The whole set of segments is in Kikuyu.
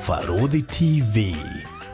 Barũthi TV,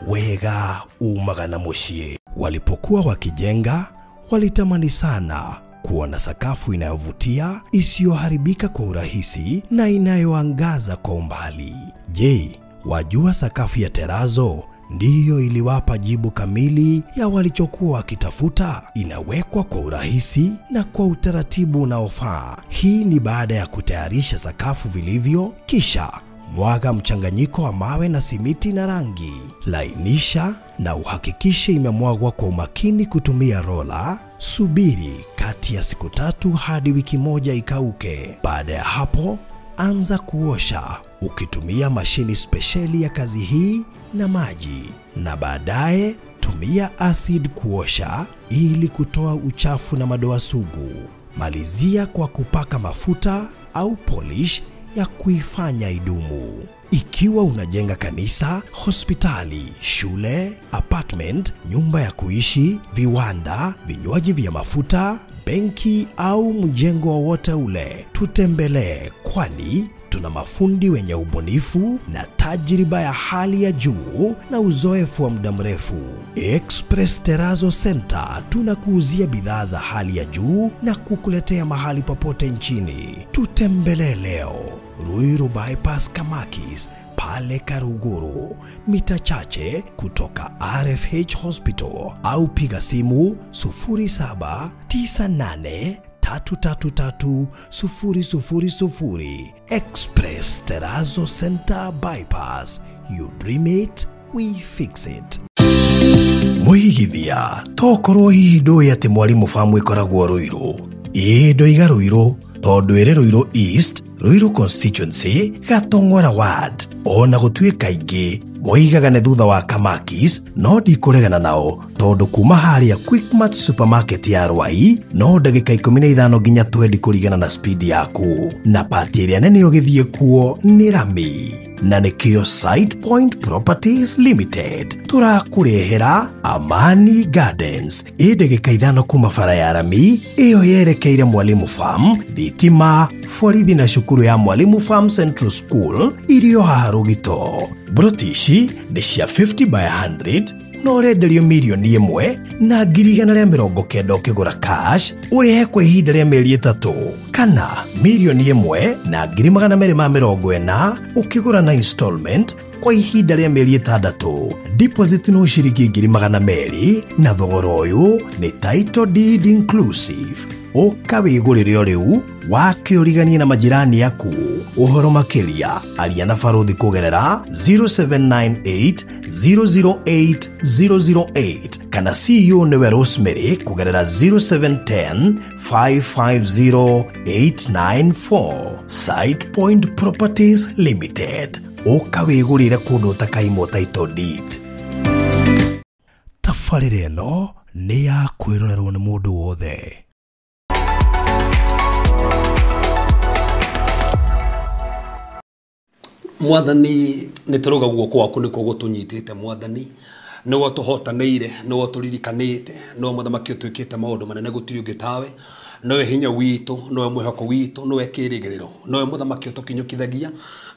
wega umaga na muciĩ. Walipokuwa wakijenga, walitamani sana kuona sakafu inayovutia, isiyoharibika kwa urahisi na inayoangaza kwa umbali. Je, wajua sakafu ya terazo ndiyo iliwapa jibu kamili ya walichokuwa wakitafuta? Inawekwa kwa urahisi na kwa utaratibu unaofaa. Hii ni baada ya kutayarisha sakafu vilivyo, kisha mwaga mchanganyiko wa mawe na simiti na rangi. Lainisha na uhakikishe imemwagwa kwa umakini kutumia rola. Subiri kati ya siku 3 hadi wiki 1 ikauke. Baada ya hapo, anza kuosha ukitumia mashini spesheli ya kazi hii na maji, na baadaye tumia acid kuosha ili kutoa uchafu na madoa sugu. Malizia kwa kupaka mafuta au polish ya kuifanya idumu. Ikiwa unajenga kanisa, hospitali, shule, apartment, nyumba ya kuishi, viwanda, vinywaji vya mafuta, benki au mjengo wowote ule, tutembelee, kwani tuna mafundi wenye ubunifu na tajriba ya hali ya juu na uzoefu wa muda mrefu. Express Terrazzo Center tunakuuzia bidhaa za hali ya juu na kukuletea mahali popote nchini. Tutembelee leo Ruiru Bypass Kamakis pale Karuguru, mita chache kutoka RFH Hospital, au piga simu 0798 333 000. Express Terrazzo Center Bypass. You dream it, we fix it. Mwigithia, tokorwo hihi ndũĩ atĩ Mwalimu Farm ĩkoragwo Ruiru. Ĩĩ ndoiga Ruiru tondũ ĩrĩ Ruiru East, Ruiru Constituency, Gatong'ora Ward. Ona gũtuĩka aingĩ moigaga nĩ thutha wa Kamakis, no ndikũregana nao tondũ kuma harĩa Quickmart supermarket ya Rwai no ndagĩka 15 nginya 20 kũringana na speed yaku, na pati ĩrĩa nene ũgĩthiĩ kuo nĩ rami. Na nĩkĩo Side Point Properties Limited tũrakũrehera Amani Gardens, ĩ ndagĩka 5 kuma bara ya rami ĩyo yerekeire Mwalimu Farm, thitima, borithi na cukuru ya Mwalimu Farm Central School irio haha Rũgito. Broti ici nĩ cia 50 by 100 no ũrenderio mirioni 1,190,000 ũkĩgũra cash, ũrĩhe kwa ihinda rĩa mĩeri 3, kana mirioni 1,240,000 ũkĩgũra na installment kwa ihinda rĩa mĩeri 6. Deposit no ciringi 200,000 na thogora ũyũ nĩ title deed inclusive. Ũka wĩgũrĩre o rĩu wake ũriganie na majirani aku. Ũhoro makĩria aria na Barũthi kũgerera 0798 008 008 kana CEO nĩwe Rosemary kũgerera 0710 550 894. Side Point Properties Limited. Ũka wĩgũrĩre kũndũ ũtakaimwo title deed. Tabarĩra ĩno nĩ ya kwĩrorerwo nĩ mũndũ wothe. Mwathani nĩ tũrauga guoko gwaku nĩkuo gũtũnyitĩte. Mwathani nĩwe ũtũhotanĩire, nĩwe ũtũririkanĩte, nĩwe mũthamaki ũtwĩkĩte maũndũ manene, gũtirĩ ũngĩ tawe. Nĩwe hinya witũ, nĩwe mwĩhoko witũ, nĩwe kĩrĩgĩrĩro, nĩwe mũthamaki ũtũkinyũkithagia,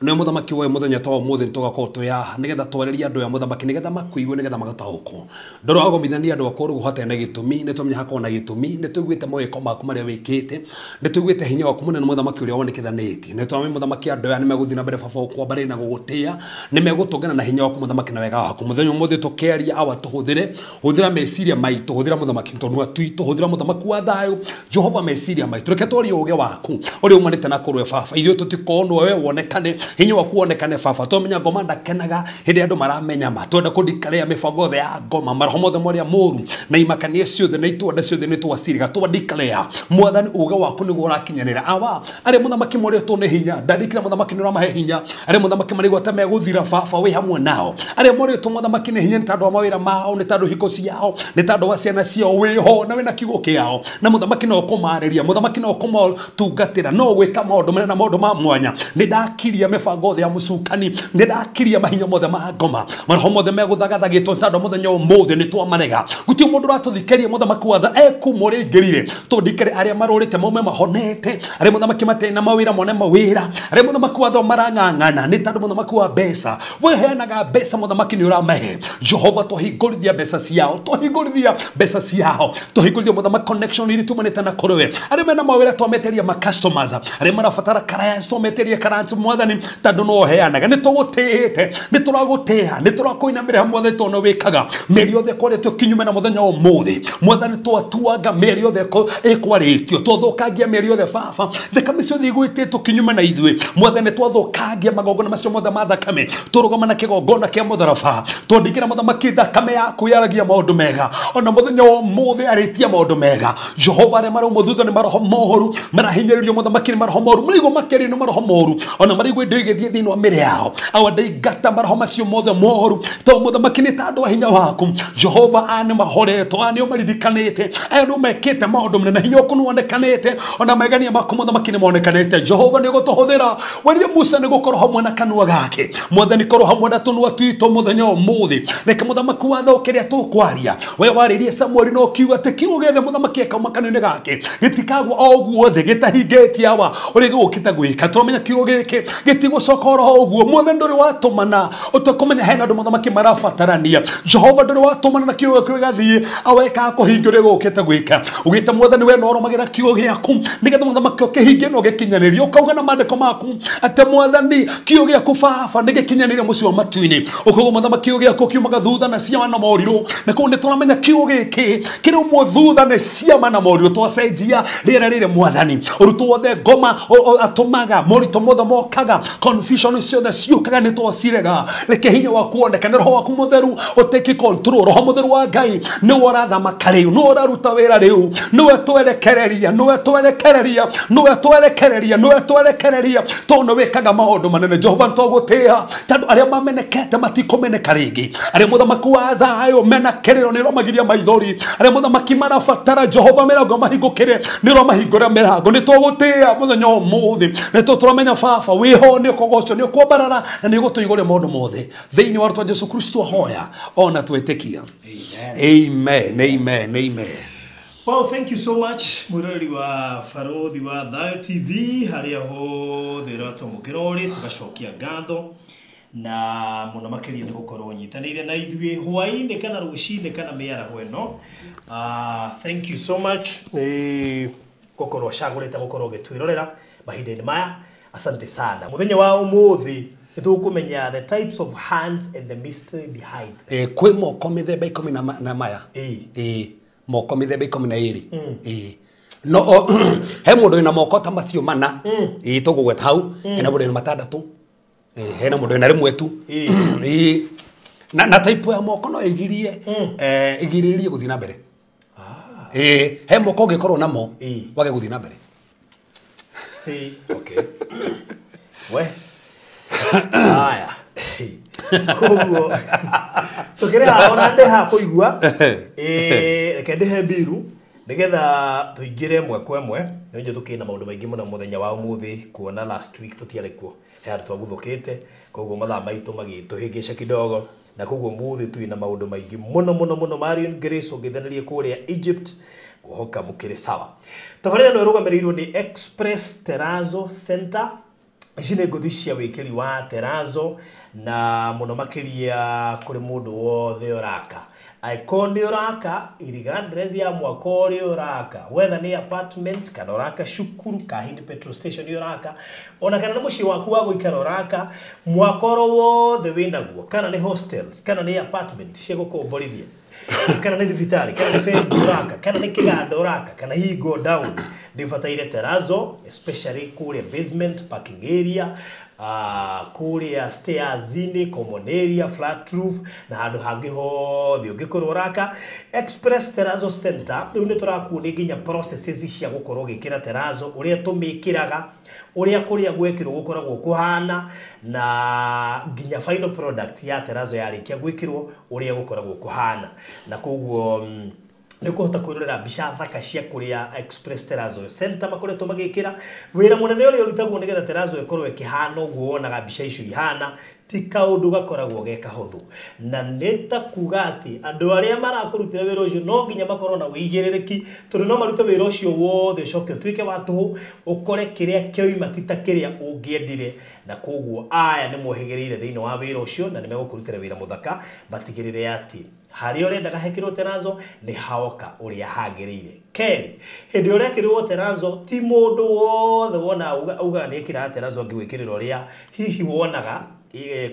nĩwe mũthamaki wa mũthenya ta ũmũthĩ nĩtũgakorwo twĩ haha nĩgetha twarĩrie andũ aya mũthamaki, nĩgetha makũigue, nĩgetha magataũkwo. Ndũragomithania andũ akwa rũgũ hatarĩ na gĩtũmi, nĩtwamenya hakoragwo na gĩtũmi, nĩtũiguĩte mawĩko maku marĩa wĩkĩte, nĩtũiguĩte hinya waku mũnene mũthamaki ũrĩa wonekithanĩtie, nĩtwamenya mũthamaki andũ aya nĩmegũthiĩ na mbere baba ũkwambarĩria na gũgũtĩa, nĩmegũtũngana na hinya waku mũthamaki na wega waku. Mũthenya ũmũthĩ tũkĩaria awa tũhũthĩre, hũthĩra meciria maitũ, hũthĩra mũthamaki tũnua twitũ, hũthĩra mũthamaki wa thayũ Jehova meciria maitũ, reke twarie ũũgĩ waku ũrĩa umanĩte na kũrĩ baba, ithuĩ tũtikonwo we wonekane, hinya waku wonekane baba. Twamenya ngoma ndakenaga hĩndĩ andũ maramenya ma, twenda kũndikaria mĩbango yothe ya ngoma, maroho mothe marĩa mũru na imakania ciothe na itwanda ciothe nĩ twaciriga, twandikaria mwathani ũũgĩ waku nĩguo ũrakinyanĩra. Awa arĩa mũthamaki morĩtwo nĩ hinya, ndandikira mũthamaki nĩ ũramahe hinya, arĩa mũthamaki marigua ta megũthira baba wĩ hamwe nao, arĩa morĩtwo mũthamaki nĩ hinya nĩ tondũ wa mawĩra mao, nĩ tondũ hiko ciao, nĩ tondũ wa ciana ciao, wĩho na wĩna kiugo kĩao, na mũthamaki no kũmarĩria mũthamaki no kũmatungatĩra no gwĩka maũndũ manene na maũndũ ma mwanya. Nĩ ndakiria mĩbango yothe ya mũcukani, nĩ ndakiria mahinya mothe ma ngoma, maroho mothe megũthagathagĩtwo tondũ mũthenya ũmũthĩ nĩ twamarega. Gũtirĩ mũndũ ũratũthikĩria mũthamaki wa tha ekuma ũrĩa aingĩrire, tũndikĩre arĩa marũrĩte maume mahonete, arĩa mũthamaki matarĩ na mawĩra mone mawĩra, arĩa mũthamaki wa tha marang'ang'ana nĩ tondũ mũthamaki wa mbeca we heanaga mbeca mũthamaki nĩ ũramahe. Jehova tũhingũrithia mbeca ciao, tũhingũrithia mbeca ciao, tũhingũrithia mũthamaki connection iria tumanĩte na kũrĩ we. Arĩa mena mawĩra twameteria ma customers, arĩa marabatara clients twameteria clients mwathani tondũ no ũheanaga. Nĩ tũgũtĩĩte, nĩ tũragũtĩĩa, nĩ tũrakũinamĩrĩra mwathani tondũ nĩ wĩkaga mĩeri yothe ĩkoretwo kinyume na mũthenya wa ũmũthĩ mwathani twatuanga mĩeri yothe ĩkwarĩtio, twathũkangia mĩeri yothe baba, thakame ciothe igwĩtĩtwo kinyume na ithuĩ mwathani, twathũkangia magongona macio mothe ma thakame, tũrũgama na kĩgongona kĩa mũtharaba, twandĩkĩra mũthamaki thakame yaku yaragia maũndũ mega ona mũthenya wa ũmũthĩ arĩtie maũndũ mega. Jehova arĩa maraumwo thutha nĩ maroho moru, marahinyĩrĩrio mũthamaki nĩ maroho moru, maraigua makĩario nĩ maroho moru, ona maraigua indo igĩthiĩ thĩinĩ wa mĩrĩ yao. Awa ndaingata maroho macio mothe moru tondũ mũthamaki nĩ ta andũ a hinya waku. Jehova aya nĩ mahoretwo, aya nĩo maririkanĩte, aya nĩo mekĩte maũndũ manene, hinya waku nĩwonekanĩte, ona magegania maku mũthamaki nĩ monekanĩte. Jehova nĩ ũgũtũhũthĩra, werire Musa nĩ gũkorwo hamwe na kanua gake, mwathani korwo hamwe na tũnua twitũ mũthenya wa ũmũthĩ. Reke mũthamaki wa tha kĩrĩa tũkwaria, we warĩrie Samueli na ũkiuga atĩ kiugo gĩothe mũthamaki ekauma kanua-inĩ gake gĩtikagwo o ũguo thĩ gĩtahingĩtie awa ũrĩa gĩgũkĩte gwĩka. Tũramenya kiugo gĩkĩ gĩtigũcoka oro ũguo. Mwathani ndũrĩ watũmana ũtekũmenya hena andũ mũthamaki marabatarania. Jehova ndũrĩ watũmana na kiugo gĩaku gĩgathiĩ awekaga kũhingia ũrĩa gĩgũkĩte gwĩka. Ugĩte mwathani we no ũrũmagĩrĩra kiugo gĩaku nĩgetha mũthamaki ũkĩhingie na ũgĩkinyanĩrie. Ũkauga na maandĩko maku atĩ mwathani kiugo gĩaku baba nĩ gĩkinyanĩire mũciĩ wa matu-inĩ. Ũkauga mũthamaki kiugo gĩaku kiumaga thutha na ciama na morirũ, na kũu nĩ tũramenya kiugo gĩkĩ kĩraumwo thutha nĩ ciama na morirũ. Twacenjia rĩera rĩrĩ mwathani, ũrutwo wothe ngoma atũmaga moritũ mothe mokaga, confusion ciothe ciũkaga nĩ twacirega. Reke hinya waku wonekane, roho waku mũtheru ũtake control. Roho mũtheru wa Ngai nĩwe ũrathamaka rĩu, nĩwe ũraruta wĩra rĩu, nĩwe twerekereria, nĩwe twerekereria, nĩwe twerekereria, nĩwe twerekereria tondũ nĩ wĩkaga maũndũ manene. Jehova nĩtwagũtĩĩa tondũ arĩa mamenekete matikũmeneka rĩngĩ, arĩa mũthamaki wa thayũ mena kĩrĩro nĩ ũramagiria maithori, arĩa mũthamaki marabatara Jehova mĩrango mahingũkĩre nĩ ũramahingũra mĩrango. Nĩ twagũtĩĩa mũthenya wa ũmũthĩ, nĩ tũramenya baba wĩho, nĩ ũkũgocwo, nĩ ũkwambarara na nĩ ũgũtũigũria maũndũ mothe thĩinĩ wa rĩtwa Jesu Kristo ahoya ona twĩtĩkia. Amen, amen, amen. Well, thank you so much mwiroreri wa Barothi wa Thayo TV harĩa hothe ũratwamũkĩra ũrĩ, tũgacokia ngatho na mũno makĩria nĩ gũkorwo ũnyitanĩire na ithuĩ hwaĩ-inĩ kana rũcinĩ kana mĩaraho ĩno. Thank you so much nĩ gũkorwo ũcagũrĩte gũkorwo ũgĩtwĩrorera mahinda-inĩ maya. Asante sana. Mũthenya wa ũmũthĩ nĩ tũkũmenya the types of hands and the mystery behind them. Kwĩ moko mĩthemba ikũmi na maya. Moko mĩthemba 12. No he mũndũ wĩna moko ta macio mana, tũgũgweta hau, hena mũndũ wĩna matandatũ, hena mũndũ wĩna rĩmwe tu. Na type ya moko no ĩgirie ĩgirĩrĩrie gũthiĩ na mbere. He moko ũngĩkorwo namo wage gũthiĩ na mbere. Okay. We. Haya. Koguo tũkĩrĩ haha ona ndĩ haha kũigua, reke ndĩhe mbiru nĩgetha tũingĩre ĩmwe kwa ĩmwe. Nĩ njũĩ tũkĩrĩ na maũndũ maingĩ mũno mũthenya wa ũmũthĩ, kuona last week tũtiarĩ kuo, he handũ twaguthũkĩte, koguo mathaa maitũ magĩtũhĩngĩca kidogo, na koguo ũmũthĩ twĩ na maũndũ maingĩ mũno mũno mũno. Marion Grace ũngĩthanĩrie kũrĩa Egypt, ngũhoka mũkĩrĩ sawa. Tabarĩra ĩno ĩrũgamĩrĩirwo nĩ Express Terrazzo Center. Ici nĩ ngũthi cia wĩkĩri wa terrazzo na mũno makĩria kũrĩ mũndũ wothe ũraka. Angĩkorwo nĩ ũraka, irregardless ya mwaka ũrĩa ũraka, whether nĩ apartment kana ũraka cukuru, Kahindi petrol station ũraka, ona kana nĩ mũciĩ waku wa gũikara ũraka, mwaka oro wothe wĩnaguo, kana nĩ hostels, kana nĩ apartment cia gũkomborithia, kana nĩ thibitarĩ, kana nĩ bengi ũraka, kana nĩ kĩganda ũraka, kana hihi go down, nĩ ũbataire terrazzo, especially kũrĩa basement, parking area, kũrĩa stairs-inĩ, common area, flat roof na handũ hangĩ hothe ũngĩkorwo ũraka. Express Terrazzo Center rĩu nĩ tũrakuonia nginya processes cia gũkorwo ũgĩkĩra terrazzo, ũrĩa tũmĩkĩraga, ũrĩa kũrĩa gwekĩrwo gũkoragwo kũhana, na nginya final product ya terrazzo yarĩkia gwĩkĩrwo ũrĩa gũkoragwo kũhana. Na koguo Nĩ ũkũhota kwĩrorera mbica thaka cia kũrĩa Express Terrazzo Center makoretwo magĩkĩra wĩra mũnene ũrĩa ũrutagwo nĩgetha terrazzo ĩkorwo ĩkĩhana ũguo wonaga mbica icio ihana ti kaũndũ gakoragwo ge kahũthũ na nĩ ta kuga atĩ andũ arĩa marakũrutĩra wĩra ũcio no nginya makorwo na ũigĩrĩrĩki tondũ no marute wĩra ũcio wothe ũcoke ũtuĩke wa tũhũ ũkore kĩrĩa kĩoima ti ta kĩrĩa ũngĩendire na koguo aya nĩ mohĩgĩrĩire thĩinĩ wa wĩra ũcio na nĩ megũkũrutĩra wĩra mũthaka matigĩrĩre atĩ harĩa ũrendaga hekĩrwo terrazzo nĩ haoka ũrĩa hagĩrĩire. Kerĩ, hĩndĩ ĩrĩa ũrekĩrwo terrazzo ti mũndũ wothe wona augaga nĩ ekĩraga terrazzo angĩgwĩkĩrĩra ũrĩa hihi wonaga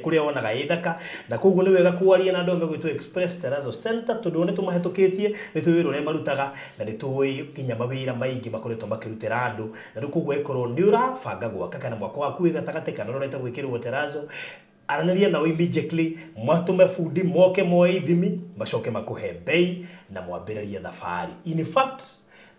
kũrĩa wonaga ĩ thaka na koguo nĩ wega kwaria na andũ megwĩtwo Express Terrazzo Center tondũ nĩ tũmahĩtũkĩtie nĩ tũĩ wĩra ũrĩa marutaga na nĩ tũĩ nginya mawĩra maingĩ makoretwo makĩrutĩra andũ na rĩu koguo ĩkorwo nĩ ũrabanga gwaka kana mwako waku wĩ gatagatĩ kana ũrorete gwĩkĩrwo terrazzo aranĩria nao immediately matũme bundi moke moe ithimi macoke makũhe bei na mwambĩrĩrie thabarĩ. In fact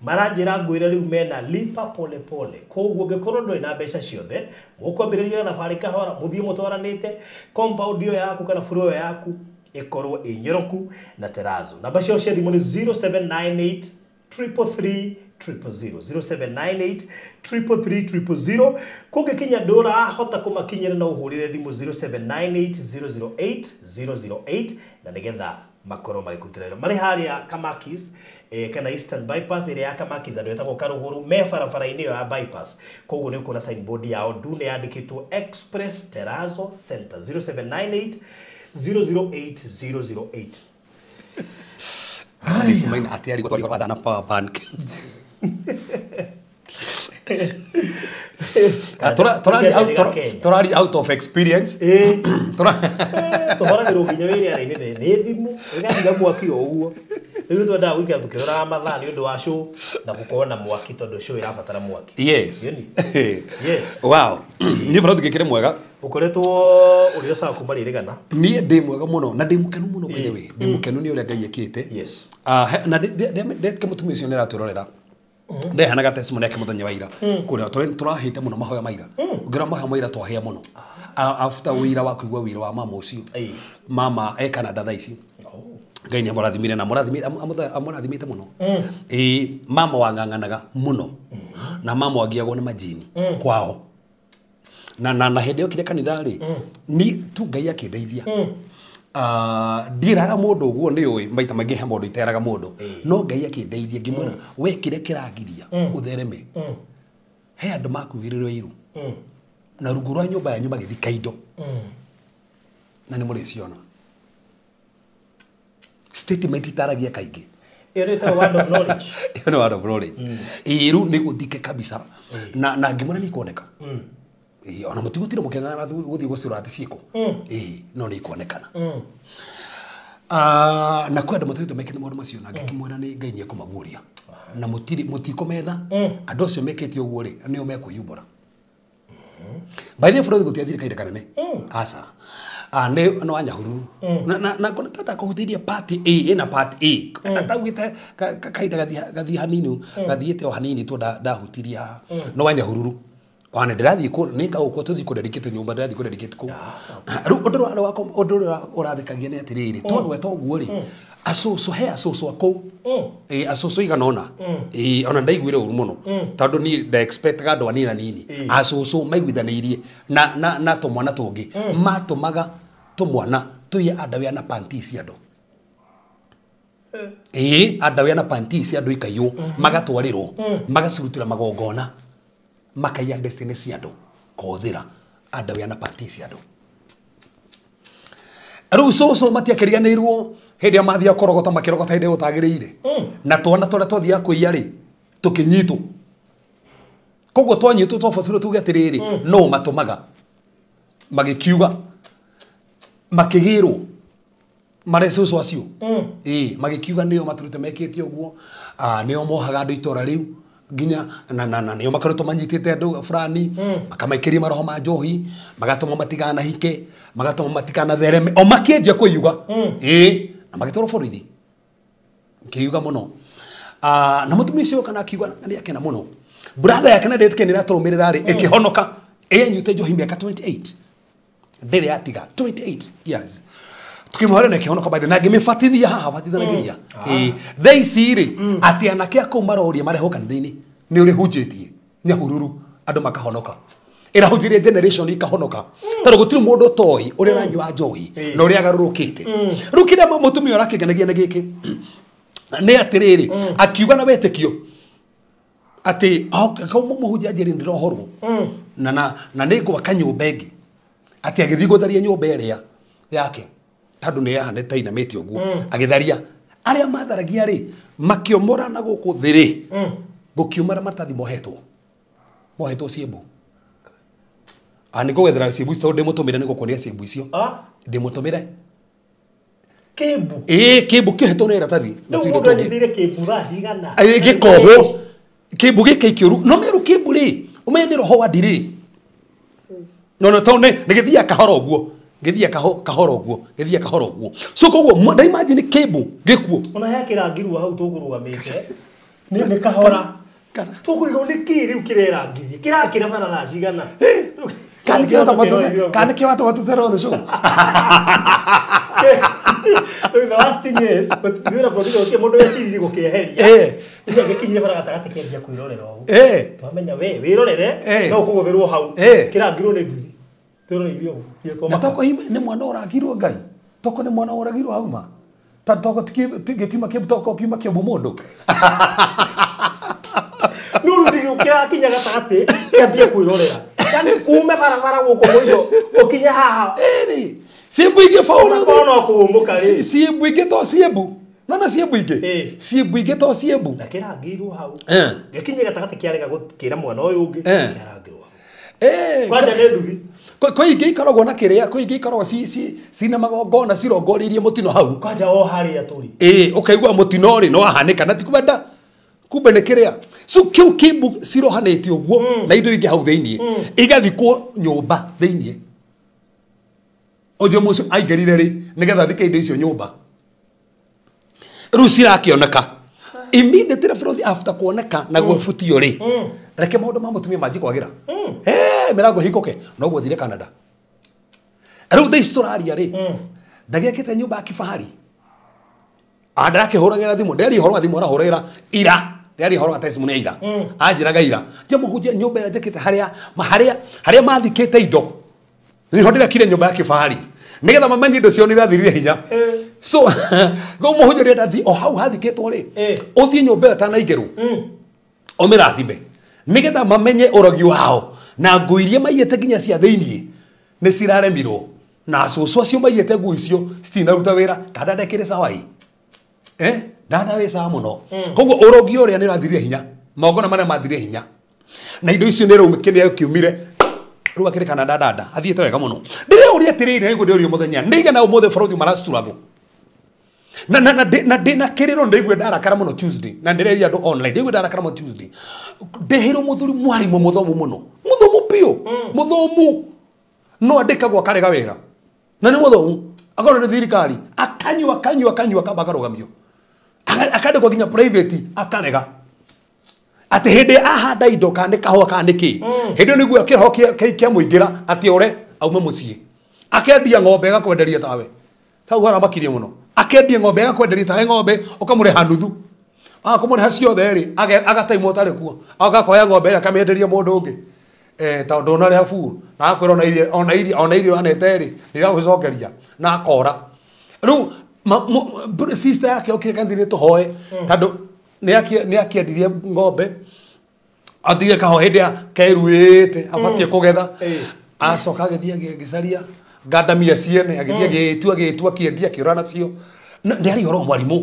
maranjĩra ngwĩre rĩu mena lipa pole pole koguo ũngĩkorwo ndũrĩ na mbeca ciothe mũkwambĩrĩria thabarĩ kahora mũthiĩ mũtwaranĩte compound ĩyo yaku kana floor ĩyo yaku ĩkorwo ĩ nyoroku na terrazzo. Namba ciao cia thimũ nĩ 0798 333 000 0798 333 000 kũngĩkinya ndũrahota kũmakinyĩra no ũhũrĩre thimũ 0798 008 008 na nĩgetha makorwo magĩkũrutĩra wĩra marĩ harĩa Kamakis kana Eastern Bypass ĩrĩa ya Kamakis andũ etagwo Karũgũrũ me barabara-inĩ ĩyo ya bypass koguo nĩ ũkuona signboard yao ndune yandĩkĩtwo Express Terrazzo Center 0798 008 008. This mine atiari kwa na power bank. Torari out of experience. Tũhoragĩrwo nginya wĩra-inĩ nĩ thimũ ĩgatiga mwaki o ũguo rĩu twendaga gũikara tũkĩroraga mathaa nĩ ũndũ wa show na gũkorwo na mwaki tondũ show ĩrabatara mwaki. Yes. Yes. Wow. Niĩ bro tũgĩkĩre mwega. Ũkoretwo ũrĩ o sawa kuma rĩrĩgana? Niĩ ndĩ mwega mũno na ndĩ mũkenu mũno by the way. Ndĩ mũkenu nĩ ũrĩa Ngai ekĩte. Yes. Na ndetke mũtumia ũcio nĩ aratwĩrorera. Ndehanaga testimony yake mũthenya wa ira kũrĩa tũrahĩte mũno mahoya maira ũngĩra mahoya maira twahĩa mũno after wĩra wa kũigua wĩra wa mama ũcio mama e Canada thaa ici Ngai nĩ amũrathimire na amũrathimĩte mũno mama wang'ang'anaga mũno na mama wagiagwo nĩ majini kwao na hĩndĩ yokire kanitha rĩ ni tu Ngai akĩndeithia ndiraga mũndũ ũguo nĩ ũĩ maita maingĩ he mũndũ iteraga mũndũ no Ngai akĩndeithia ngĩmwĩra we kĩrĩa kĩragiria ũthereme he andũ makuigĩrĩrwo iru na rungu rwa nyũmba yanyu magĩthika indo na nĩ mũrĩciona statement itaragia kaingĩ ĩyo nĩ ĩtagwo word of knowledge. Ĩyo nĩ word of knowledge. Ĩĩ rĩu nĩ gũthike kabisa na ngĩmwĩra nĩ ikuoneka ona mũtigũtire mũkĩng'ang'ana gũthiĩ gũcũra atĩ ciĩkũ no nĩ ikuonekana na kwĩ andũ matũhĩtwo mekĩte maũndũ macio na ngĩkĩmwĩra nĩ Ngai nĩ ekũmaguũria na mũtikũmetha andũ acio mekĩte ũguo rĩ nĩo mekwĩyumbũra. By the way bũrũri gũtiathire kahinda kanene aca nĩ no Nyahururu na ngona tata kũhutĩria part A ĩna part A ndaugĩte kahinda gathiĩ hanini gathiĩte o hanini tu ndahutirie haha no wa Nyahururu wana ndĩrathiĩ kũ nĩ ngagũkwo tũthiĩ kũ-dedicate nyũmba ndĩrathiĩ kũ-dedicate kũ rĩu ũndũ ũrĩa ũrathekagia nĩ atĩrĩrĩ twagweta ũguo rĩ acũcũ he acũcũ a kũu acũcũ igana ũna ona ndaiguire ũru mũno tondũ niĩ nda-expectaga andũ anini anini acũcũ maiguithanĩirie na tũmwana tũngĩ matũmaga tũmwana tũiye underwear na panty cia andũ underwear na panty cia andũ ikaiywo magatwarĩrwo magacirutĩra magongona makaiya destiny cia andũ kũhũthĩra underwear na panty cia andũ. Rĩu cũcũ matiakĩriganĩirwo hĩndĩ ĩrĩa mathiaga kũrogota makĩrogota hĩndĩ ĩyo ũtagĩrĩire na twana tũrĩa twathiaga kũiya rĩ tũkĩnyitwo koguo twanyitwo twabocirwo tuge atĩrĩrĩ no matũmaga magĩkiuga makĩgĩrwo marĩ cũcũ acio magĩkiuga nĩo matũrĩte mekĩte ũguo nĩo mohaga andũ itũra rĩu nginya na nĩo makoretwo manyitĩte andũ fulani makamaikĩria maroho ma njohi magatũma matikanahike magatũma matikanathereme o makĩanjia kwĩyuga na magĩtwarwo borithi kĩyuga mũno na mũtumia ũcio kana akiuga nĩ akena mũno brother yake na ndĩtĩke nĩ ĩratũrũmĩrĩra rĩ ĩkĩhonoka ĩnyuĩte njohi mĩaka 28 ndĩrĩ yatiga 28 years Tukimũhoera na ĩkĩhonoka by the na ngĩmĩbatithia haha batithanagiria. Thaa ici rĩ atĩ anake a kũu maroria marehwo kanitha-inĩ nĩ ũrĩ hunjĩtie Nyahururu andũ makahonoka. Ĩrahunjirie generation ikahonoka. Tondũ gũtirĩ mũndũ ũtoĩ ũrĩa ũranyua njohi na ũrĩa agarũrũkĩte. Rĩu kĩrĩa mũtumia ũrakĩngenagia nĩ gĩkĩ nĩ atĩrĩrĩ akiuga na wĩtĩkio atĩ mũhunjia anjĩrĩ ndĩrohorwo na nĩ ngwaka nyũmba ĩngĩ atĩ agĩthiĩ gũtharia nyũmba ĩrĩa yake tondũ nĩ yahanĩte inamĩte ũguo agĩtharia arĩa matharagia rĩ makĩomora na gũkũ thĩ rĩ gũkiumara maratathi mohetwo ciĩmbu. Nĩ ngũgethera ciĩmbu icio tondũ ndĩmũtũmĩre nĩ ngũkuonia ciĩmbu icio ndĩmũtũmĩre kĩmbu. Ĩĩ kĩmbu kĩohetwo nĩ iratathi. Rĩu mũndũ anyitĩire kĩmbu thaa cigana? Gĩkohwo kĩmbu gĩkĩ kĩũru no meru kĩmbu rĩ ũmenye nĩ roho wa ndirĩ no no tondũ nĩ gĩthiaga kahora ũguo gĩthiaga kahora ũguo gĩthiaga kahora ũguo so koguo nda imagine kĩmbu gĩkuo ona he kĩrangirwo hau tũkũrũgamĩte nĩ kahora tũkũrigwo nĩ kĩ rĩu kĩrerangirie kĩrakĩra bara thaa cigana kana kĩo watũmatũcera on the show. The last thing is, but the producer mũndũ weciririe gũkĩeheria ĩrĩa gĩkinyire bara gatagatĩ kĩambia kwĩrorera ũguo twamenya we wĩrorere no ũkũgũthĩrwo hau kĩrangirwo nĩ nduthi twĩroreire ũguo na toko nĩ mwana ũrangirwo Ngai toko nĩ mwana ũragirwo hau ma ta toko gĩtiuma kĩmbu toko kiuma kĩmbu mũndũ no rĩu kĩrakinya gatagatĩ kĩambia kwĩrorera yani ume barabara gũkũ mũico ũkinye haha ciĩmbu ingĩ baũra no kũhũmũka rĩ ciĩmbu ingĩ to ciĩmbu nona ciĩmbu ingĩ ciĩmbu ingĩ to ciĩmbu na kĩrangĩirwo hau gĩkinye gatagatĩ kĩarega gũkĩra mwana ũyũ ũngĩ kĩarangĩrwo hau kwanja nĩ nduthi kwĩ ingĩ ikoragwo na kĩrĩa kwĩ ingĩ ikoragwo cina magongona cirongoreirie mũtino hau kwanja o harĩa tũrĩ ũkaigua mũtino rĩ no wahanĩka na ti kwenda kumbe nĩ kĩrĩa so kĩu kĩmbu cirohanĩte ũguo na indo ingĩ hau thĩiniĩ igathikwo nyũmba thĩiniĩ ũcio mũcio aingĩrire rĩ nĩgetha athike indo icio nyũmba rĩu cirakĩoneka immediately bũrũri after kuoneka na gwĩbutio rĩ reke maũndũ ma mũtumia manjie kwagĩra mĩrango ĩhingũke noguo thire Canada rĩu thaa ici tũraria rĩ ndagĩakĩte nyũmba ya kifahari ndarakĩhũragĩra thimũ ndĩraria ũhoro wa thimũ arahũragĩra ira ndĩraria ũhoro wa testimony ya ira anjĩraga ira nje mũhunjia nyũmba ĩrĩa njakĩte harĩa mathikĩte indo nĩho ndĩrakire nyũmba ya kifahari nĩgetha mamenye indo ciao nĩirathirire hinya so mũhunjia ũrenda thiĩ o hau hathikĩtwo rĩ ũthiĩ nyũmba ĩyo ĩtanaingĩrwo ũmĩrathime nĩgetha mamenye ũrogi wao na nguo iria maiyĩte nginya cia thĩiniĩ nĩ ciraremirwo na cũcũ acio maiyĩte nguo icio citinaruta wĩra kana ndekĩrĩ sawa ĩ ndanda wĩ sawa mũno koguo ũrogi ũrĩa nĩ ũrathirire hinya magongona marĩa mathirire hinya na indo icio nĩ rĩu kĩrĩa kĩumire rĩu akĩrĩ kana ndandanda athiĩte wega mũno ndĩreũria atĩrĩrĩ nĩguo ndĩũrie mũthenya nĩigana ũmũthĩ bũrũri maracituragwo na ndĩna kĩrĩro ndĩigue ndarakara mũno Tuesday na ndĩreria andũ online ndĩigue ndarakara mũno Tuesday ndĩhĩrwo mũthuri mwarimũ mũthomu mũno mũthomu biũ mũthomu no andĩkagwo akarega wĩra na nĩ mũthomu akorwo nĩ thirikari akanyua akanyua akanyua akamba akarũgamio akandĩkwo nginya private akarega atĩ hĩndĩ ahanda indo kana nĩ kahũa kana nĩ kĩ hĩndĩ ĩyo nĩguo kĩroho kĩamũingĩra atĩ ore aume mũciĩ akendia ng'ombe agakwenderia tawe hau haramakirie mũno akendia ng'ombe agakwenderia tawe ng'ombe ũkamũrĩha nuthu akamũrĩha ciothe rĩ agataimwo ũtarĩ kuo agakoya ng'ombe ĩrĩa akamĩenderia mũndũ ũngĩ tondũ ndũnarĩha full na agakwĩra ona irio anete rĩ nĩiragũcokeria na akora rĩu sister yake okire kanitha-inĩ tũhoe tondũ nĩ akĩendirie ng'ombe atigire kahũa hĩndĩ ya keruĩte abatiĩ kũgetha acoka agĩthiĩ agĩcaria ngandamia ciene agĩthiĩ agĩtua agĩtua akĩendia akĩũra nacio ndĩaria ũhoro wa mwarimũ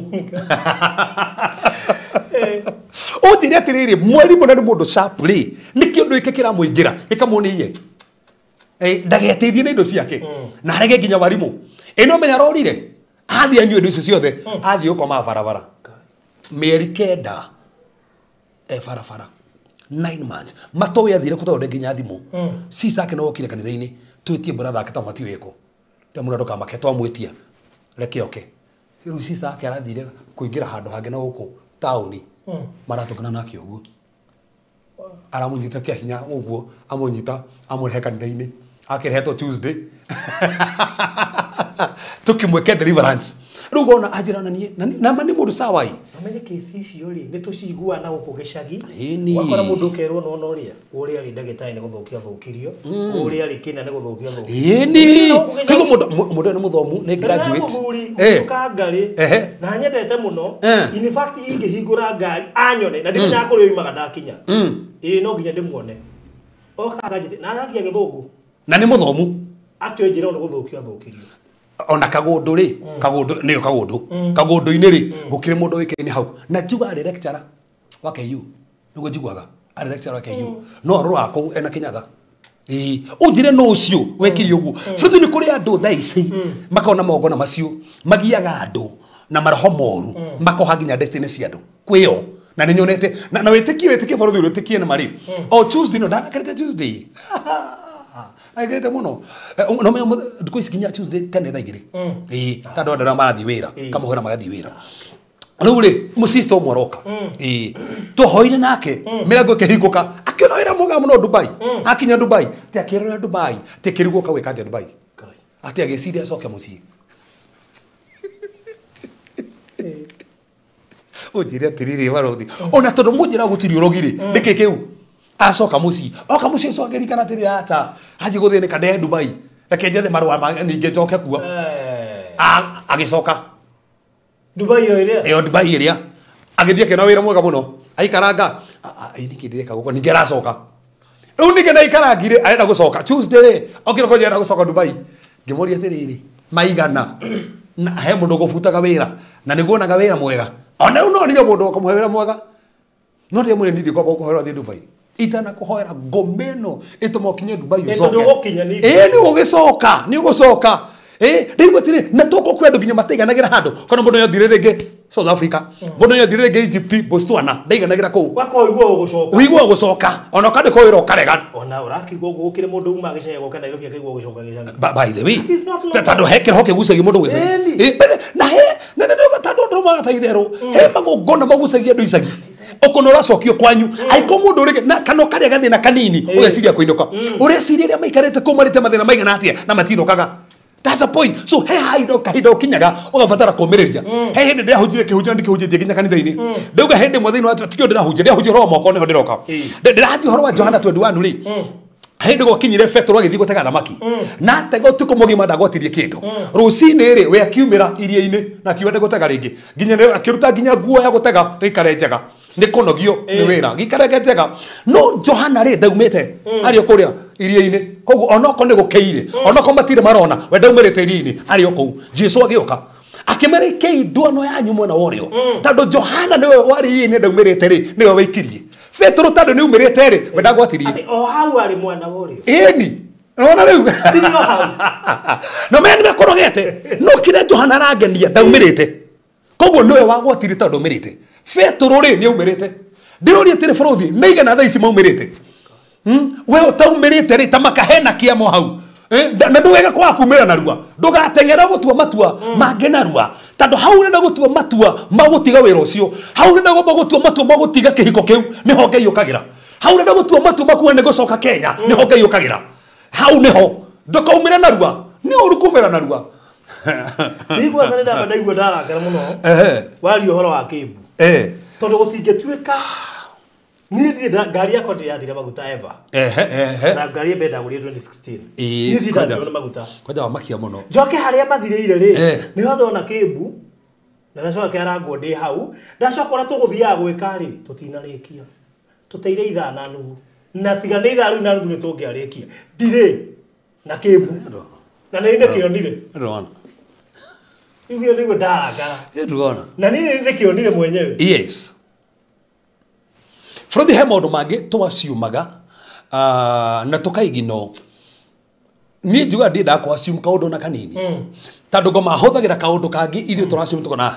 ũnjĩre atĩrĩrĩ mwarimũ na nĩ mũndũ sharp rĩ nĩkĩ ũndũ gĩkĩ kĩramũingĩra gĩkamũniie ndageteithie na indo ciake na arege nginya warimũ ĩno menya arorire athiĩ anyue indo icio ciothe athiĩ gũkoma barabara mĩeri 9 barabara 9 months matoĩ athire kũ tondũ nginya thimũ sister ake no okire kanitha-inĩ twĩtie brother ake tondũ matiũĩ kũ ndĩramwĩra ndũkamake twamwĩtia reke oke rĩu sister ake arathire kũingĩra handũ hangĩ na gũkũ taũni maratũngana nake ũguo aramũnyita kĩa hinya ũguo amũnyita amũrehe kanitha-inĩ akĩrehetwo Tuesday. Tukimweke deliverance. Rĩu ngona anjĩra na niĩ na ma nĩ mũndũ sawa ĩ. Amenye kesi icio rĩ nĩ tũciguaga na gũkũ gĩcagi. Wakora mũndũ ũkerwo nona ũrĩa ũrĩa arĩ ndagĩtarĩ nĩ gũthũkia thũkirio, ũrĩa arĩ kĩna nĩ gũthũkia thũkirio. Ĩni. Koguo mũndũ nĩ mũthomu, nĩ graduate. Ngari na nyendete mũno. In fact ingĩhingũra ngari anyone na ndimenyaga kũrĩa oimaga ndakinya. Ĩĩ no nginya ndĩmuone. Oka akanjĩte na aragia gĩthũngũ. Na nĩ mũthomu. Akĩnjĩra nĩ gũthũkia thũkirio. Ona kagundu ri kagundu niyo kagundu kagundu-inĩ ri gukire mundu wikaine hau na njuga arĩ lecturer wa KU niguo njiguaga arĩ lecturer wa KU no arora kũu ena Kenyatta ĩĩ ũnjĩre no ũcio wekire ũguo bũrũri nĩ kũrĩ andũ thaa ici makona magongona macio magiaga andũ na maroho moru makoha nginya destiny cia andũ kwĩyo na nĩ nyonete na wĩtĩkie bũrũri wĩtĩkie na marĩ o Tuesday no ndarakarĩte Tuesday aigete muno no me ndiko ici kinya Tuesday tene thaa igĩrĩ ĩĩ tondũ andũ arĩa marathiĩ wĩra kamũhera magathiĩ wĩra rĩu rĩ mũsister ũmwe aroka ĩĩ tũhoire nake mĩrango ĩkĩhingũka akĩona wĩra mwega mũno Dubai akinya Dubai ti akĩrora Dubai ti akĩrigwo gwĩka atĩa Dubai atĩ agĩciria acoke mũciĩ ũnjĩre atĩrĩrĩ barothi ona tondũ mũnjĩra gũtirĩ ũrogi rĩ nĩkĩ kĩu acoka mũciĩ oka mũciĩ ũcio akĩririkana atĩrĩ ata hanji gũthĩnĩka nde Dubai reke njethe marũa ningĩ njoke kuo agĩcoka Dubai ĩyo ĩrĩa ĩyo Dubai ĩrĩa agĩthiĩ akĩona wĩra mwega mũno aikaranga nĩkĩ ndĩreka gũkũ ningĩ aracoka rĩu ningĩ naikarangire arenda gũcoka Tuesday rĩ okĩra kwanjia arenda gũcoka Dubai ngĩmũria atĩrĩrĩ maigana na he mũndũ ũgũbutaga wĩra na nĩguonaga wĩra mwega ona rĩu no nire mũndũ ũkamũhe wĩra mwega no ndĩmwĩre niĩ ndikwamba gũkũhoera ũthiĩ Dubai itana kuhoera ngomeno ĩtũma ũkinye Dubai ũcoke ĩĩ nĩ ũgĩcoka nĩ ũgũcoka ĩĩ rĩu atĩrĩ na tũkũ kwĩ andũ nginya mataiganagĩra handũ kana mũndũ nĩathire rĩngĩ South Africa mũndũ nĩathire rĩngĩ Egypt Botswana ndaiganagĩra kũu ũigua ũgũcoka ona ũkandĩkwo wĩra ũkarega ona ũrakĩigua ũguo gũkĩrĩ mũndũ uma gĩcagi goka Nairobi akaigua gũcoka gĩcagi by the way tondũ he kĩroho kĩgucagia mũndũ gĩcagi na he na nĩ tondũ andũ marata itherũ he magongona magucagia andũ icagi ũkona ũracokio kwanyu aiko mũndũ rĩngĩ na kana ũkarĩa gathĩna kanini ũgeciria kũinũka ũreciria arĩa maikarĩte kũu marĩte mathĩna maigana atĩa na matinũkaga. That's a point. So he haido kahindo kinyaga ugabatara kumirĩria. He hĩndĩ ndĩrahunjire kĩhunjio ndikĩhunjĩtie nginya kanitha-inĩ. Ndauga hĩndĩ ĩmwe thĩinĩ wa tikio ndĩrahunjia ũhoro wa moko nĩho ndĩroka. Ndĩrahunjia ũhoro wa Johana 21 rĩ. Hĩndĩ gwakinyire Petero agĩthiĩ gũtega thamaki. Na atega ũtukũ mũgima ndagwatirie kĩndũ. Rũcinĩ rĩ we akiumĩra iria-inĩ na akiuga ndegũtega rĩngĩ. Nginya akĩruta nginya nguo ya gũtega ĩikare njega. Nĩ kũnogio nĩ wĩra gĩikarage njega. No Johana rĩ ndaumĩte arĩ o kũrĩa iria-inĩ. Koguo onokorwo nĩ gũkĩire onokorwo matirĩ marona we ndaumĩrĩte iria-inĩ arĩ o kũu. Jesũ agĩũka akĩmera ikei nduano yanyu mwena wa ũrĩo tondũ Johana nĩwe warĩ iria-inĩ ndaumĩrĩte rĩ nĩwe waikirie. Petero tondũ nĩ umĩrĩte rĩ we ndagwatirie. Atĩ o hau arĩ mwena wa ũrĩo. Ĩni nĩwona rĩu Sinio hau. No menya nĩmekũrogete no kĩrĩa Johana arangenia ndaumĩrĩte. Koguo nĩwe wagwatirie tondũ ndaumĩrĩte. Petero rĩ nĩaumĩrĩte. Ndĩroria atĩrĩ bũrũthi nĩ igana thaa ici maumĩrĩte. We ũtaumĩrĩte rĩ ta makahena kĩamo hau. Na ndũgege kwaga kumĩra narua ndũgateng'era gũtua matua mangĩ narua tondũ hau ũrenda gũtua matua ma gũtiga wĩra ũcio hau ũrenda gũtua matua ma gũtiga kĩhiko kĩu nĩho Ngai ũkagĩra hau ũrenda gũtua matua makuga nĩ gũcoka Kenya nĩho Ngai ũkagĩra hau nĩho ndũkaumĩre narua nĩ ũru kumĩra narua. Niĩ kwanza nĩ ndamba ndaigua ndarakara mũno waria ũhoro wa Kĩmbu tondũ gũtingĩtuĩka niĩ ndirĩ ngari yakwa ndĩrathire maguta ever. Na ngari ĩmwe ndagũrire 2016. Niĩ ndirĩ ndathirwo nĩ maguta. Kwanja wamakia mũno. Njoke harĩa mathirĩire rĩ nĩho ndona Kĩmbu na ndacoka kĩarangwo ndĩ hau ndacoka ũrĩa tũgũthiaga gwĩka rĩ tũtinarĩkia tũteire ithaa na nuthu na tiga nĩ ithaa rĩu na nuthu nĩ tũngĩarĩkia ndirĩ na Kĩmbu na nĩ ndĩkĩonire. Ndĩrona. Igũrũ nĩguo ndarakara. Ndĩrona. Na niĩ nĩ ndĩkĩonire mwenyewe. Yes. Frothi he maũndũ mangĩ twaciumaga na tũkaigino niĩ njugaga ndiendaga kũ-assume kaũndũ na kanini tondũ ngoma hũthagĩra kaũndũ kangĩ ithuĩ tũraciume tũkona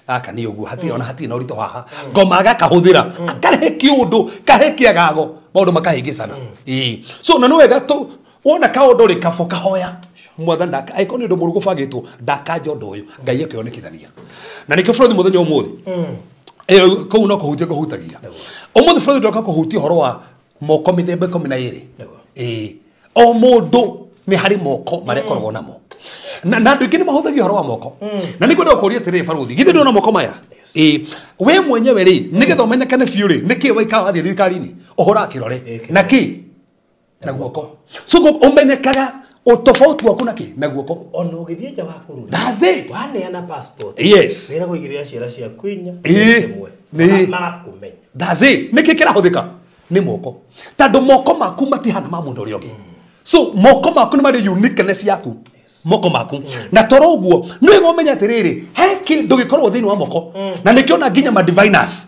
gaka nĩ ũguo hatirĩ ona hatirĩ na ũritũ haha ngoma agakahũthĩra akarehe kĩũndũ kahe kĩagago maũndũ makahĩngĩcana. Ĩĩ so na nĩ wega wona kaũndũ rĩ kabo kahoya mwathani angĩkorwo nĩ ũndũ mũũru gũbangĩtwo ndakanja ũndũ ũyũ Ngai akĩonekithania na nĩkĩo Frothi mũthenya ũmũthĩ kũu no kũhutia kũhutagia ũmũthĩ Frothi ndoka kũhutia ũhoro wa moko mĩthemba 12. Ĩĩ o mũndũ nĩ harĩ moko marĩa akoragwo namo Na andũ aingĩ nĩ mahũthagia ũhoro wa moko. Na nĩ ngwenda gũkũria atĩrĩrĩ baruthi, githĩ ndũrona moko maya? Ĩĩ, we mwenyewe rĩ, nĩgetha ũmenyekane biũ rĩ, nĩkĩ waikara wathiĩ thirikari-inĩ? Ũhũraga kĩrore. Na kĩ? Na guoko. So ũmenyekaga utofauti waku na kĩ? Na guoko. Ona ũgĩthiĩ nja wa bũrũri. That's it. Waneana passport. Yes. Wĩra kũigĩrĩra ciara ciaku inya. Ĩĩ. Nĩ. Magakũmenya. That's it. Nĩkĩ kĩrahũthĩka? Nĩ moko. Tondũ moko maku matihana ma mũndũ ũrĩa ũngĩ. So moko maku nĩ marĩ uniqueness yaku. Moko maku. Na toro ũguo nĩ wega ũmenye atĩrĩrĩ, he kĩndũ gĩkoragwo thĩinĩ wa moko. Na nĩkĩo ona nginya ma diviners.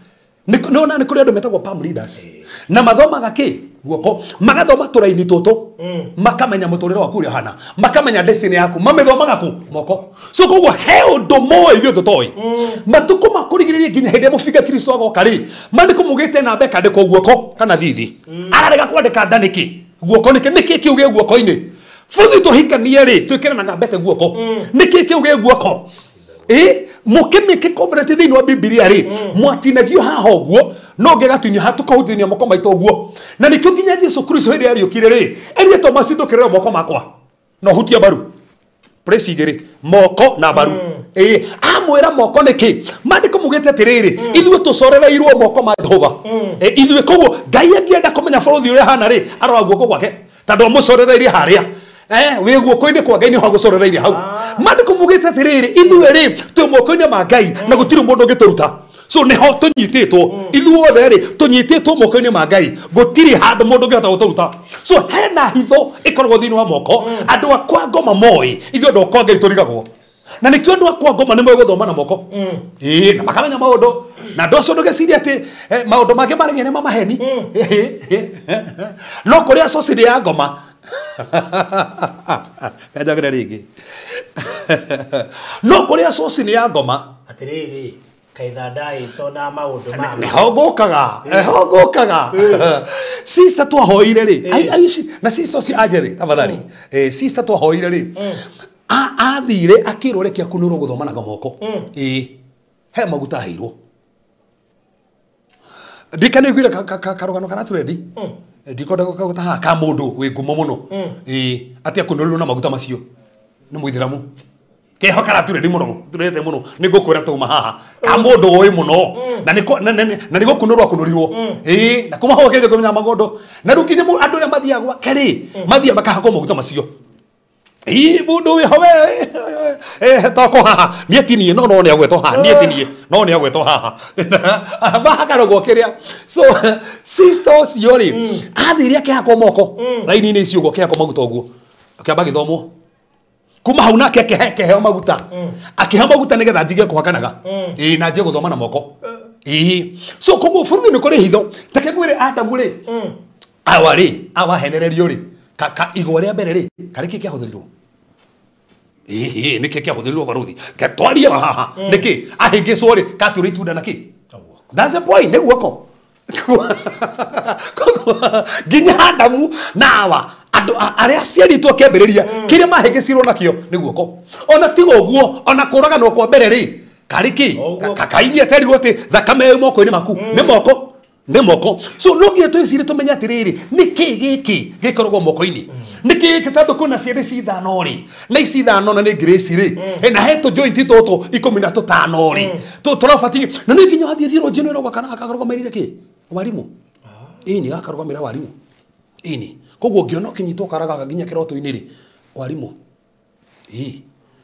Nĩ kũrĩ andũ metagwo palm readers. Na mathomaga kĩ? Guoko. Magathoma tũraini tũtũ. Makamenya mũtũrĩre waku ũrĩa ũhana. Makamenya destiny yaku. Mamĩthomaga kũ? Moko. So koguo he ũndũ moĩ ithuĩ tũtoĩ. Matukũ ma kũrigĩrĩria nginya hĩndĩ ĩrĩa mũbinga Kristo agoka rĩ, maandĩko mugĩte namba ĩkandĩkwo guoko kana thithi. Ararega kwandĩka nda nĩkĩ? Guoko nĩkĩ? Nĩkĩ kĩu gĩ guoko-inĩ? Bũrũri tũhikanie rĩ, twĩkĩre na ngambete guoko. Nĩkĩ kĩu gĩ guoko? Mũkĩmĩke covenant thĩinĩ wa Bibilia rĩ, mwatinagio haha ũguo, no ngĩgatinio haha tũkahutithania moko maitũ ũguo. Na nĩkĩo nginya Jesu Kristo hĩndĩ ariũkire rĩ, erire Thomas ndũkĩrĩre moko makwa. No hutia mbaru. Praise igĩrĩ, moko na mbaru. Amwĩra moko nĩkĩ? Maandĩko mugĩte atĩrĩrĩ, ithuĩ tũcorereirwo moko ma Jehova. Ithuĩ koguo Ngai angĩenda kũmenya bũrũri ũrĩa hana rĩ, arora guoko gwake. Tondũ amũcorereirie harĩa. Wĩ guoko-inĩ kwa Ngai nĩho agũcorereirie hau. Maandĩko mugĩte atĩrĩrĩ, ithuĩ rĩ, twĩ moko-inĩ ma Ngai na gũtirĩ mũndũ ũngĩtũruta. So nĩho tũnyitĩtwo. Ithuothe rĩ, tũnyitĩtwo moko-inĩ ma Ngai. Gũtirĩ handũ mũndũ ũngĩhota gũtũruta. So hena hitho ĩkoragwo thĩinĩ wa moko. Andũ a kwa ngoma moĩ, ithuĩ andũ a kwa Ngai tũrigagwo. Na nĩkĩo andũ a kwa ngoma nĩ moĩ gũthoma na moko. Ĩĩ, na makamenya maũndũ. Na andũ acio ndũgecirie atĩ maũndũ mangĩ maragia nĩ ma maheni. No kũrĩa society ya ngoma. Kanjagĩra rĩngĩ. No kũrĩa society ya ngoma. Atĩrĩrĩ, kaitha ndaĩtwo na maũndũ ma nĩho ngũkaga, nĩho ngũkaga. Sister twahoire rĩ, na sister ũcio anjĩrĩ tafadhali. Sister twahoire rĩ, athire akĩrwo reke akunũrwo gũthoma na moko. Ĩĩ, he maguta aheirwo. Ndikanĩiguire karũgano karaturendi. Ndikwenda gũta haha ka mũndũ wĩ ngumo mũno. Ĩĩ, atĩ akunũrirwo na maguta macio. Nĩ mũithĩramu. Keho karaturendi mũno, turete mũno. Nĩ ngũkwĩra tũma haha. Ka mũndũ ũĩ mũno. Na nĩ gũkunũrwo akunũrirwo. Ĩĩ, na kuma hau akĩanjia kũmenya maũndũ. Na rĩu nginya andũ arĩa mathiaga gwake rĩ, mathiaga makahakwo maguta macio. Ĩĩ, mũndũ wĩho we, toko haha. Niĩ ti niĩ, no nĩ agwetwo haha. Niĩ ti niĩ, no nĩ agwetwo haha. Mahakarogwo kĩrĩa. So, sister ũcio rĩ, athire akĩhakwo moko. Raini-inĩ icio ũguo akĩhakwo maguta ũguo. Akĩamba gĩthomwo. Kuma hau nake akĩheo maguta. Akĩheo maguta nĩgetha njige kũhakanaga. Ĩĩ, na njie gũthoma na moko. Ĩĩ. So koguo bũrũri nĩ kũrĩ hitho. Ta kĩngwĩre Adamu rĩ, awa rĩ, awahenererio rĩ, ka igwa rĩa mbere rĩ, karĩ kĩ kĩahũthĩrirwo? Ĩĩ, nĩkĩ kĩahũthĩrirwo baruthi? Twarie haha. Nĩkĩ? Ahĩngĩcwo rĩ, katũrĩ itunda na kĩ? That's the point, nĩ guoko. Nginya Adamu na Hawa, andũ arĩa aciarĩtwo akĩambĩrĩria, kĩrĩa mahĩngĩcirwo nakĩo nĩ guoko. Ona tiga ũguo, ona kũraganwo kwa mbere rĩ, karĩ kĩ? Kaini aterirwo atĩ thakame ĩ moko-inĩ maku. Nĩ moko. Nĩ moko. So no nginya twĩcirie tũmenye atĩrĩrĩ, nĩkĩ gĩkĩ gĩkoragwo moko-inĩ? Nĩkĩ gĩkĩ tondũ kwĩna ciĩrĩ ci ithano rĩ, na ici ithano na nĩ grace rĩ, na he tũ joint tũtũ 15 rĩ, tũrabatiĩ. Na nĩ nginya wathiĩ thiũrũnjĩ ĩno ĩrauga kana akarũgamĩrĩire kĩ? Warimũ. Ĩni, gakarũgamĩrĩra warimũ. Ĩni. Koguo ũngĩona ũkĩnyitwo kara gaka nginya kĩroto-inĩ rĩ, warimũ. Ĩĩ.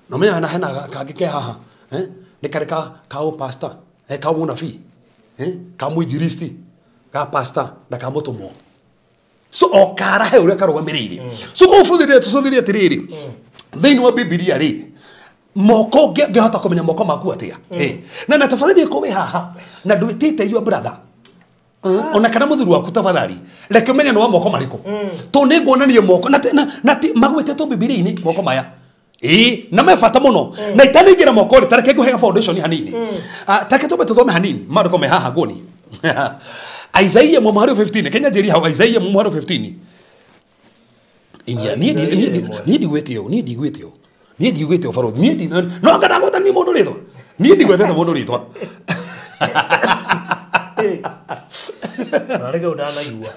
Na ũmenye hena kangĩ ke haha, nĩ karĩ ka pastor, ka mũnabii, ka mũinjilisti, ka pastor na ka mũtũmwo. So o kara he ũrĩa karũgamĩrĩire. So koguo bũthĩrĩria tũcũthĩrĩrie atĩrĩrĩ, thĩinĩ wa Bibilia rĩ, moko ngĩhota kũmenya moko maku atĩa? Na tafadhali ĩkorwo wĩ haha na ndwĩtĩte your brother. Ona kana mũthuri waku tafadhali, reke ũmenye nĩ wa moko marĩkũ. Tondũ nĩ nguonania moko na magwĩtetwo Bibilia-inĩ moko maya. Ĩĩ, na me bata mũno. Na itanĩingĩra moko rĩ, ta reke ngũhe foundation hanini. Ta reke tũmbe tũthome hanini, maandĩko me haha nguonie. Isaiah mũhari 15, Kenya njĩrie hau Isaiah mũhari 15. Inia, niĩ ndigwĩte ũũ, niĩ ndigwĩte ũũ. Niĩ ndigwĩte ũũ baruthi, niĩ no anga ndagweta niĩ mũndũ rĩtwa. Niĩ ndigwetete mũndũ rĩtwa. Na rĩu ndanaigua.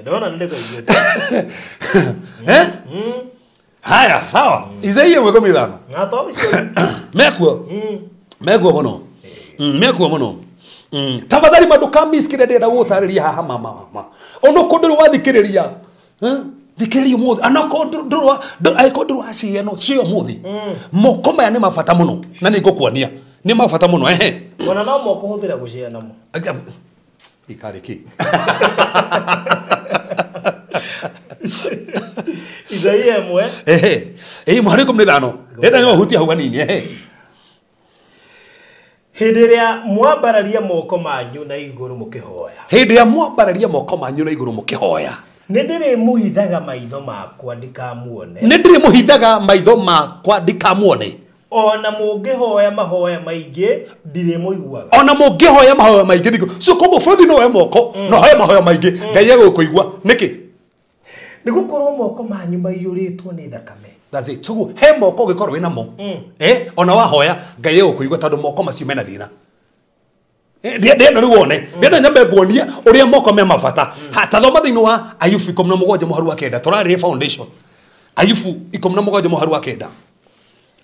Ndona nĩ ndĩkaiguĩte. Haya sawa. Isaia 15. Na to ucio. Mekuo. Mekuo muno. Mekuo muno. Tafadhali maduka miss kire ndenda gutariria haha mama mama. Ono ko nduru wathikiriria. Thikiriria umuthi. Ana ko nduru ai ko nduru acia no cio umuthi. Moko maya ni mabata muno na ni ngukuonia. Ni mabata muno ehe. Ona no moko huthira gucia namo. Ikari ki. Isaia 1. Ehe. Eh muhari 15. Ndenda nyo hutia hau hanini ehe. Hĩndĩ ĩrĩa mwambararia moko manyu na igũrũ mũkĩhoya. Hĩndĩ ĩrĩa mwambararia moko manyu na igũrũ mũkĩhoya. Nĩ ndĩrĩmũhithaga maitho makwa ndikamuone. Nĩ ndĩrĩmũhithaga maitho makwa ndikamuone. Ona mũngĩhoya mahoya maingĩ ndirĩmũiguaga. Ona mũngĩhoya mahoya maingĩ ndikũ. So koguo bũrũri no we moko no hoya mahoya maingĩ Ngai egũkũigua nĩkĩ? Nĩ gũkorwo moko manyu maiyũrĩtwo nĩ thakame. That's it. So he moko ũngĩkorwo wĩna mo. Ona wahoya Ngai egũkũigua tondũ moko macio mena thĩna. Ndĩrenda rĩu wone. Ndĩrenda nyambe nguonie ũrĩa moko me mabata. Ta thoma thĩinĩ wa Ayubu 17 mũhari wa 9. Tũrarĩ foundation. Ayubu 17 mũhari wa 9.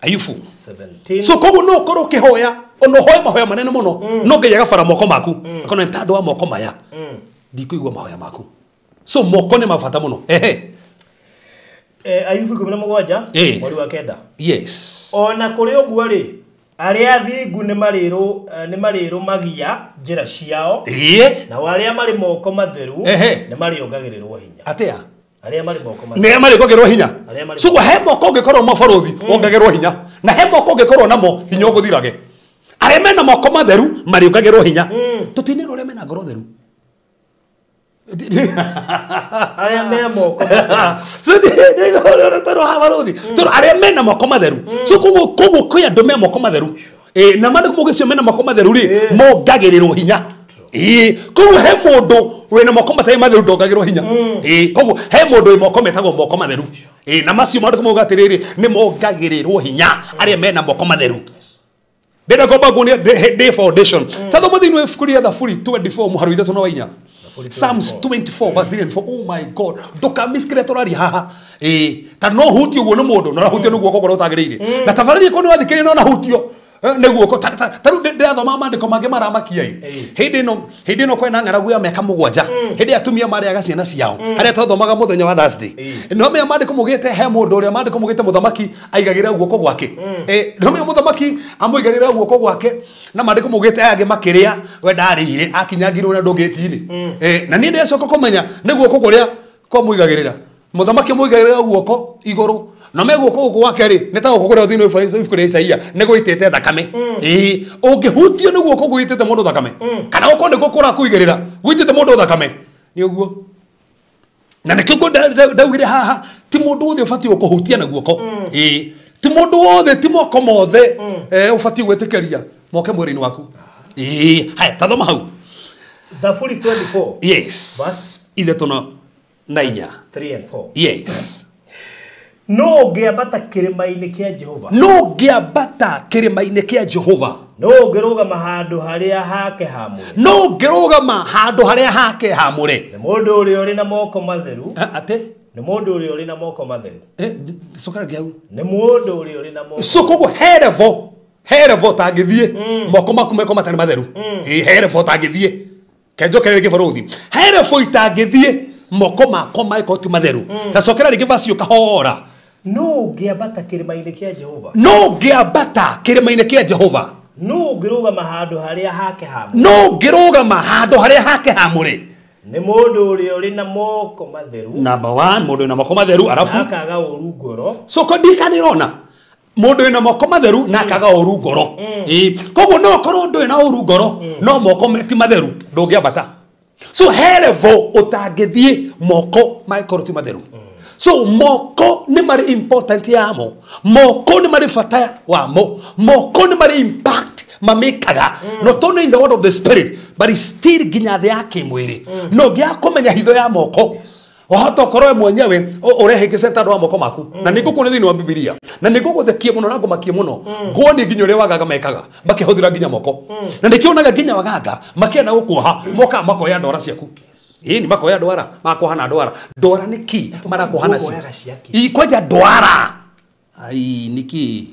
Ayubu 17. So koguo no ũkorwo ũkĩhoya ona ũhoe mahoya manene mũno no Ngai agabara moko maku. Akona nĩ tondũ wa moko maya. Ndikũigua mahoya maku. So moko nĩ mabata mũno. Ehe. Ayubu 17 mweri wa 9. Yes. Ona kũrĩ ũguo rĩ arĩa athingu nĩ marĩrũmagia njĩra ciao. Na arĩa marĩ moko matheru nĩ marĩongagĩrĩrwo hinya. Atĩa? Arĩa marĩ moko matheru. Nĩ marĩongagĩrĩrwo hinya. So he moko ũngĩkorwo mabarũthi wongagĩrwo hinya. Na he moko ũngĩkorwo namo hinya ũgũthirage. Arĩa mena moko matheru marĩongagĩrwo hinya. Tũtinĩrwo arĩa mena ngoro theru. Arĩa me moko so arĩa mena moko matheru. So koguo kwĩ andũ me moko matheru. Na mandĩko maugĩte mena moko matheru rĩ mongagĩrĩrwo hinya. Koguo he mũndũ wĩna moko matarĩ matheru ndongagĩrwo hinya. Koguo he mũndũ wĩ moko metagwo moko matheru. Na macio mandĩko mauga atĩrĩrĩ nĩ mongagĩrĩrwo hinya arĩa mena moko matheru. Ndĩrenda kwamba nguonia ndĩ foundation. Ta thoma thĩinĩ wa ibuku rĩa Thaburi 24 mũhari wa 3 na wa 4. Psalms 24 verse 3 and 4. Oh my God. Ndũkamiss kĩrĩa tũraria haha. Ta no hutio guo nĩ mũndũ na hutio nĩ guoko kũrĩa ũtagĩrĩire. Na tabarĩria ko nĩ wathikĩrĩria no na hutio nĩ guoko. Ta rĩu ndĩrathoma maandĩko mangĩ maramakia ĩ. Hĩndĩ ĩno kwĩna ng'aragu ya mĩaka 7. Hĩndĩ atumia marĩaga ciana ciao. Harĩa twathomaga mũthenya wa Thursday. No menya maandĩko maugĩte he mũndũ ũrĩa maandĩko maugĩte mũthamaki aigagĩrĩra guoko gwake. No menya mũthamaki amũigagĩrĩra guoko gwake na maandĩko maugĩte aya angĩ makĩrĩa we ndarĩire akinyangirwo na ndũngĩti-inĩ. Na niĩ ndĩracoka kũmenya nĩ guoko kũrĩa kwamũigagĩrĩra. Mũthamaki amũigagĩrĩra guoko igũrũ. Na me guoko gũkũ gwake rĩ nĩ ta guoko kũrĩa thĩinĩ wa ibuku rĩa Isaia nĩ gũitĩte thakame. Ũngĩhutio nĩ guoko gũitĩte mũndũ thakame. Kana guoko nĩkuo kũrakũigĩrĩra gũitĩte mũndũ thakame. Nĩ ũguo. Na nĩkĩo ndaugire haha ti mũndũ wothe ũbatiĩ gũkũhutia na guoko. Ti mũndũ wothe ti moko mothe ũbatiĩ gwĩtĩkĩria moke mwĩrĩ-inĩ waku. Haya ta thoma hau. Thaburi 24. Yes. Verse 3 na 4. 3 and 4. Yes. No ũngĩambata kĩrĩma-inĩ kĩa Jehova. No ũngĩambata kĩrĩma-inĩ kĩa Jehova. No ũngĩrũgama handũ harĩa hake haamũre. No ũngĩrũgama handũ harĩa hake haamũre. Nĩ mũndũ ũrĩa ũrĩ na moko matheru. Atĩ? Nĩ mũndũ ũrĩa ũrĩ na moko matheru. Cokera rĩngĩ hau. Nĩ mũndũ ũrĩa ũrĩ na moko. So koguo he level, he level ũtangĩthiĩ moko maku meko matarĩ matheru. He level ũtangĩthiĩ. Kenjokere rĩngĩ barũthi. He level itangĩthiĩ moko makwa mangĩkorwo ti matheru. Ta cokera rĩngĩ verse ũkahora. No ũngĩambata kĩrĩma-inĩ kĩa Jehova. No ũngĩambata kĩrĩma-inĩ kĩa Jehova. No ũngĩrũgama handũ harĩa hake haamũre. No ũngĩrũgama handũ harĩa hake haamũre. Nĩ mũndũ ũrĩa ũrĩ na moko matheru. Number 1 mũndũ wĩna moko matheru arafu. Na akaga ũru ngoro. So ko ndikanĩrona. Mũndũ wĩna moko matheru na akaga ũru ngoro. Koguo no ũkorwo ndũrĩ na ũru ngoro no moko ti matheru ndũngĩambata. So he level ũtangĩthiĩ moko mangĩkorwo ti matheru. So moko nĩ marĩ important yamo. Moko nĩ marĩ bata wamo. Moko nĩ marĩ impact mamĩkaga. Not only in the world of the spirit but still nginya thĩ ya kĩmwĩrĩ. No ngĩaga kũmenya hitho ya moko. Wahota ũkorwo we mwenyewe ũrehĩngĩcete andũ wa moko maku. Na nĩ ngũkuonia thĩinĩ wa Bibilia. Na nĩ ngũgũthekia mũno na ngũmakie mũno. Nguonie nginya ũrĩa wagaga mekaga makĩhũthĩra nginya moko. Na nĩkĩo wonaga nginya waganga makĩenda gũkuoha mokaga makoya ndora ciaku. Ĩĩ ni makoya ndwara makohana ndwara ndwara nĩkĩ marakohana cio kwanja ndwara ai nĩkĩ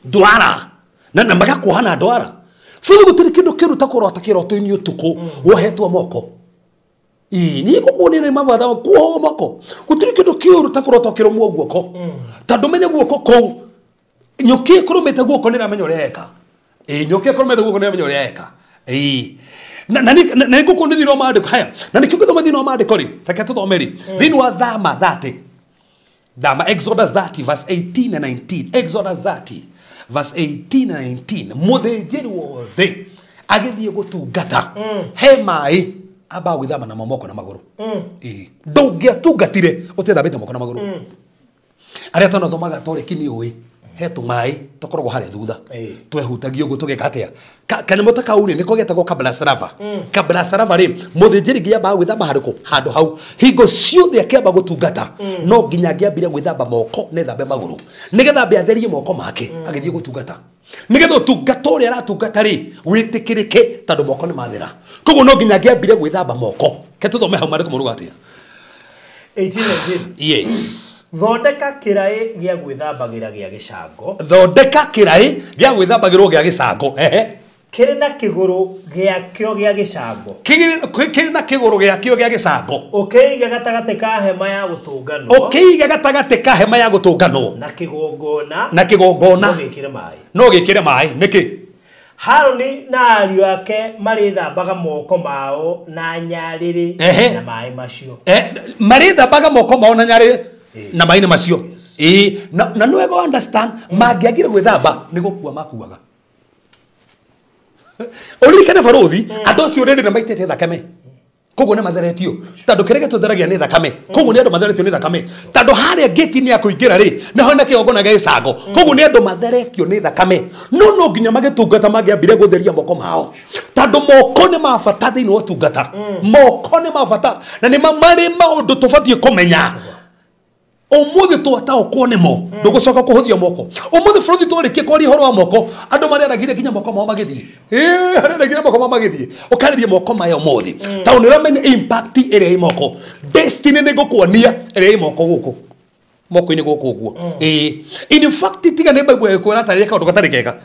ndwara na magakohana ndwara bũrũri gũtirĩ kĩndũ kĩũru ta kũrota kĩroto-inĩ ũtukũ wohetwo moko. Ĩĩ niĩ ngũkuonia nĩ mawatho kuohwo moko gũtirĩ kĩndũ kĩũru ta kũrota ũkĩrũmwo guoko tondũ menye guoko kũu nyũkĩ ĩkũrũmĩte guoko nĩ ĩramenya ũrĩa eka. Ĩĩ nyũkĩ ĩkũrũmĩte guoko nĩ ĩramenya ũrĩa eka. Ĩĩ na nĩ ngũkuonia thĩinĩ wa maandĩko haya na nĩkĩo ngĩthoma thĩinĩ wa maandĩko rĩ reke tũthome rĩ thĩinĩ wa Thama 30 Thama Exodus 30 verse 18 and 19 Exodus 30 verse 18 and 19 mũthĩnjĩri wothe agĩthiĩ gũtungata he maĩ ambaga gwĩthamba namo moko na magũrũ. Ĩĩ ndũngĩatungatire ũtethambĩte moko na magũrũ. Arĩa twanathomaga toreki nĩ ũĩ he tũmaĩ tũkoragwo harĩa thutha twehutagia ũguo tũgeka atĩa kanyamũ ta kau rĩ nĩko getagwo kablasarava. Kablasarava rĩ mũthĩnjĩri ngai ambaga gwĩthamba harĩkũ handũ hau hingo ciothe akĩamba gũtungata no nginya angĩambire gwĩthamba moko na ethambe magũrũ nĩgetha ambe atherie moko make agĩthiĩ gũtungata nĩgetha ũtungata ũrĩa aratungata rĩ wĩtĩkĩrĩke tondũ moko nĩ mathera koguo no nginya angĩambire gwĩthamba moko. Ke tũthome hau maandĩko moruga atĩa 18 19. Yes. Thondeka kĩraĩ gĩa gwĩthambagĩra gĩa gĩcango. Thondeka kĩraĩ gĩa gwĩthambagĩrwo gĩa gĩcango. Ehe. Kĩrĩ na kĩgũrũ gĩakĩo gĩa gĩcango. Kĩrĩ na kĩgũrũ gĩakĩo gĩa gĩcango. Ũkĩige gatagatĩ ka hema ya gũtũnganwo. Ũkĩige gatagatĩ ka hema ya gũtũnganwo. Na kĩgongona. Na kĩgongona. No gĩkĩre maĩ. No gĩkĩre maĩ. Nĩkĩ? Harũni na ariũ ake marĩthambaga moko mao na nyarĩrĩ na maĩ macio. Marĩthambaga moko mao na nyarĩrĩ na maĩ macio. Ĩĩ na nĩ wega understand mangĩagire gwĩthamba nĩ gũkua makuaga. Ũririkane barũthi andũ acio rĩrĩ nĩ maitĩte thakame koguo nĩ matheretio tondũ kĩrĩa gĩtũtheragia nĩ thakame koguo nĩ andũ matheretio nĩ thakame tondũ harĩa ngĩti-inĩ ya kũingĩra rĩ nĩho na kĩgongona gĩa gĩcango koguo nĩ andũ matheretio nĩ thakame no nginya magĩtungata mangĩambire gũtheria moko mao tondũ moko nĩ ma bata thĩinĩ wa ũtungata. Moko nĩ ma bata na nĩ marĩ maũndũ tũbatiĩ kũmenya. Ũmũthĩ twataũkwo nĩmo ndũgũcoka kũhũthia moko. Ũmũthĩ bũrũri twarĩkia kwaria ũhoro wa moko andũ marĩaragire nginya moko mao magĩthiĩ. Ĩĩ marĩaragire moko mao magĩthiĩ. Ũkarĩria moko maya ũmũthĩ tondũ nĩ ũramenya impact ĩrĩa ĩ moko. Destiny nĩ ngũkuonia ĩrĩa ĩ moko gũkũ moko-inĩ gũkũ ũguo. Ĩĩ in fact tiga nĩ Bible ĩkwĩra ĩratarĩria kaũndũ gatarĩ kega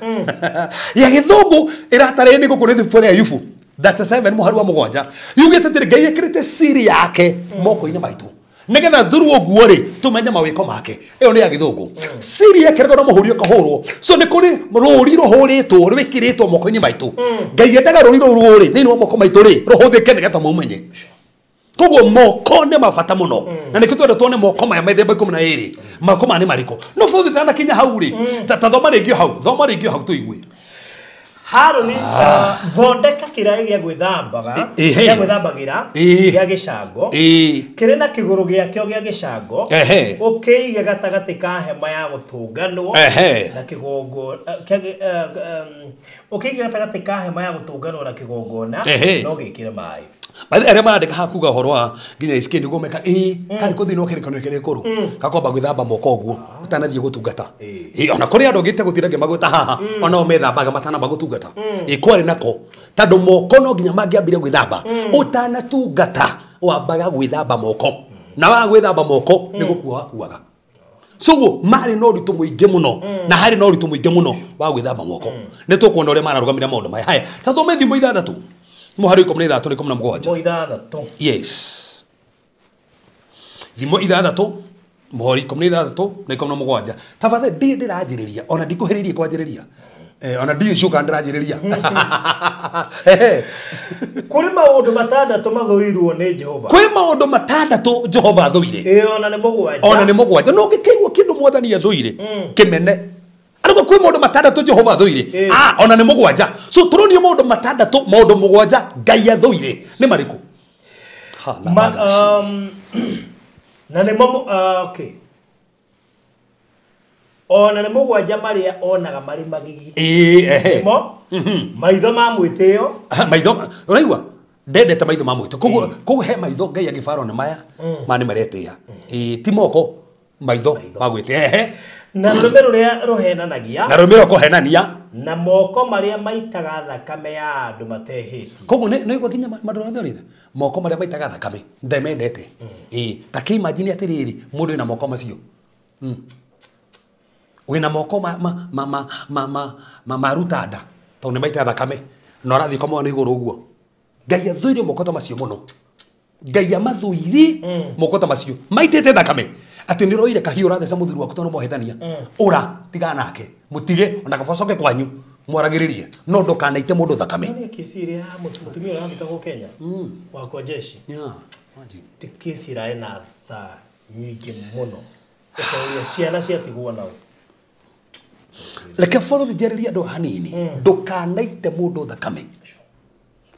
ya gĩthũngũ ĩratarĩria nĩ gũkũ nĩ thubu ya Ayubu 37 mũhari wa 7 yugĩte atĩrĩ Ngai ekĩrĩte siri yake moko-inĩ maitũ nĩgetha through ũguo rĩ tũmenye mawĩko make. Ĩyo nĩ ya gĩthũngũ. Siri yekĩragwo na mũhũri ũkahũrwo. So nĩ kũrĩ rũri rũhũrĩtwo rwĩkĩrĩtwo moko-inĩ maitũ. Ngai endaga rũri rũu rũrĩ thĩinĩ wa moko maitũ rĩ rũhũthĩke nĩgetha mũmenye. Koguo moko nĩ mabata mũno na nĩkĩo twenda tuone moko maya mĩthemba 12 moko maya nĩ marĩkũ. No bũrũri tanakinya hau rĩ ta thoma rĩngĩ hau thoma rĩngĩ hau tũigue. Harũni thondeka kĩraĩ gĩa gwĩthambaga gĩa gwĩthambagĩra gĩa gĩcango kĩrĩ na kĩgũrũ gĩakĩo gĩa gĩcango ũkĩige gatagatĩ ka hema ya gũtũnganwo na kĩgongona ũkĩige gatagatĩ ka hema ya gũtũnganwo na kĩgongona no gĩkĩre maĩ. Arĩa marandĩka haha kuga ũhoro wa nginya iski nĩguo meka ĩĩ karĩ kũ thĩinĩ wa kĩrĩkanĩro kĩrĩa gĩkũrũ gakwamba gwĩthamba moko ũguo ũtanathiĩ gũtungata. Ĩĩ ona kũrĩ andũ ngĩte gũtinda ngĩmagweta haha onao methambaga matanamba gũtungata. Ĩĩ kwarĩ nako tondũ moko no nginya mangĩambire gwĩthamba ũtanatungata wambaga gwĩthamba moko na waga gwĩthamba moko nĩ gũkua wakuaga. So guo marĩ na ũritũ mũingĩ mũno na harĩ na ũritũ mũingĩ mũno wa gwĩthamba moko. Nĩ tũkuona ũrĩa mararũgamire maũndũ maya. Haya ta thome thimo 6 mũhari 13 na 17. 6. Yes. Thimo 6 mũhari 13 na 17. Tafadhali ndiĩ ndĩranjĩrĩria ona ndikuhĩrĩirie kwanjĩrĩria. Ona ndiĩ cuka ndĩranjĩrĩria. Kũrĩ maũndũ matandatũ mathũirwo nĩ Jehova. Kwĩ maũndũ matandatũ Jehova athũire. Ĩĩ ona nĩ mũgwanja. Ona nĩ mũgwanja. No ũngĩkĩigua kĩndũ mwathani athũire kĩmene. Ariko kwĩ maũndũ matandatũ Jehova athũire. Ona nĩ mũgwanja. So tũronio maũndũ matandatũ maũndũ mũgwanja Ngai athũire. Nĩ marĩkũ? Na nĩ okay. Ona nĩ mũgwanja marĩa onaga marĩ magigi. Ĩĩ Mo maitho ma mwĩtĩo. Maitho ũraigua? Ndendete maitho ma mwĩtĩo. Koguo he maitho Ngai agĩbarwo nĩ maya ma nĩ maretĩĩa. Ĩĩ ti moko maitho ma gwĩtĩa. Na rũrĩmĩ rũrĩa rũhenanagia. Na rũrĩmĩ rwa kũhenania. Na moko maria maitaga thakame ya andu matehĩtie. Koguo nĩ igua nginya mandũ moko maria maitaga thakame ndemendete. Ta kĩ imagine atĩrĩrĩ mũndũ wĩna moko macio. Wĩna moko ma maruta nda tondũ nĩ maitaga thakame na ũrathiĩ ũkamona igũrũ ũguo. Ngai athũire moko ta macio mũno. Ngai amathũire moko ta macio maitĩte thakame atĩ nĩ ũroire kahiũ ũratheca mũthuri waku tondũ mohĩtania ũra tigana nake mũtige ona kaba ũcoke kwanyu mwaragĩrĩrie no ndũkanaite mũndũ thakame. Nĩ kesi ĩrĩa mũtumia ũrathikagwo Kenya wa kwa jeshi. Yeah, imagine. Ti kesi ĩrarĩ na tha nyingĩ mũno ũkauria ciana ciatigwo nao. Reke borithi njarĩrie andũ hanini ndũkanaite mũndũ thakame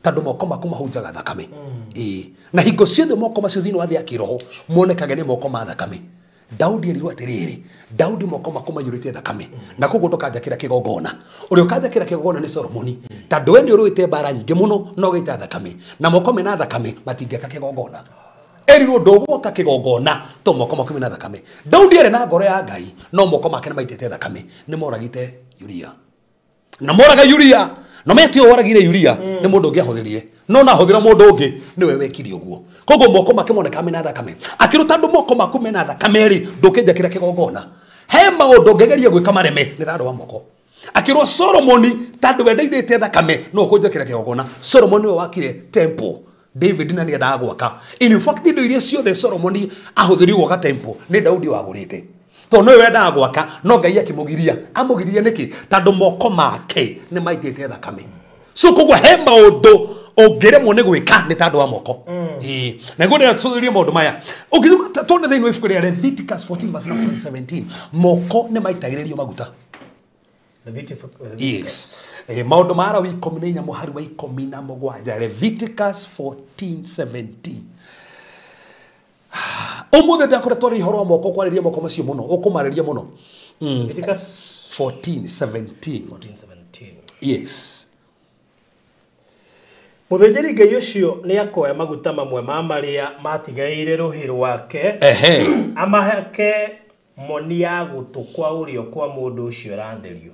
tondũ moko maku mahunjaga thakame. Na hingo ciothe moko macio thĩinĩ wa thĩ ya kĩroho monekage nĩ moko ma thakame. Daudi erirwo atĩrĩrĩ, Daudi moko maku maiyũrĩte thakame na koguo ndũkanjakĩra kĩgongona. Ũrĩa ũkanjakĩra kĩgongona nĩ Solomoni tondũ we nĩ ũrũĩte mbara nyingĩ mũno na ũgaita thakame na moko mena thakame matingĩaka kĩgongona. Erirwo ndũgwaka kĩgongona to moko maku mena thakame. Daudi arĩ na ngoro ya Ngai no moko make nĩ maitĩte thakame, nĩ moragĩte Uria. Na moraga Uria no metio woragire Uria nĩ mũndũ ũngĩ ahũthĩrie no na ahũthĩra mũndũ ũngĩ nĩwe wekire ũguo. Koguo moko make moneka mena thakame. Akĩrwo tondũ moko maku mena thakame rĩ ndũkĩnjakĩra kĩgongona. He maũndũ ũngĩgeria gwĩka mareme nĩ tondũ wa moko. Akĩrwo Solomoni tondũ we ndaithĩte thakame no ũkũnjakĩra kĩgongona. Solomoni nĩwe wakire temple. David na nĩendaga gwaka. In fact indo iria ciothe Solomoni ahũthĩrire gwaka temple nĩ Daudi wagũrĩte. Tondũ nĩwe wendaga gwaka no Ngai akĩmũgiria. Amũgiririe nĩkĩ? Tondũ moko make nĩ maitĩte thakame. So koguo he maũndũ ũngĩremwo nĩ gwĩka nĩ tondũ wa moko. Na nĩguo ndĩrenda tũthuthurie maũndũ maya. Ũngĩthoma tuone thĩinĩ wa ibuku rĩa Leviticus 14 verse 17 moko nĩ maitagĩrĩrio maguta. Leviticus. Yes. Maũndũ ma Lawi 14 mũhari wa 17 Leviticus 14:17. Ũmũthĩ ndakoretwo twarĩ ũhoro wa moko kwarĩria moko macio mũno ũkũmarĩria mũno. Leviticus 14:17. 14:17. Yes. Mũthĩnjĩri Ngai ũcio nĩ akoya maguta mamwe ma marĩa matigaire rũhĩ rwake amahake moni ya gũtũ kwa ũrĩo kwa mũndũ ũcio ũratherio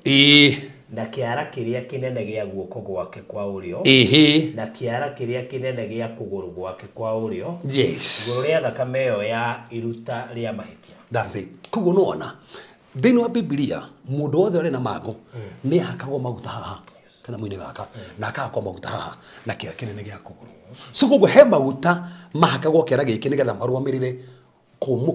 na kĩara kĩrĩa kĩnene gĩa guoko gwake kwa ũrĩo na kĩara kĩrĩa kĩnene gĩa kũgũrũ gwake kwa ũrĩo. Yes. Igũrũ rĩa thakame ĩyo ya iruta rĩa mahĩtia. That's it. Koguo nĩwona thĩinĩ wa Bibilia mũndũ wothe ũrĩ na mangũ nĩ ahakagwo maguta haha kana mwĩrĩ gaka na akahakwo maguta haha na kĩara kĩnene gĩa kũgũrũ. So koguo he maguta mahakagwo kĩara gĩkĩ nĩgetha marũgamĩrĩre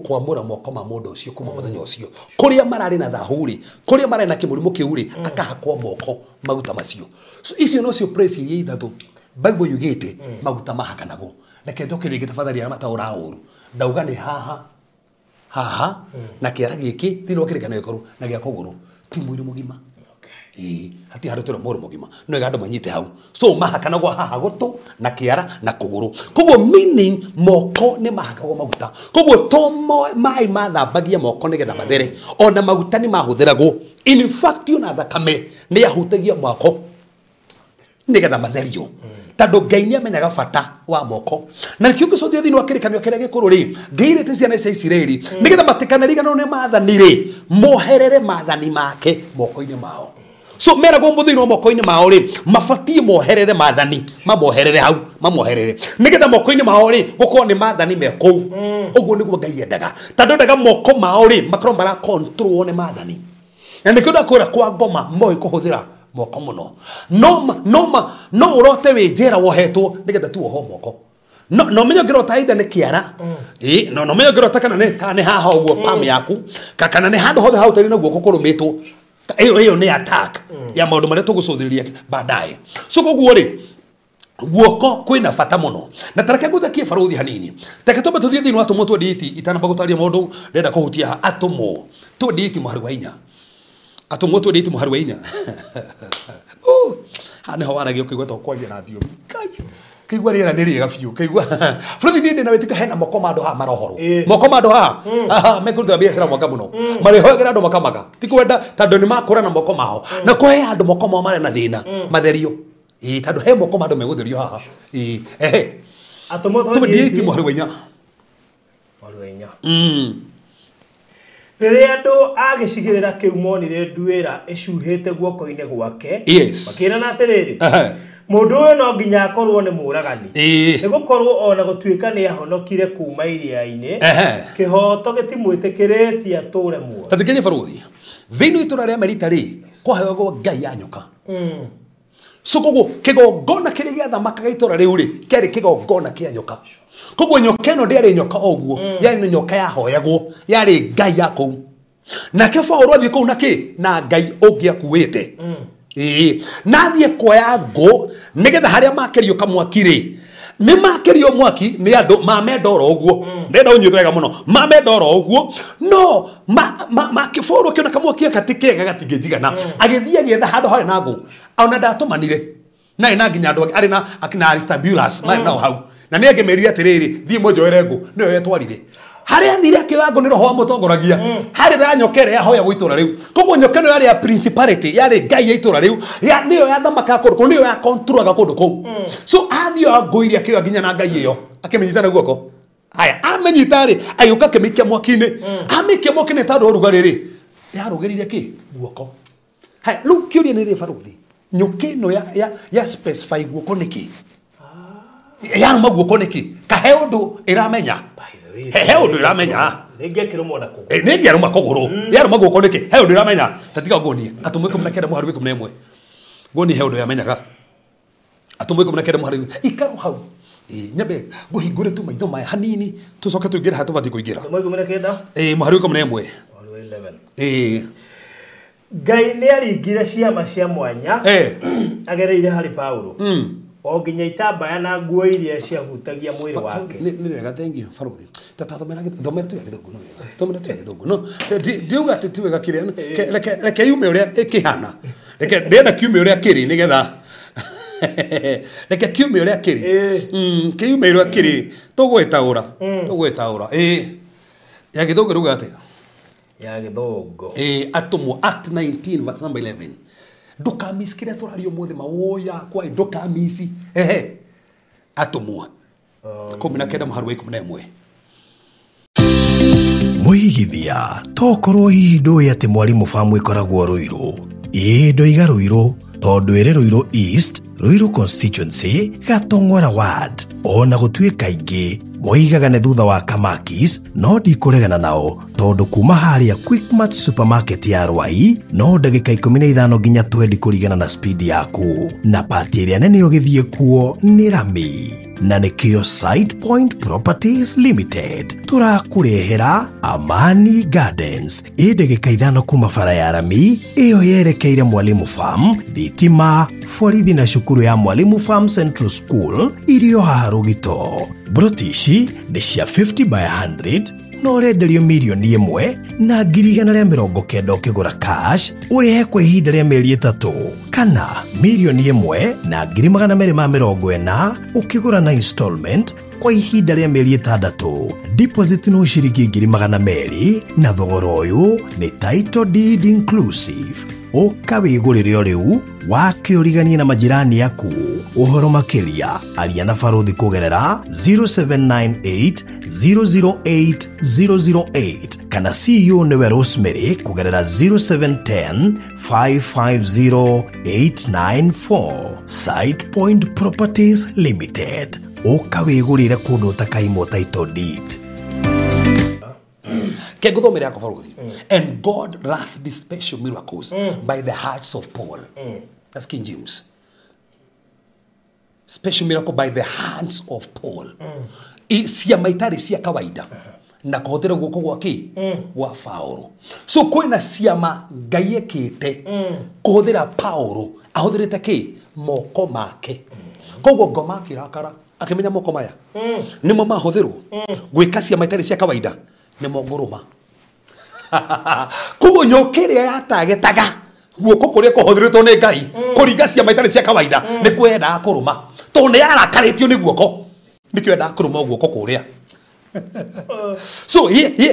kwamũra moko ma mũndũ ũcio kuma mũthenya ũcio kũrĩa mararĩ na thahu rĩ kũrĩa mararĩ na kĩmũrimũ kĩu rĩ akahakwo moko maguta macio. So icio nocio place iria ithatũ Bible yugĩte maguta mahakanagwo. Reke njoke rĩngĩ tafadhali arĩa mataũra ũru ndauga nĩ haha haha na kĩara gĩkĩ thĩinĩ wa kĩrĩkanĩro gĩkũrũ na gĩa kũgũrũ ti mwĩrĩ mũgima. Hati handũ tũrĩ mwĩrĩ mũgima no wega andũ manyite hau. So mahakanagwo haha gũtũ na kĩara na kũgũrũ. Koguo meaning moko nĩ mahakagwo maguta. Koguo to maĩ mathambagia moko nĩgetha mathere ona maguta nĩ mahũthĩragwo. In fact ona thakame nĩ yahutagia moko nĩgetha matherio tondũ Ngai nĩ amenyaga bata wa moko. Na nĩkĩo ũngĩcothia thĩinĩ wa kĩrĩkanĩro kĩrĩa gĩkũrũ rĩ Ngai erĩte ciana cia Isiraeli nĩgetha matikanariganĩrwo nĩ maathani rĩ moherere maathani make moko-inĩ mao. So meragwo mũthĩinĩ wa moko-inĩ mao rĩ mabatiĩ moherere maathani mamoherere hau mamoherere nĩgetha moko-inĩ mao rĩ gũkorwo nĩ maathani me kũu. Ũguo nĩguo Ngai endaga tondũ endaga moko mao rĩ makorwo mara control nĩ maathani. Na nĩkĩo ndakwĩra kwa ngoma moĩ kũhũthĩra moko mũno. No ũrote wĩ njera wohetwo nĩgetha tu wohwo moko. No menye ũngĩrota either nĩ kĩara no menye ũngĩrota kana nĩ haha ũguo palm yaku kana nĩ handũ hothe hau tĩri na guoko kũrũmĩtwo. Ĩyo nĩ attack ya maũndũ marĩa tũgũcũthĩrĩria baadaye. So koguo rĩ guoko kwĩna bata mũno. Na tareke ngũthakie barũthi hanini. Reke twambe tũthiĩ thĩinĩ wa Atũmwo 28 itanamba gũtaria maũndũ ndĩrenda kũhutia haha. Atũmwo 28 mũhari wa 4. Atũmwo 28 mũhari wa 4. Haha nĩho waragia ũkaigua ta ũkwaria na thiomi. Ngai kaigua rĩera nĩ rĩega biũ kaigua bũrũri niĩ ndĩna wĩtĩkio hena moko ma andũ haha marohorwo. Moko ma andũ haha mekũruta biacara mwaka mũno marĩhoyagĩra andũ makamaka ti kwenda tondũ nĩ makũra na moko mao na kũhe andũ moko mao marĩ na thĩna matherio. Tondũ he moko ma andũ megũtherio haha. Atũmwo 28 mũhari wa 4. Mũhari wa 4. Rĩrĩa andũ a gĩcigĩrĩra kĩu monire nduĩra ĩcuhĩte guoko-inĩ gwake, makĩĩrana atĩrĩrĩ, mũndũ ũyũ no nginya akorwo nĩ mũũragani, nĩ gũkorwo ona gũtuĩka nĩ ahonokire kuma iria-inĩ, kĩhooto gĩtimwĩtĩkĩrĩtie atũũre muoyo. Ta thikĩrĩria baruthi, thĩinĩ wa itũũra rĩa Melita rĩ, kwaheagwo ngai ya nyoka. So koguo kĩgongona kĩrĩa gĩathamakaga itũũra rĩu rĩ, kĩarĩ kĩgongona kĩa nyoka. Koguo nyoka ĩno ndĩarĩ nyoka o ũguo, yarĩ nyoka yahoyagwo, yarĩ ngai ya kũu. Nake Paũlũ athiĩ kũu na kĩ? Na ngai ũngĩ akuĩte. Na athiĩ kuoya ngũ nĩgetha harĩa makĩrio kamwaki rĩ, nĩ makĩrio mwaki nĩ andũ mamenda oro ũguo. Ndĩrenda ũnyite wega mũno, mamenda oro ũguo, no Paũlũ akĩona kamwaki gaka ti kega gatingĩnjigana, agĩthiĩ agĩetha handũ harĩ na ngũ. Ona ndatũmanire na ĩna nginya andũ arĩ na akina Aristobulus marĩ nao hau, na nĩ angĩmerire atĩrĩrĩ, thiĩ mũnjoere ngũ, nĩyo yetwarire. Harĩa athire akĩoya ngũ nĩ roho wamũtongoragia, harĩ na nyoka ĩrĩa yahoyagwo itũũra rĩu. Koguo nyoka ĩno yarĩ ya principality, yarĩ ngai ya itũũra rĩu, nĩyo yathamakaga kũndũ kũu, nĩyo yakontrolaga kũndũ kũu. So athiĩ oya ngũ iria akĩoya nginya na ngai ĩyo, akĩmĩnyita na guoko. Haya, amĩnyita rĩ, agĩũka akĩmĩikia mwaki-inĩ. Amĩikia mwaki-inĩ tondũ wa ũrugarĩ rĩ, yarũgĩrĩire kĩ? Guoko. Haya, rĩu kĩũria nĩ rĩ baruthi, nyoka ĩno ya specify guoko nĩkĩ? Yarũma guoko nĩkĩ? Kahe ũndũ ĩramenya. He ũndũ ĩramenya. Nĩngĩakĩrũmwo na kũgũrũ. Nĩngĩarũma kũgũrũ. Yarũma guoko nĩkĩ? He ũndũ ĩramenya. Ta tiga nguonie. Atũmwo 19 mũhari wa 11. Nguonie he ũndũ yamenyaga. Atũmwo 19 mũhari wa ikaro hau. Nyambe ngũhingũre tu maitho maya hanini tũcoke tũingĩre harĩa tũbatiĩ kũingĩra. Atũmwo 19? Mũhari wa 11. Mũhari wa 11. Ngai nĩaringire ciama cia mwanya agereire harĩ Paũlũ, o nginya itambaya na nguo iria ciahutagia mwĩrĩ wake. Nĩ wega, thank you baruthi. Ta thomera thomera tu ya gĩthũngũ, no wega. Thomera tu ya gĩthũngũ. No ndiuga atĩ ti wega kĩrĩa, reke yume ũrĩa ĩkĩhana. Reke ndĩrenda kiume ũrĩa kĩrĩ nĩgetha reke kiume ũrĩa kĩrĩ. Kiume ũrĩa kĩrĩ tũgwĩtaũra. Tũgwĩtaũra. Ya gĩthũngũ rĩuga atĩa? Ya gĩthũngũ. Atũmwo Act 19 verse number 11. Ndũkamisi kĩrĩa tũraria ũmũthĩ mawoya kwa ndũkamisi. Atũmwo 19 mũhari wa 11. Mũigithia tokorwo hihi ndũĩ atĩ Mwalimu Farm ĩkoragwo Ruiru. Ĩĩ ndoiga Ruiru tondũ ĩrĩ Ruiru East, Ruiru Constituency, Gatong'ora Ward. Ona gũtuĩka aingĩ moigaga nĩ thutha wa Kamakis, no ndikũregana nao tondũ kuma harĩa Quickmart supermarket ya Rwai no ndagĩka 15 nginya 20 kũringana na speed yaku, na pati ĩrĩa nene ũgĩthiĩ kuo nĩ rami. Na nĩkĩo Side Point Properties Limited tũrakũrehera Amani Gardens ĩ ndagĩka 5 kuma bara ya rami ĩyo yerekeire Mwalimu Farm, thitima, borithi na cukuru ya Mwalimu Farm Central School irio haha Rũgito. Broti ici nĩ cia 50 by 100 no ũrenderio mirioni 1 na 190,000 ũkĩgũra cash ũrĩhe kwa ihinda rĩa mĩeri 3 kana mirioni 1 na 240,000 ũkĩgũra na installment kwa ihinda rĩa mĩeri 6. Deposit no ciringi 200,000 na thogora ũyũ nĩ title deed inclusive. Ũka wĩgũrĩre o rĩu wakĩũriganie na majirani aku. Ũhoro makĩria aria na baruthi kũgerera 0798 008 008 kana CEO nĩwe Rosemary kũgerera 0710 550 894. Side Point Properties Limited. Ũka wĩgũrĩre kũndũ ũtakaimwo title deed. Kegũthomera yako baruthi. And God wrought these special miracles by the hearts of Paul. That's King James. Special miracle by the hands of Paul. Ciama itarĩ cia kawaida na kũhũthĩra guoko gwa kĩ? Gwa Paũlũ. So kwĩna ciama Ngai ekĩte kũhũthĩra Paũlũ, ahũthĩrĩte kĩ? Moko make. Koguo ngoma akĩrakara akĩmenya moko maya nĩmo mahũthĩrwo gwĩka ciama itarĩ cia kawaida, nĩmo ngũrũma. Koguo nyoka ĩrĩa yatagetaga guoko kũrĩa kũhũthĩrĩtwo nĩ Ngai kũringa ciama itarĩ cia kawaida nĩ kwendaga kũrũma, tondũ nĩ yarakarĩtio nĩ guoko, nĩkĩo yendaga kũrũma guoko kũrĩa. So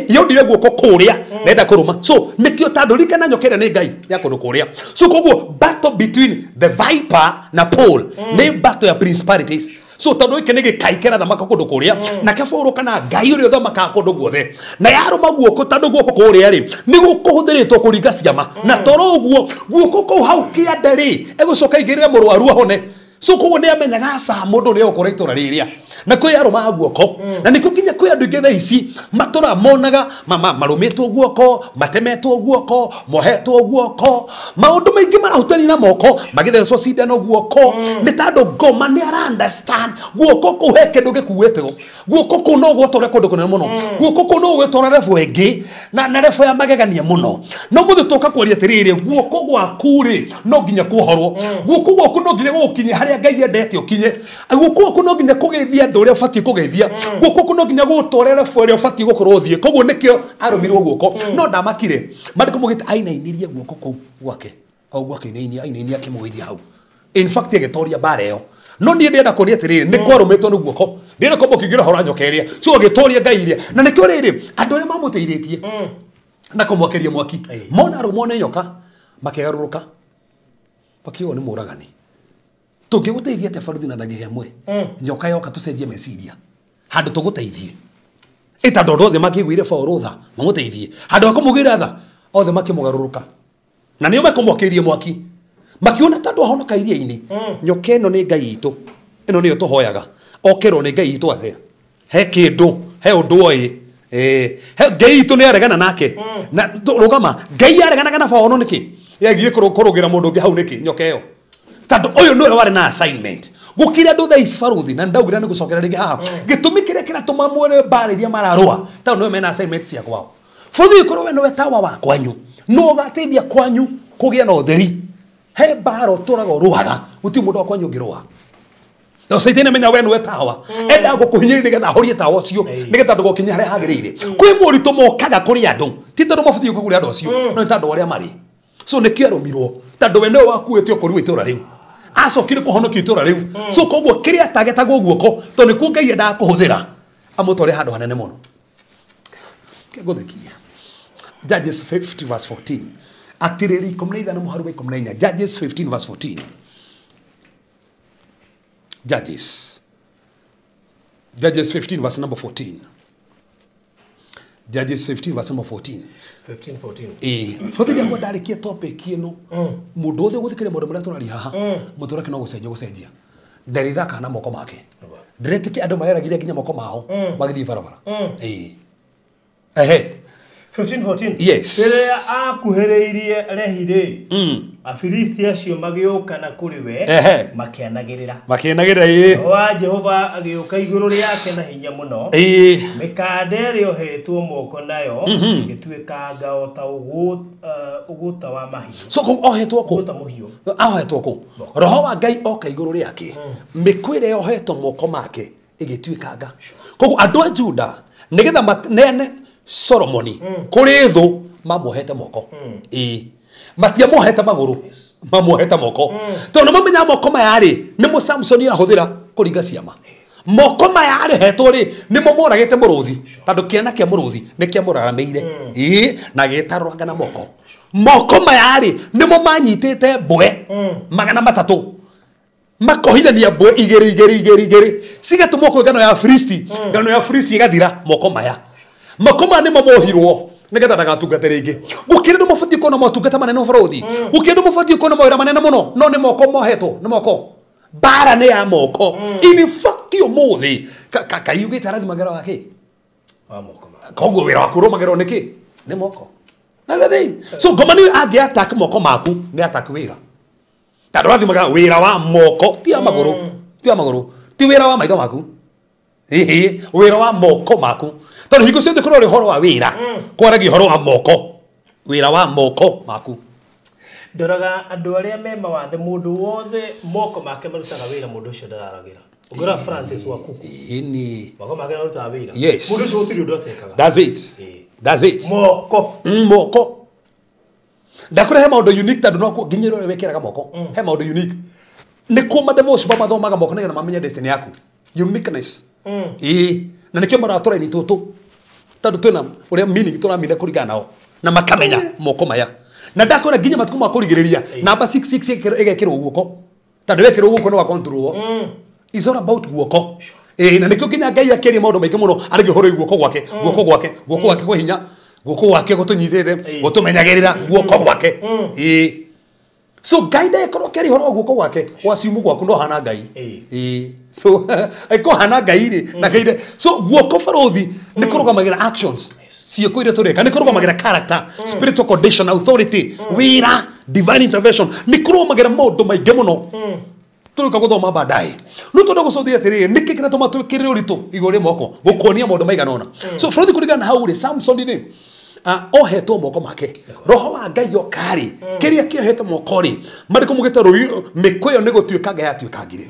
yondire guoko kũrĩa nenda kũrũma, so nĩkĩo tondũ ririkana nyoka ĩrĩa nĩ Ngai ya kũndũ kũrĩa. So koguo battle between the viper na Paul nĩ battle ya principalities, So tondu giki ni gikaikera thamaka kundu kuria na keburu kana ngai uria thamaka kundu guothe na yaruma guoko tondu guoko kuria ri ni gukuhuthiritwo kuringa ciama na toro uguo guoko kuu hau kianda ri egucoka igirire murwaru ahone. So koguo ni amenyaga aca mundu uria ukora itura riria na kwi aruma guoko na nikio nginya kwi andu ingi thaa ici matura monaga marumitwo guoko matemetwo guoko mohetwo guoko maundu maingi marahutania na moko magithecwo cindano guoko ni tandu ngoma ni ara understand guoko kuu he kindu gikuitwo guoko kuu no gwotore kundu kunene muno guoko kuu no gwotore level ingi na level ya magegania muno no muthu tuka kwaria atiriri guoko gwaku ri no nginya kuohorwo guoko gwaku no nginya gukinye haria ngai endete ukinye guoko gwaku no nginya kugeithia andu uria ubatie kugeithia guoko ku no nginya gutware level iria ubatie gukorwo uthie koguo nikio arumirwo guoko no ndamakire mandiko mugite ainainirie guoko kuu gwake o gwake inainia ainainia akimugeithia hau. In fact agitoria mbara iyo no nie ndĩrenda kuonia atiriri ni kwarumitwo ni guoko ndĩrenda kwamba ũkĩingĩra hora nyoka ĩrĩa so agitoria ngai iria na nikio rĩrĩ andũ arĩa mamũteithĩtie na kũmwakeria mwaki mona arũmwo nĩ nyoka makĩgarũrũka makiuga nĩ mũragani tũngĩgũteithia atĩa baruthi na ndagĩka ĩmwe nyoka yoka tũcenjie meciria handũ tũgũteithie ĩtandũ andũ othe makĩiguire Paũlũ tha mamũteithie handũ ha kũmũgĩra tha othe makĩmũgarũrũka na nĩo mekũmwakĩrie mwaki makiona tandũ ahonoka iria-inĩ nyoka ĩno nĩ ngai itũ ĩno nĩyo tũhoyaga okerwo nĩ ngai itũ atĩa he kĩndũ he ũndũ oĩ ngai itũ nĩ aregana nake na rũgama ngai areganaga na Paũlũ nĩkĩ yagire kũrũgĩra mũndũ ũngĩ hau nĩkĩ nyoka ĩyo tandũ ũyũ nĩwe warĩ na assignment gũkĩra andũ thaa ici baruthi na ndaugire nĩ gũcokera rĩngĩ haha gĩtũmi kĩrĩa kĩratũma muone mbara iria mararũa tondũ nĩwe mena assignment cia kwao bũrũri ũkorwo we nĩwe tawa wa kwanyu nũ ũgateithia kwanyu kũgĩa na ũtheri he mbara ũtũraga ũrũaga gũtirĩ mũndũ wa kwanyu ũngĩrũa na Satan amenya we nĩwe tawa enda gũkũhinyĩrĩria nĩgetha ahorie tawa ũcio nĩgetha ndũgokinye harĩa hagĩrĩire kwĩ moritũ mokaga kũrĩ andũ ti tondũ mabatiĩ gũka kũrĩ andũ acio no nĩ tondũ arĩa marĩ so nĩkĩo arũmirwo tondũ we nĩwe wakuĩte ũkũrĩ wa itũra rĩu acokire kũhonokia itũra rĩu so koguo kĩrĩa atagetagwo guoko tondũ nĩkuo Ngai endaga kũhũthĩra amũtware handũ hanene mũno. Kĩngũthekia Judges 50 verse 14 atirĩrĩ 15 mũhari wa 14 Judges 15 verse 14 Judges 15 verse number 14 Judges 15 verse number 14 15 14 Bũrũri yakwa ndarĩkia topic ĩno mũndũ wothe ũgũthikĩrĩria maũndũ marĩa tũraria haha mũtwe wake no gũcenjia gũcenjia ndarĩthakaga na moko make ndĩretĩkia andũ mareragiria nginya moko mao magĩthiĩ barabara ehe 15 14 Yes. Rĩrĩa akuhĩrĩirie Lehi rĩ Afilisti acio magĩũka na kũrĩ we makĩanagĩrĩra Roho wa Jehova agĩũka igũrũ rĩake na hinya mũno mĩkanda ĩrĩa ohetwo moko nayo ĩgĩtuĩkanga o ta ũgũta wa mahiũ. So ohetwo kũ? Ũgũta mũhiũ. Ohetwo kũ? Roho wa Ngai oka igũrũ rĩake mĩkwa ĩrĩa yohetwo moko make ĩgĩtuĩkanga. Koguo andũ a Juda nĩgetha maneane Solomoni kũrĩ thũ mamuohete moko matiamuohete magũrũ mamuohete moko tondũ mamenya moko maya rĩ nĩmo Samsoni arahũthĩra kũringa ciama moko maya arehetwo rĩ nĩmo moragĩte mũrũthi tondũ kĩana kĩa mũrũthi nĩ kĩamũraramĩire na gĩtarũranga na moko moko maya rĩ nĩmo manyitĩte mbwe 300 makohithania mbwe igĩrĩ igĩrĩ igĩrĩ igĩrĩ cigatũmwo kwĩ ngano ya Filisti ngano ya Filisti ĩgathira moko maya moko maya nĩmo mohirwo nĩgetha ndagatungate rĩngĩ gũkĩrĩ andũ mabatiĩ kuona motungata manene bũrũri gũkĩrĩ andũ mabatiĩ kuona mawĩra manene mũno no nĩ moko mohetwo nĩ moko mbara nĩ ya moko in fact ũmũthĩ kaiugĩte arathimagĩra wa kĩ koguo wĩra waku ũrũmagĩrwo nĩ kĩ nĩ moko so ngoma nĩ angĩ attack moko maku nĩ attack wĩra tondũ ũrathimaga wĩra wa moko ti wa magũrũ ti wa magũrũ ti wĩra wa maitho maku wĩra wa moko maku tondũ hingo ciothe kũrĩ ũhoro wa wĩra kwaragia ũhoro wa moko wĩra wa moko maku ndoraga andũ arĩa me mawathe mũndũ wothe moko make marutaga wĩra mũndũ ũcio ndararagĩra ũngĩrora Francis wa Kuku moko make marutaga wĩra mũndũ ũcio gũtirĩ ũndũ atekaga. That's it. That's it. Moko moko ndakũrehe maũndũ unique tondũ no nginya ũrĩa wĩkĩraga moko he maũndũ unique nĩ kũ madevotion mathomaga moko nĩgetha mamenye destiny yaku uniqueness na nĩkĩo maratũra ini tũtũ tondũ twĩna ũrĩa meaning tũramina kũringana nao na makamenya moko maya na ndakwĩra nginya matukũ ma kũrigĩrĩria namba 66 ĩgekĩrwo guoko tondũ wekĩrwo guoko no wa control It's all about guoko. Na nĩkĩo nginya Ngai akĩaria maũndũ maingĩ mũno arĩ ũhoro guoko gwake, guoko gwake, guoko gwake kwĩ hinya, guoko gwake gũtũnyitĩte, gũtũmenyagĩrĩra guoko gwake. So Ngai ndegũkorwo akĩaria ũhoro wa guoko gwake, waciumu gwaku no hana Ngai. So angĩkorwo hana Ngai rĩ, na Ngai so guoko barothi nĩ kũrũgamagĩra actions. Ciĩko iria tũreka nĩ kũrũgamagĩra character, spiritual condition, authority, wĩra, divine intervention, nĩ kũrũgamagĩra maũndũ maingĩ mũno. Tũrĩka gũthoma baadaye. No tondũ gũcũthĩrĩria atĩrĩrĩ, nĩkĩ kĩratũma twĩkĩrĩre ũritũ igũrũ rĩa moko gũkuonia maũndũ maigana ũna. So bũrũri kũringana na hau rĩ, Samson rĩ, ohetwo moko make, roho wa Ngai oka rĩ, kĩrĩa kĩohetwo moko rĩ, marĩkũ mugĩte rũi mĩkũ ĩyo nĩ gũtuĩka Ngai yatuĩkangire.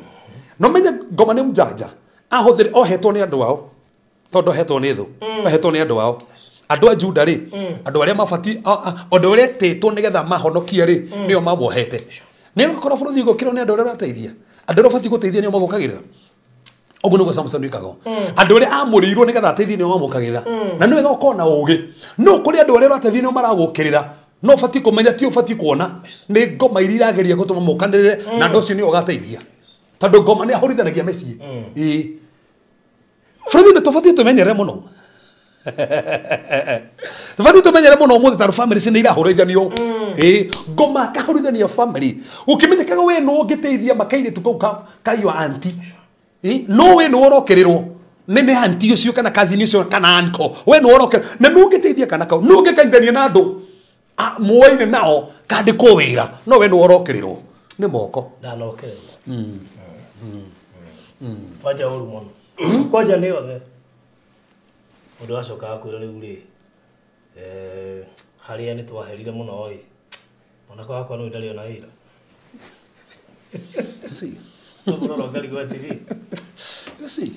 No menye ngoma nĩ mjanja, ahũthĩre ohetwo nĩ andũ ao, tondũ ohetwo nĩ thũ, ohetwo nĩ andũ ao. Andũ a Juda rĩ, andũ arĩa mabatiĩ, ũndũ ũrĩa etĩtwo nĩgetha mahonokie rĩ, nĩo mamuohete. Nĩ ũgũkorwo bũrũri gũkĩrwo nĩ andũ arĩa ũrateithia. Andũ arĩa ũbatiĩ gũteithia nĩo magũkagĩrĩra. Ũguo nĩguo Samson wĩkaga. Andũ arĩa amũrĩirwo nĩgetha ateithie nĩo mamũkagĩrĩra. Na nĩ wega ũkorwo na ũũgĩ. No kũrĩ andũ arĩa ũrateithia nĩo maragũkĩrĩra. No ũbatiĩ kũmenya ti ũbatiĩ kuona. Nĩ ngoma iria irageria gũtũma mũkanĩrĩre na andũ acio nĩo ũgateithia. Tondũ ngoma nĩ ahũrithanagia mĩciĩ. Bũrũri nĩ tũbatiĩ tũmenyerere mũno. Tũbatiĩ tũmenyere mũno ũmũthĩ tondũ family nĩ irahũrithanio. Ngoma akahũrithania family. Ũkĩmenyekaga we nũ ũngĩteithia makairĩtu kau ka your auntie. No we nũ ũrokĩrĩrwo nĩ auntie ũcio kana cousin ũcio kana uncle. We nũ ũrokĩrĩrwo na nũ ũngĩteithia kana kau. Nũ ũngĩkaithania na andũ muoine nao kandĩkwo wĩra. No we nũ ũrokĩrĩrwo nĩ moko. Ndanokĩrĩrwo. Kwanja ũru mũno. Kwanja nĩ othe. Mũndũ acokaga kwĩra rĩu rĩ, harĩa nĩ twaherire mũno ĩ, mwanake wakwa nĩ ndarĩ ona wĩra. See. Ũrora ũkarigwo atĩrĩ. You see.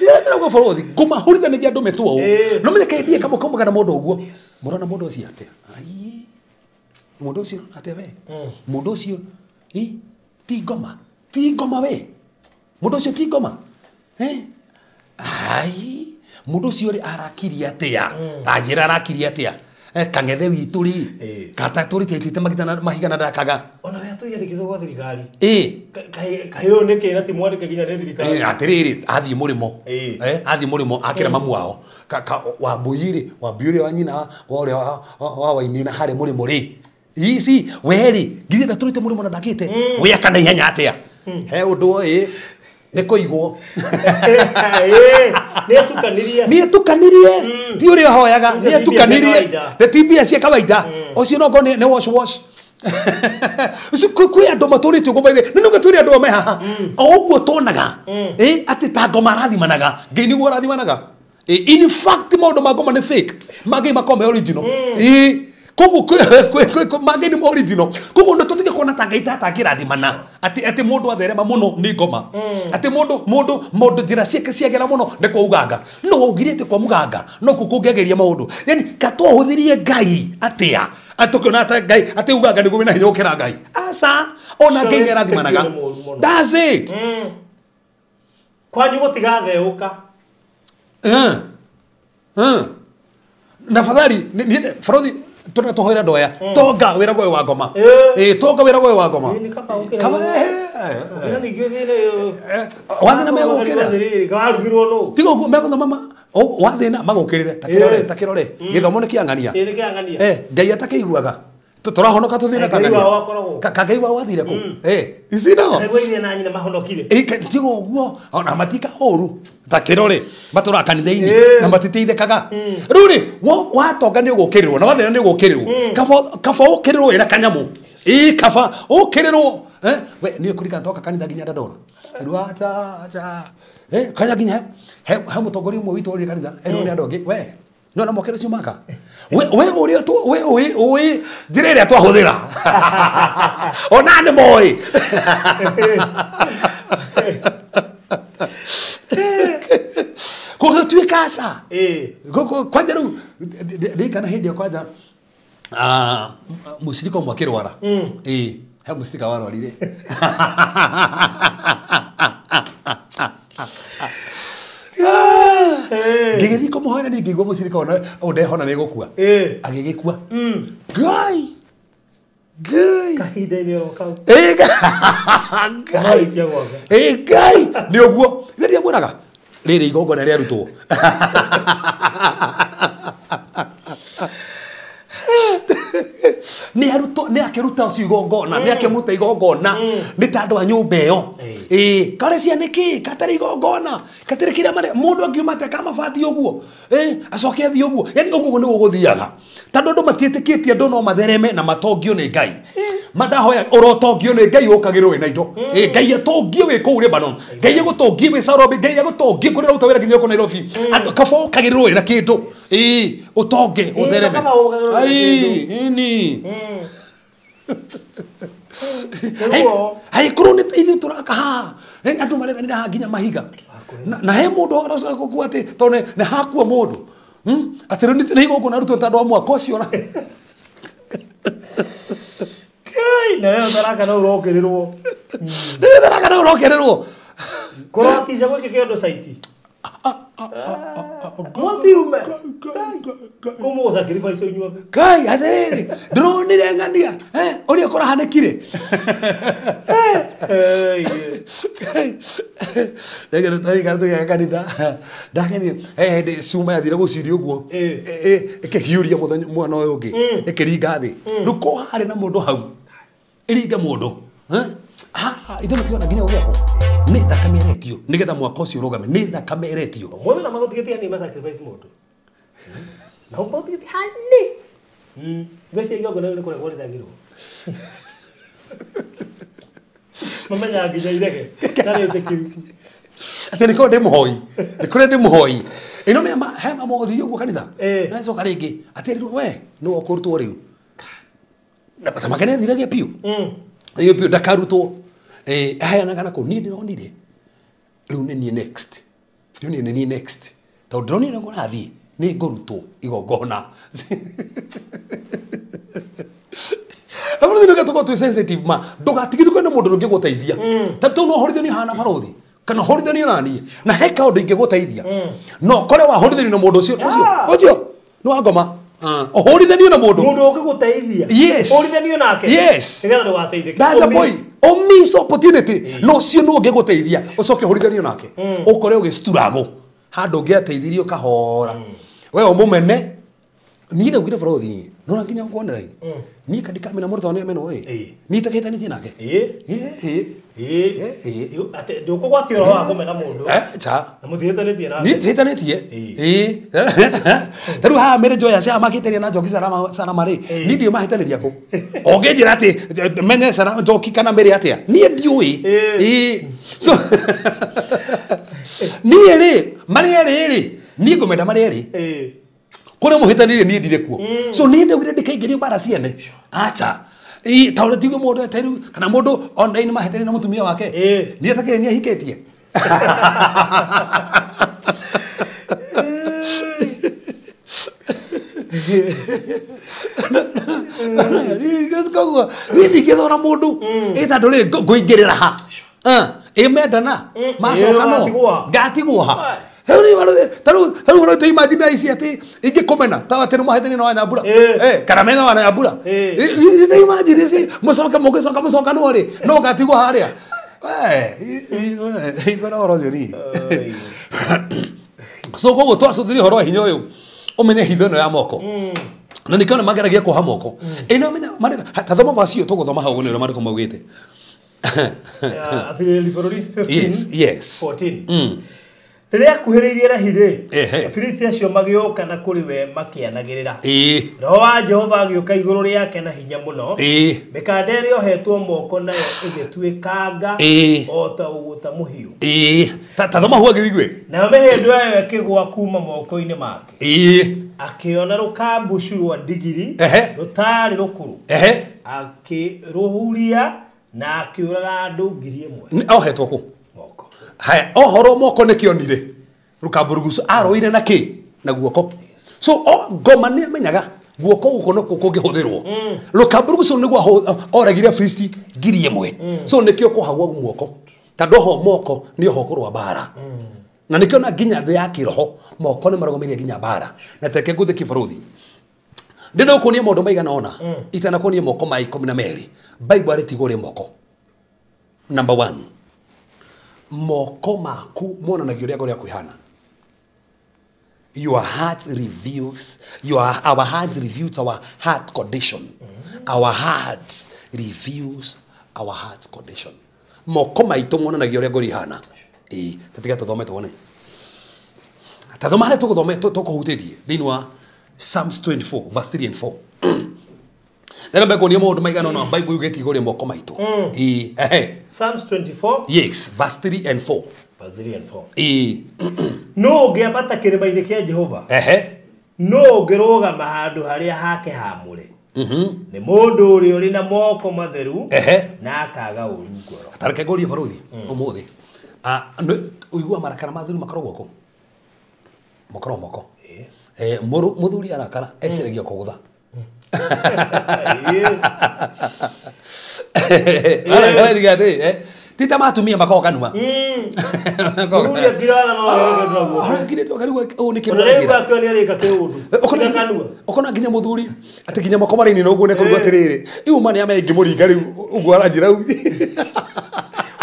Ndĩrauga bũrũri ngoma hũrithanagia andũ metwo ũũ. No menye kaĩ kamwe kaumaga na mũndũ ũguo. Mũrona mũndũ ũcio atĩa? Ai. Mũndũ ũcio atĩa we? Mũndũ ũcio ti ngoma. Ti ngoma we. Mũndũ ũcio ti ngoma. Ai. Mũndũ ũcio rĩ arakirie atĩa? Ta njĩra arakirie atĩa? Kang'ethe witũ rĩ, kata tũrĩtĩte mahiga na ndakaga. Ona we atũiyandĩkithwo gwa thirikari. Kaĩ ũyũ nĩ kĩra ti mwandĩke nginya nĩ thirikari. Atĩrĩrĩ, athiĩ mũrĩmo. Athiĩ mũrĩmo akĩra mamu wao. Wambũi rĩ, Wambũi ũrĩa wa nyina wa ũrĩa wa Wainina harĩ mũrĩmo rĩ. Ici we rĩ, nginya ndatũrĩte mũrĩmo na ndakĩte. Wĩaka na ihenya atĩa? He ũndũ ũyũ nĩ kũigwo. Nĩ atukanirie. Nĩ atukanirie. Ti ũrĩa ahoyaga, nĩ atukanirie. Nĩ ti mbia cia kawaida. Ũcio no ngone nĩ wash wash. Ũcio kwĩ andũ matũrĩte ũguo baithe. Nĩ nũge tũrĩ andũ ame haha. O ũguo tonaga. Atĩ ta ngoma arathimanaga. Ngai nĩguo arathimanaga. In fact maũndũ ma ngoma nĩ fake. Mangĩ makoragwo me original. Koguo mangĩ nĩ original. Koguo nĩ tũtige kuona ta Ngai tatangĩrathimana. Atĩ mũndũ atherema mũno nĩ ngoma. Atĩ mũndũ njĩra ciake ciagera mũno nĩ kwa uganga. No waugire atĩ kwa mũganga no kũ kũngĩagĩria maũndũ. Yani katwahũthĩrie Ngai atĩa? Atũkĩona atĩ Ngai atĩ uganga nĩguo wĩna hinya gũkĩra Ngai. Aca, ona Ngai nĩ arathimanaga. That's it. Kwanyu gũtigatheũka. Na fadhali farodhi tuna tohoera ndoya tonga wira gwe wa ngoma tonga wira gwe wa ngoma kaba wathina megũkĩrĩra tiga ũguo megũthoma mama wathina magũkĩrĩre ta kĩrore gĩthomo nĩ kĩang'ania Ngai atakĩiguaga tũrahonoka tũthĩna ta ng'ania Ngai wao athire kũ ici no tiga ũguo ona matika ũru ta kĩrore matũraga kanitha-inĩ na matiteithĩkaga rĩu rĩ watonga nĩ ũgũkĩrĩrwo na wathĩna nĩ ũgũkĩrĩrwo kaba ũkĩrĩrwo wĩna kanyamũ kaba ũkĩrĩrwo we nĩ ũkũririkana twoka kanitha nginya Dandora rĩu acha acha kanya nginya he mũtongoria ũmwe witũ ũrĩ kanitha erwo nĩ andũ angĩ we no na mokere cio maka we ũrĩa we ũĩ njĩra ĩrĩa twahũthĩra ona nĩ moĩ gũgĩtuĩka aca kwanja rĩu ndĩkana hĩndĩ ĩyo kwanja mũcirika ũmwe akĩrwara he mũcirika warwarire ngĩgĩthiĩ kũmũhoera niĩ ngĩigua mũcirika ona ũndehona nĩ gũkua agĩgĩkua Ngai Ngai kahinda-inĩ o kau. Ĩ Ngai. Ĩ Ngai nĩ ũguo. Githĩ ndiamwĩraga rĩrĩ igongona rĩarutwo. Nĩ arutwo nĩ akĩruta ũcio igongona nĩ akĩmuruta igongona nĩ ta andũ a nyũmba ĩyo. Ĩ kare cia nĩkĩ katarĩ igongona katarĩ kĩrĩa marĩ mũndũ angiuma atĩa kamabati ũguo ĩ acoke athiĩ ũguo yani ũguo nĩguo gũthiaga tondũ andũ matiĩtĩkĩtie andũ no mathereme na matongio nĩ Ngai mandahoya ũrotongio nĩ Ngai ũkagĩrwo wĩna indo ĩ Ngai atongio wĩ kũu Lebanon Ngai agũtongie wĩ Sarobi Ngai agũtongie kũrĩa ũruta wĩra nginya kũ Nairobi andũ kaba ũkagĩrĩrwo wĩna kĩndũ ĩ ũtonge ũthereme ai ini hai korwo nĩ ithuĩ tũraka haha andũ mareranĩra haha nginya mahiga na he mũndũ ũrocoka gũkua atĩ tondũ nĩ hakua mũndũ atĩ rĩu nĩ igongona rutwo tondũ wa mwaka ũcio Kai na wewe tharaka no ũrokererwo. Nĩ tharaka no ũrokererwo. Kũratisha gwĩkĩ kĩondo saiti. Mũthiume. Kũmũ sacrifice inyuothe. Kai atĩrĩrĩ ndĩronire ng'ania ũrĩa kũrahanĩkire. Rĩngĩ tũrĩ tũgĩaka kanitha ndakenire hĩndĩ cuma yathire gũciria ũguo ĩkĩhiũria mũthenya mwana ũyũ ũngĩ ĩkĩringa thĩ rĩu ko harĩ na mũndũ hau ĩringe mũndũ ithuĩ mũtiona nginya gũgĩakwo nĩ thakame ĩretio nĩgetha mwaka ũcio ũrũgame nĩ thakame ĩretio Mũthĩ na magũtigĩtie nĩ ma sacrifice mũndũ na ũtigĩtie hani mbeca igongona rĩu nĩ kũrĩa kũrĩragĩrwo mamenyaga nginya irege tarĩtĩkĩru atĩ nĩkorwo ndĩ mũhoi nĩ kũrĩa ndĩ mũhoi ĩno he mamothirie ũguo kanitha na coka rĩngĩ atĩrirwo we nĩwe ũkũrutwo rĩu na thamake nĩathiragia biũ thiragia biũ ndakarutwo aheanaga na kũu niĩ ndĩronire rĩu nĩ niĩ next rĩu nĩ niĩ next tondũ ndĩronire kũrathiĩ nĩ ngũrutwo igongona na mũndũ nĩ tũkorwo twĩ sensitive ma ndũgatigithũke nĩ mũndũ ũngĩgũteithia ta tondũ no ũhorithanio hana barothi kana ũhorithanio na niĩ na he kaũndũ ingĩgũteithia no kore wahorithanio na mũndũ ũcio ũcio nĩ wangoma ũhorithanio na mũndũ mũndũ ũngĩgũteithia yes ũhorithanio nake yes nĩgetha ndũgateithĩke that's the point o miss opportunity no ũcio nĩ ũngĩgũteithia ũcoke ũhorithanio nake ũkore ũgĩciturago handũ ũngĩateithirio kahora we ũmũmene niĩ ndaugire barothi niĩ nona nginya nguonera niĩ kandikamena mũndũ tondũ nĩamena ĩ niĩ itakĩhĩtanĩtie nake ndũkũgwatia ũhoro wa kũmena mũndũ cha na mũtihĩtanĩtie nake niĩ tihĩtanĩtie ta rĩu haha Mary Joy acia makĩtĩria na Njoki Salama rĩ niĩ ndiũĩ mahĩtanĩria kũ ũngĩnjĩra atĩ menye Njoki kana Mary atĩa niĩ ndiũĩ so niĩ rĩ marĩ erĩ rĩ niĩ ngũmenda marĩ erĩ kũrĩa mũhĩtanĩrie niĩ ndirĩ kuo so niĩ ndaugire ndikaingĩrio mbara ciene acha ta ũrĩa tiuge mũndũ eteru kana mũndũ online mahĩtanĩrie na mũtumia wake niĩ atakĩrĩ nĩ ahikĩtie koguo niĩ ndingĩthora mũndũ ĩ tondũ rĩ ngũingĩrĩra ha ĩ mendana macoka no ngatigwo ha Taru ũrote imagine ici atĩ ingĩkũmena ta atĩ nĩmwahĩtania na Wanyambura kana mena Wanyambura imagine ici mũcoke mũgĩcoka mũcokanwo rĩ no ngatigwo harĩa igora ũhoro ũcio niĩ so koguo twacũthĩria ũhoro wa hinya ũyũ ũmenye hitho ĩno ya moko na nĩkĩo mageragia kuoha moko ĩno menya ta thoma wacio tũgũthoma hau nĩ ũrĩa maandĩko maugĩte Athirĩrĩri bũrũri 15 yes 14 Rĩrĩa akuhĩrĩirie Rahi rĩ, Afilisti acio magĩũka na kũrĩ we makĩanagĩrĩra. Roho wa Jehova agĩũka igũrũ rĩake na hinya mũno. Mĩkanda ĩrĩa yohetwo moko nayo ĩgĩtuĩkanga o ta ũgũta mũhiũ. Ta thoma hau ũigue. Nayo mĩhĩndo yayo ĩkĩgũa kuuma moko-inĩ make. Akĩona rũkambucu rwa ndigiri rũtarĩ rũkũrũ. Akĩrũhuria na akĩũraga andũ 1000. Ohetwo kũ? Haya ohoro moko nĩkĩonire rũkamburugucu aroire na kĩ na guoko so o ngoma nĩ amenyaga guoko gũkũ nĩkuo kũngĩhũthĩrwo rũkamburugucu nĩguo oragire Afilisti 1000 so nĩkĩo kũhagwo guoko tondũ oho moko nĩ oho kũrũa mbara na nĩkĩo na nginya thĩ ya kĩroho moko nĩ marũgamĩrĩire nginya mbara na teke ngũthĩ kĩbarũthi Ndĩrenda gũkuonia maũndũ maigana ũna itanakuonia moko ma 12. Bible arĩti igũrũ rĩa moko. Number 1, moko maku monanagia ũrĩa ngoro yaku ĩhana. Your heart reveals our heart reveals our heart condition. Our heart reveals our heart condition. Moko maitũ monanagia ũrĩa ngoro ĩhana. Ĩĩ, tatiga tũthome tuone. Tathoma harĩa tũgũthome tũkũhutĩtie thĩinĩ wa Psalms 24 verse 3 and 4. Ndĩrenda kuonia maũndũ maigana ũna Bible yugĩte igũrũ rĩa moko maitũ. Ĩĩ, ehe. Psalms 24 Yes, verse 3 and 4. Verse 3 and 4. Ĩĩ. No ũngĩambata kĩrĩma-inĩ kĩa Jehova. Ehe. No ũngĩrũgama handũ harĩa hake haamũre. Nĩ mũndũ ũrĩa ũrĩ na moko matheru na akaga ũũru ngoro. Tareke ngũrie baruthi ũmũthĩ. Ũigua marakara ma athuri makoragwo kũ? Makoragwo moko. Mũthuri arakara eciragia kũgũtha. Ti ta matumia makoragwo kanua. Mũthuri akirara no arĩka guoko. Arakirĩtwo akarigwo ũũ nĩ kĩndũ Ona rĩu aranjĩra. akĩona nĩarĩka kĩũndũ. Kanua. Ũkona nginya mũthuri atĩ nginya moko marĩ-inĩ ũguo nĩkũrigwo atĩrĩrĩ rĩu ma nĩ amengĩmũringa rĩu ũguo aranjĩra ũguo.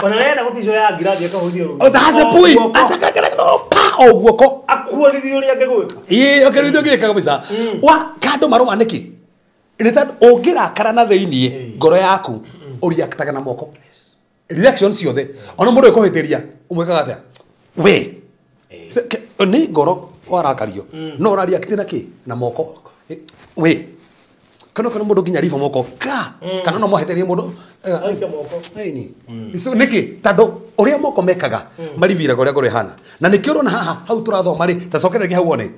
Ona renda gũticwo ya ngirathi akahũthia rũtha. Utahaca pui atakakera pa o guoko. Akuonithia ũrĩa angĩgwĩka. Ĩĩ ũkĩrũithio ũngĩka kabisa. Wa kando marũma nĩkĩ? Nĩ tondũ ũngĩrakara na thĩiniĩ ngoro yaku ũriaktaga na moko. Reaction ciothe. Ona mũndũ ĩkũhĩtĩria ũmwĩkaga atĩa? We. Nĩ ngoro warakario. No ũrariakti na kĩ? Na moko. We. Kana kana mũndũ nginya riba moko ka. Kana no mũhĩtĩrie mũndũ. Aikia moko. Ĩni. So nĩkĩ? Tondũ ũrĩa moko mekaga mariviraga ũrĩa ngoro ĩhana. Na nĩkĩo ũrona haha hau tũrathoma rĩ, ta cokereria hau wone.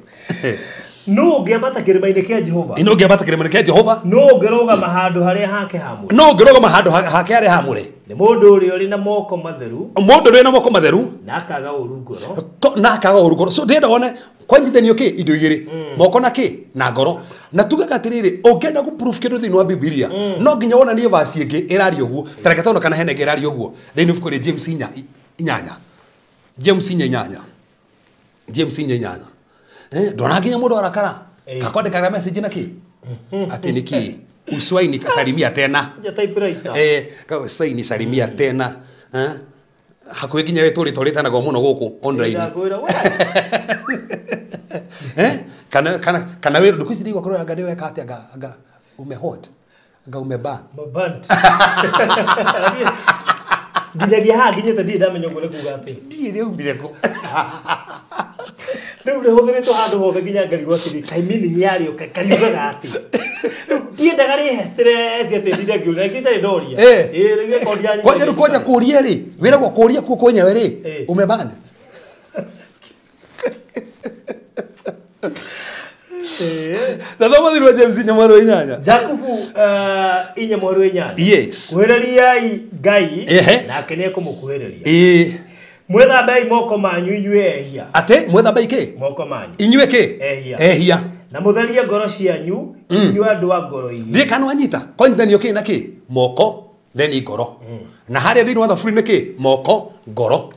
No ũngĩambata kĩrĩma-inĩ kĩa Jehova. No ũngĩambata kĩrĩma-inĩ kĩa Jehova. No ũngĩrũgama handũ harĩa hake haamũre. No ũngĩrũgama handũ hake harĩa haamũre. Nĩ mũndũ ũrĩa ũrĩ na moko matheru. Mũndũ ũrĩ na moko matheru. Na akaga ũũru ngoro. Na akaga ũũru ngoro. So ndĩrenda wone kwanyithanio kĩ indo igĩrĩ. Moko na kĩ na ngoro. Na tugaga atĩrĩrĩ ũngĩenda gũ proof kĩndũ thĩinĩ wa Bibilia no nginya wonanie verse ĩngĩ ĩraria ũguo. Ta reke tuone kana hena ĩngĩ ĩraria ũguo. Thĩinĩ ibuku rĩa James 4:8. James 4:8. James 4:8. Ndona nginya mũndũ arakara. Kakwandĩkaga message na kĩ? Atĩ nĩ kĩ? Uswaini kasalimia tena. Ja typewriter. Uswaini salimia tena. Hakuhĩ nginya wĩ tũrĩtanagwo mũno gũkũ online. Kana kana kana wĩ ndũkũ ici ndigua kũrora anga nĩweka atĩa anga anga ume hot. Anga ume ban. Mabant. Nginyagia haha nginyĩte ndirĩ ndamenya ũguo nĩ kuga atĩ. Ndiĩ rĩaumire kũ. Rĩu rĩhũthĩrĩtwo handũ hothe nginya ngarigwo atĩrĩ kaĩ meaning yarĩo kariugaga atĩ. Rĩu ndiendaga rĩhe stress atĩ ndinde ngĩũria rĩngĩ itarĩ ndoria. Ĩĩ rĩu gĩkondi ya Kwanja rĩu kwanja kũria rĩ, wĩragwo kũria kuo kwenyewe rĩ, ume ban. Tathoma thĩinĩ wa James 4:8. Jakubu 4:8. Yes. Kuhĩrĩriai Ngai nake nĩekũmũkuhĩrĩria. Ĩĩ. Mwĩthambei moko manyu inyuĩ ehia. Atĩ mwĩthambei kĩ? Moko manyu. Inyuĩ kĩ? Ehia. Ehia. Na mũtherie ngoro cianyu inyuĩ andũ a ngoro igĩrĩ. Ndiĩ kana wanyita. Kwanyithanio kĩ na kĩ? Moko then ngoro. Na harĩa thĩinĩ wa thaburi nĩ kĩ? Moko ngoro.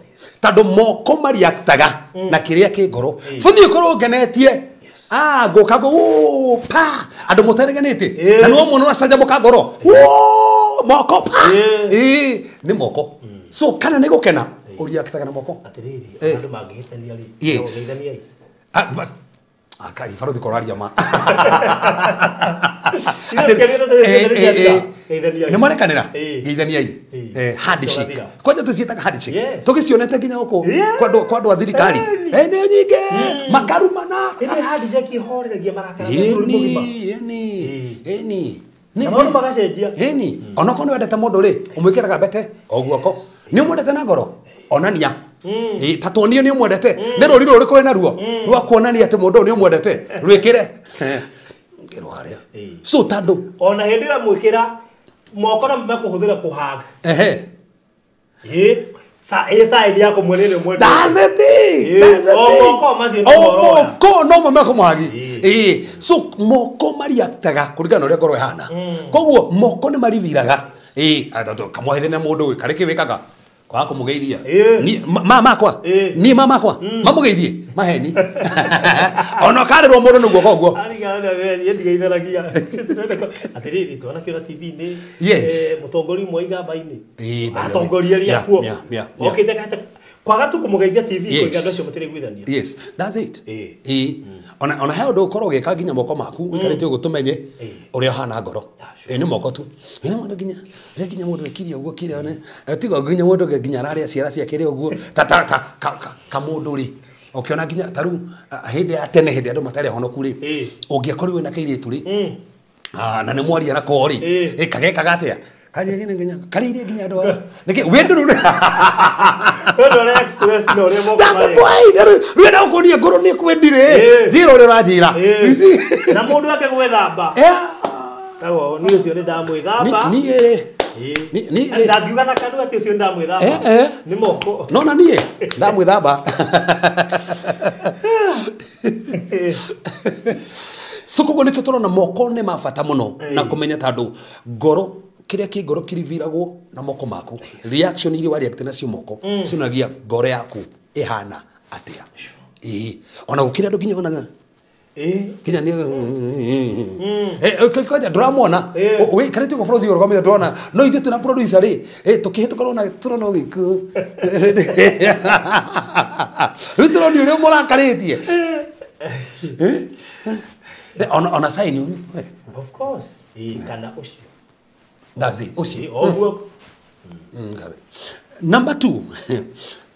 Tondũ moko mariaktaga na kĩrĩa kĩ ngoro. Bũthi ũkorwo ngenetie. Ngũka ngũ pa andũ mũtareganĩte. Na no mũno acanjamũka ngoro. Moko pa. Ĩĩ nĩ moko. So kana nĩ gũkena ũriaktaga na moko. Atĩrĩrĩ andũ mangĩhĩtania rĩ, geithaniai. Akai baruthi koraria ma. Nĩ marekanĩra geithaniai. Handshake. Kwanja tũciĩtaga handshake. Tũgĩcionete nginya gũkũ kwa andũ a thirikari. Nĩ nyingĩ makarumana. Ĩni handshake ĩhoreragia marakara bũrũri mũgima. Ĩni. Na maũndũ magacenjia. Ĩni. Onokorwo nĩ wendete mũndũ rĩ, ũmwĩkĩraga mbete o guoko. Nĩ ũmwendete na ngoro? Onania. Ta tuonie nĩ ũmwendete. Nĩ rũri rũrĩkũ wĩna ruo rwa kuonania atĩ mũndũ ũyũ nĩ ũmwendete? Rwĩkĩre. Ngĩrwo harĩa. So tondũ ona hĩndĩ ĩyo amwĩkĩra moko no mekũhũthĩra kũhag. Ehe. Ĩĩ. Sign yako mwene nĩ ũmwendete. That's the thing. That's the thing. O moko macio nĩ O moko no mekũmũhagi. Ĩĩ. So moko mariaktaga kũringana na ũrĩa ngoro ĩhana. Koguo moko nĩ mariviraga. Ĩĩ, kamwehere na mũndũ ũyũ karĩ kĩ wĩkaga? Kwaga kũmũgeithia makwa niĩ makwa mamũgeithie maheni ona karĩrwo mũndũ nĩguo koguo ndigeithanagia atĩrĩrĩ twanakĩona TV-inĩ mũtongoria ũmwe igamba-inĩ atongoria arĩa kuo okĩte kahata kwaga tu kũmũgeithia TV kũiga andũ acio matirĩiguithania. Yes, that's it. Ona he ũndũ ũkorwo ũgĩka nginya moko maku ũikarĩte ũguo tũmenye ũrĩa ũhana ngoro. Nĩ moko tu. Nĩ nginya rĩa nginya mũndũ ekire ũguo kĩrĩa one tiga nginya mũndũ nginya ararĩa ciara ciake rĩ ũguo ta ta ta ka mũndũ rĩ ũkĩona nginya ta rĩu hĩndĩ ya tene hĩndĩ andũ matarĩ honoku rĩ ũngĩakorirwo wĩna kairĩtu rĩ na nĩ mwaria nako rĩ kagekaga atĩa karĩire nginya andũ aya nĩkĩ wendũ rĩu wendũ ũrĩa express na ũrĩa moko marĩa rwenda gũkũnia ngoro nĩ kwendire njĩra ũrĩa ũranjĩra na mũndũ ake gwĩthamba tagwo niĩ ũcio nĩ ndamwĩthamba niĩ ndangiuga na kanua atĩ ũcio nĩ ndamwĩthamba nĩ moko no na niĩ ndamwĩthamba. So koguo nĩkĩo tũrona moko nĩ ma bata mũno na kũmenya tondũ ngoro kĩrĩa kĩ ngoro kĩriviragwo na moko maku reaction iria wa react nacio moko cionagia ngoro yaku ĩhana atĩa. Ona gũkĩrĩ andũ nginya onaga kinya nĩ kwanja ndũramwona wĩikarĩte ũguo bũrũri ũrũgamĩte ndũrona no ithuĩ twĩna producer rĩ tũkĩhĩtũka tũrona ũgĩkũ rĩu tũronio ũrĩa mũrakarĩtie ona sign of course kana ũcio. That's it. Ũcio. Number 2,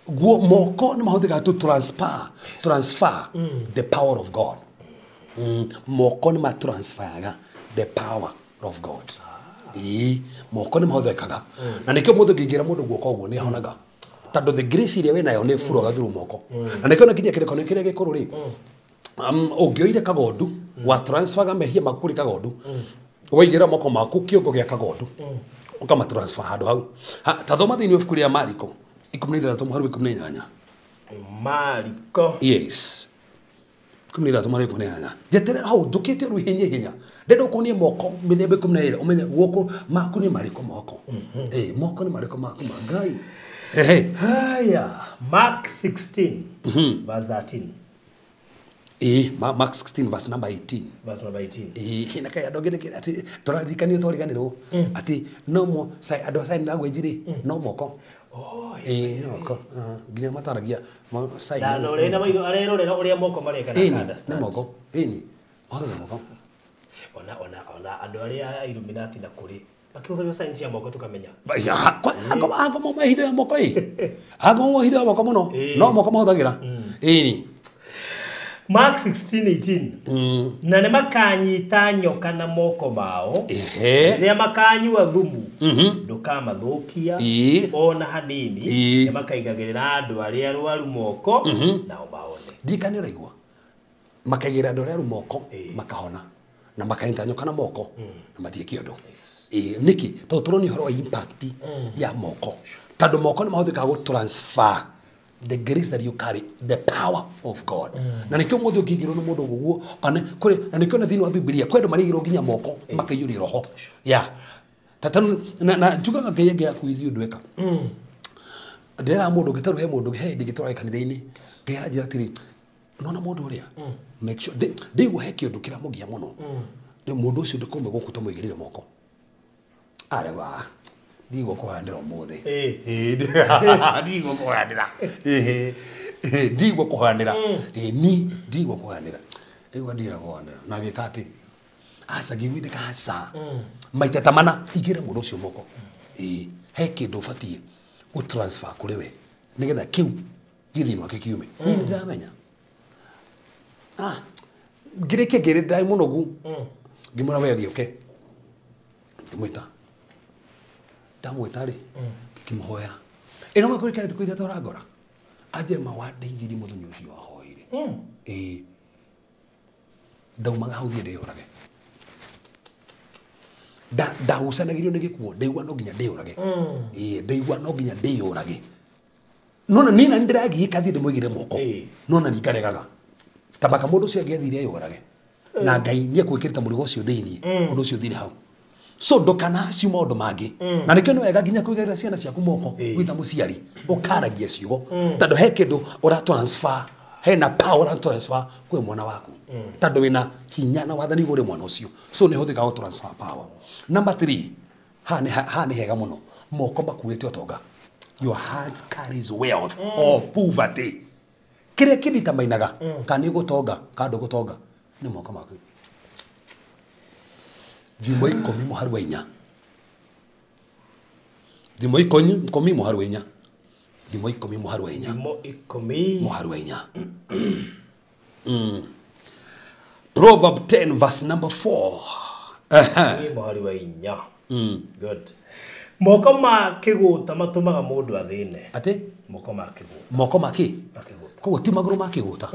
guo moko nĩ mahũthĩkaga to transfer the power of God. Moko nĩ matransferaga the power of God. Moko nĩ mahũthĩkaga. Na nĩkĩo mũndũ ũngĩingĩra mũndũ guoko ũguo nĩ ahonaga. Tondũ the grace ĩrĩa wĩnayo nĩ ĩburoga through moko. Na nĩkĩo na nginya kĩrĩko nĩ kĩrĩa gĩkũrũ rĩ. Ũngĩoire kagondu, wa transferaga mehia maku kũrĩ kagondu. Waigĩra moko maku kĩongo gĩa kagondu ũkamatransfer handũ hau. Ta thoma thĩinĩ wa ibuku rĩa Mariko 16 mũhari wa 18. Mariko yes 16 mũhari wa 18. Njeterera hau ndũkĩte ũru hinya hinya ndenda ũkuonie moko mĩthemba 12 ũmenye guoko maku nĩ marĩkũ moko. Moko nĩ marĩkũ maku ma Ngai. Haya, Mark 16 verse 13. Mark 16 verse number 18. Verse number 18. Na kaya andũ angĩ atĩ tũraririkanio twariganĩrwo atĩ no mo andũ a sign language rĩ no moko. Moko nginya mataragia sign. Na ũrĩa na maitho arerorera ũrĩa moko mareka na understand. Nĩ moko. Ĩni. Mahũthagĩra moko. Ona ona ona andũ arĩa Illuminati na kũrĩ makĩhũthagĩra sign cia moko tũkamenya. Ango mo mahitho ya moko ĩ. Ango mo mahitho ya moko mũno. No moko mahũthagĩra. Ĩni. Mark 16:18. Na nĩ makanyita nyoka na moko mao rĩrĩa makanyua thumu ndũkamathũkia ona hanini nĩ makaigagĩrĩra andũ arĩa arwaru moko nao mahone. Ndikane ũraigua makaigĩrĩra andũ arĩa arwaru moko makahona na makanyita nyoka na moko na mathiĩ kĩondo. Nĩkĩ? Tondũ tũronia ũhoro wa impact ya moko tondũ moko nĩ mahũthĩkaga gũ transfer the grace that you carry, the power of God. Na nikio mũthĩ ũngĩigĩrwo nĩ mũndũ ũguo ona kũrĩ na nikio na thĩinĩ wa Biblia kwĩ andũ marĩigĩrwo nginya moko makaiyũria roho. Yeah. Tata na njugaga Ngai angĩ yaku ithuĩ ndweka. Ndĩrera mũndũ ũngĩ he mũndũ he hĩndĩ ĩngĩ kanitha-inĩ Ngai aranjĩra atĩrĩ nona mũndũ ũrĩa make sure ndĩigua he kĩũndũ kĩramũgia mũno mũndũ ũcio ndĩkũme gũkũ tũmũigĩrĩre moko. Arewa ndigwo kũhanĩra ũmũthĩ. Ndigwo kũhanĩra. Ndigwo kũhanĩra. Ni ndigwo kũhanĩra. Ndigwo ndira kũhanĩra. Na gĩka atĩ aca ngĩiguithĩka aca. Maita ta mana igĩre mũndũ ũcio moko. He kĩndũ ũbatiĩ gũ transfer kũrĩ we nĩgetha kĩu gĩthiĩ mwake kiume. Niĩ nĩ ndĩramenya. Ngĩrĩkia ngĩrĩ ndarĩ mũnogu. Ngĩmwĩra we agĩũke. Ngĩmwĩta. Ndamwĩta rĩ ngĩkĩmũhoera ĩno makũrĩ kĩrĩa ndĩkũite tũrangora anjĩre mawandeithirie mũthenya ũcio wahoire. Ndaumaga hau thiĩ ndĩyũrage. Ndagucanagĩrio nĩ gĩkuũ ndaigua no nginya ndĩyũrage. Ndaigua no nginya ndĩyũrage. Nona niĩ na nĩndĩragiĩka thiĩ ndĩmũigĩre moko nona nĩ ngaregaga tabaka mũndũ ũcio angĩathire eyũrage na Ngai nĩ ekwĩkĩrĩte mũrigo ũcio thĩinĩ ũndũ ũcio ũthire hau. So ndũkana acio maũndũ mangĩ. Na nĩkĩo nĩ wega nginya kũigĩrĩra ciana ciaku moko wĩta mũciari ũkaragia ciugo tondũ he kĩndũ ũra transfer, hena power ũra transfer kwĩ mwana waku tondũ wĩna hinya na wathani igũrũ rĩa mwana ũcio. So nĩ hũthĩkaga gũ transfer power. Number 3, haha nĩ hega mũno, moko makuĩte ũtonga. Your heart carries wealth or poverty. Kĩrĩa kĩnditamainaga kana nĩ ũgũtonga kana ndũgũtonga nĩ moko maku. Thimo 10:4. Thimo 10:4. Thimo 10:4. Thimo 10:4. Proverb 10 verse number 4. 4. Good. Moko ma kĩgũta matũmaga mũndũ athĩne. Atĩ? Moko ma kĩgũta. Moko ma kĩ? Ma kĩgũta. Koguo ti magũrũ ma kĩgũta.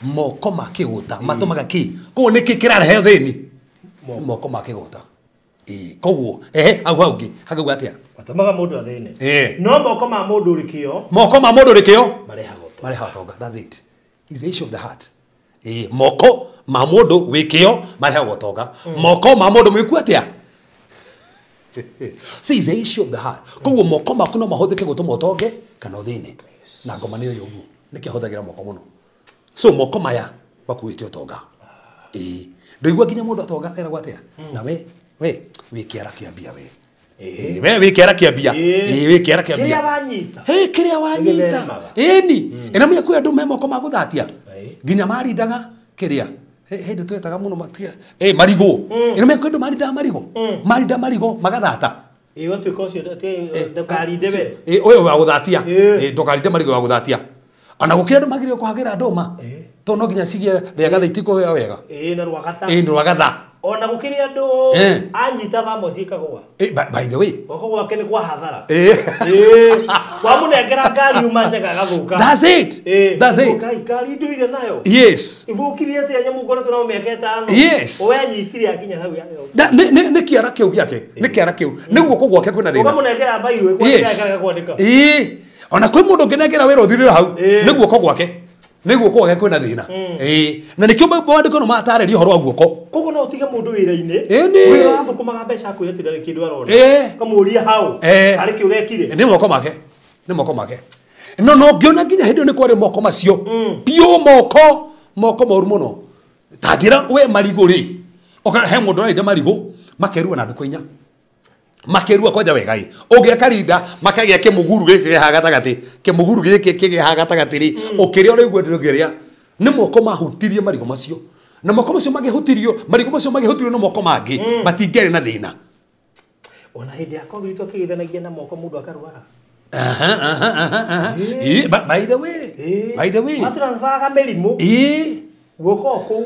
Moko ma kĩgũta matũmaga kĩ? Koguo nĩkĩ kĩrarehe thĩni? Moko ma kĩgũta. Koguo hau hau hakauga atĩa? Matũmaga mũndũ athĩne. No moko ma mũndũ ũrĩ kĩo. Moko ma mũndũ ũrĩ kĩo marehaga ũtonga. Marehaga ũtonga. That's it. It's the issue of the heart. Moko ma mũndũ wĩ kĩo marehaga ũtonga. Moko ma mũndũ mwĩku atĩa? See, it's the issue of the heart. Koguo moko maku no mahũthĩke gũtũma ũtonge kana ũthĩne. Na ngoma nĩ ũyũ ũguo. Nĩkĩo hũthagĩra moko mũno. So moko maya makuĩte ũtonga. Ndũigua nginya mũndũ atonga eragwo atĩa? Na we wĩ kĩara kĩa mbia we. We wĩ kĩara kĩa mbia. Wĩ kĩara kĩa mbia. Kĩrĩa wanyita. Kĩrĩa wanyita. Ĩni. Ĩna menya kwĩ andũ me moko ma gũthatia. Nginya marindaga kĩrĩa. Hĩndĩ twetaga mũno matia. Marigũ. Ĩno me kwĩ andũ marindaga marigũ. Marinda marigũ magathata. Watuĩka ũcio ndũkarinde we. Ũyũ wa gũthatia. Ndũkarinde marigũ wa gũthatia. Ona gũkĩra andũ magĩrĩirwo kũhagĩra ndũma. Tondũ no nginya cigĩe rĩagatha itikũhĩa wega. Na rwagatha. Na rwagatha. Ona gũkĩrĩ andũ anyita thamoci ikagũa. By the way. Guoko gwake nĩ kwa hathara. Wamũnengera ngari yuma njega ĩgathũka. That's it. That's it. Ngari ndũire nayo. Yes. Ithũkirie atĩa nyamũ ũkoretwo nayo mĩaka 5. Yes. We anyitire akinya hau ya. Nĩ kĩara kĩu gĩake. Nĩ kĩara kĩu. Nĩ guoko gwake kwĩna thĩna. Ũkamũnengera mbairũ ĩkwandĩka ĩgakwandĩka. Ona kwĩ mũndũ ũngĩnengera wĩra ũthirĩre hau. Nĩ guoko gwake. Nĩ guoko gwake kwĩna thĩna. Na nĩkĩo maandĩko no matarĩria ũhoro wa guoko. Koguo no ũtige mũndũ wĩra-inĩ. Wĩra wathũkũmaga mbeca akwĩra atĩ ndarĩ kĩndũ arona. Ũkamũũria hau. Harĩ kĩ ũrekire? Nĩ moko make. Nĩ moko make. No no ngĩona nginya hĩndĩ ĩyo nĩ kwarĩ moko macio. Biũ moko, moko moru mũno. Ta njĩra we marigũ rĩ. Ũka he mũndũ ũrarinda marigũ makerua na ndukũ 4. Makerua kwanja wega ĩ. Ũngĩ akarinda makagĩa kĩmũguru gĩkĩ kĩ haha gatagatĩ. Kĩmũguru gĩkĩ kĩ haha gatagatĩ rĩ. Ũkĩrĩa ũraigua ndũngĩrĩa. Nĩ moko mahutirie marigũ macio. Na moko macio magĩhutirio, marigũ macio magĩhutirio nĩ moko mangĩ, matingĩarĩ na thĩna. Ona hĩndĩ ya COVID twakĩgeithanagia na moko mũndũ akarwara. By the way. By the way. Matransferaga mĩrimũ. Guoko kũu.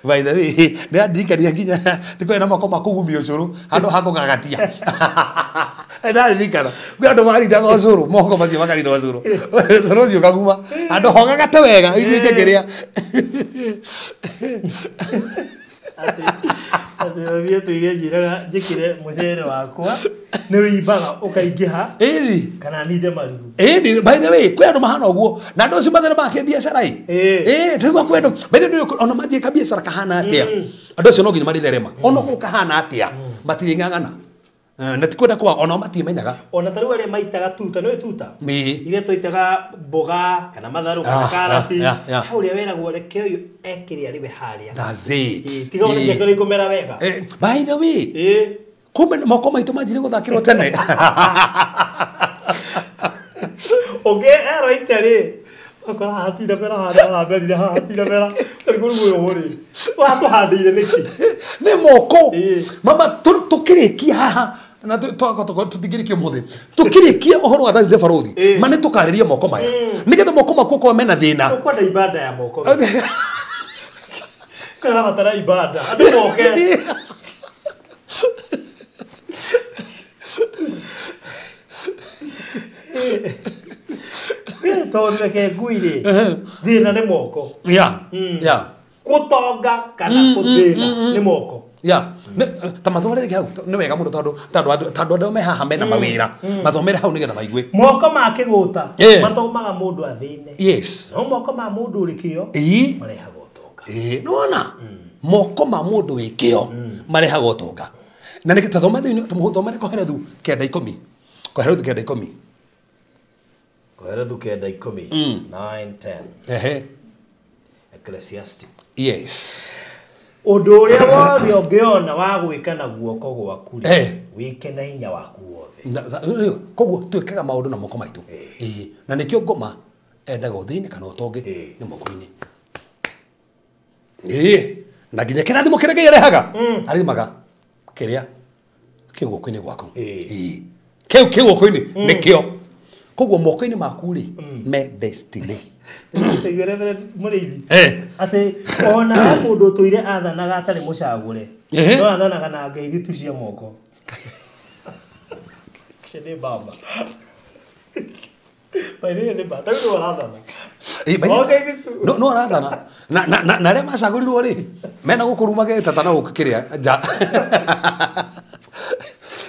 By the way, nĩndirikania nginya tĩkoragwo na moko ma kũgumia ũcũrũ handũ ha kũgagatia. Nĩndaririkana kwĩ andũ marindaga ũcũrũ, moko macio makarinda ũcũrũ. Ũcũrũ ũcio ũkaguma handũ hogagate wega ituĩke kĩrĩa. Atĩ mami atũire anjĩraga njĩkĩre mũcere wakwa nĩ wĩimbaga ũkaingĩha kana ninde marigũ. By the way, kwĩ andũ mahana ũguo na andũ acio mathĩna ma kĩbiacara ĩ. Ndĩraigua kwĩ andũ, by the way, ona manjie kabiacara kahana atĩa. Andũ acio no nginya marĩtherema. Ona kũu kahana atĩa, matirĩng'ang'ana. Na ti kwenda kwa ona matimenyaga. Ona ta rĩu arĩa maitaga tuta, nĩũĩ tuta? Iria twaitaga mboga kana matharũ kana karati. Hau ũrĩa weragwo reke ũyũ ekĩre arĩwe harĩa. That's it. Tiga ona ciake ũrĩa ikũmera wega. By the way. Kumbe moko maitũ manjirie gũthakĩrwo tene. Ũngĩ erwo ite rĩ, ũgakora haha mera harĩa haramerire, haha hatinamera mera. Ũkarigwo rĩu ũyũ rĩ, ũratũhandĩire nĩkĩ? Nĩ moko. Mama tũkĩrĩkia haha na tũtingĩrĩkia ũmũthĩ. Tũkĩrĩkia ũhoro wa Thursday Barothi, ma nĩ tũkarĩria moko maya. Nĩgetha moko maku okorwo mena thĩna. Ũkwenda ibanda ya moko. Kũrabatara ibanda. Andũ moke. Tondũ reke ngui rĩ, thĩna nĩ moko. Yeah. Gũtonga kana gũthĩna nĩ moko. Ya ta mathomere hau nĩ wega mũno tondũ tondũ andũ me haha mena mawĩra mathomere hau nĩgetha maigue. Moko ma kĩgũta matũmaga mũndũ athĩne. Yes. No moko ma mũndũ ũrĩ kĩo marehaga ũtonga. Nĩwona moko ma mũndũ wĩ kĩo marehaga ũtonga. Na nĩ tathoma thĩinĩ tũmũthomere Kohelethu 9:10. Kohelethu 9:10. Kohelethu 9:10. 9 10. Ehe. Ecclesiastes. Yes. Ũndũ ũrĩa wothe ũngĩona wa gwĩka na guoko gwaku rĩ, wĩke na hinya waku wothe. Koguo twĩkaga maũndũ na moko maitũ. Na nĩkĩo ngoma endaga ũthĩne kana ũtonge nĩ moko-inĩ. Na nginya kĩrathimo kĩrĩa Ngai arehaga arathimaga kĩrĩa kĩ guoko-inĩ gwaku. Kĩu kĩ guoko-inĩ nĩkĩo. Koguo moko-inĩ maku rĩ me destiny. Mũrĩithi atĩ ona mũndũ ũtũire athanaga atarĩ mũcagũre no athanaga na ngeithi tu cia moko. Nĩ baba. No arathana. Na arĩa macagũrirwo rĩ mena gũkũ rumagĩte ta na gũkũ kĩrĩa nja.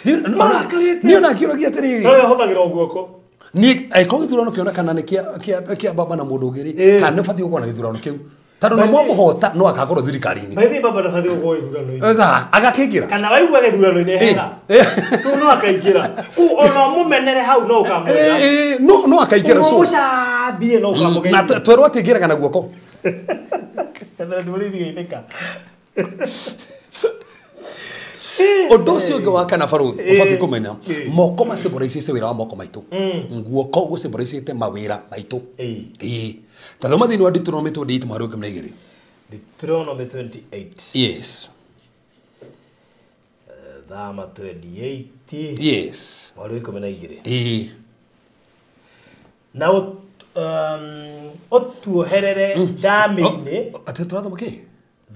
Niĩ ona ngĩũragia atĩrĩrĩ. No ahũthagĩra guoko. Niĩ angĩkorwo gĩthurano kĩonekana nĩ kĩa baba na mũndũ ũngĩ rĩ, kana nĩ ũbatiĩ gũkorwo na gĩthurano kĩu. Tondũ nĩ mwamũhota no akakorwo thirikari-inĩ. Maithe baba ndabatiĩ gũkorwo gĩthurano-inĩ. Agakĩingĩra. Kana waigua gĩthurano-inĩ hera. Tu no akaingĩra. Ku ona mũmenere hau no ũkamwenda. No akaingĩra so. Ũmũcambie no ũkamũgeithia. Na twerwo atĩ aingĩraga na guoko. Ũndũ ũcio ũngĩ wa kana barũthi ũbatiĩ kũmenya moko macimboraicĩte wĩra wa moko maitũ. Guoko gũcimboraicĩte mawĩra maitũ. Ta thoma thĩinĩ wa Deuteronomy 28 mweri wa 12. Deuteronomy 28. Yes. Thama 28. Yes. Mweri wa 12. Na ũtuoherere ndamĩ-inĩ. Atĩ tũrathoma kĩ?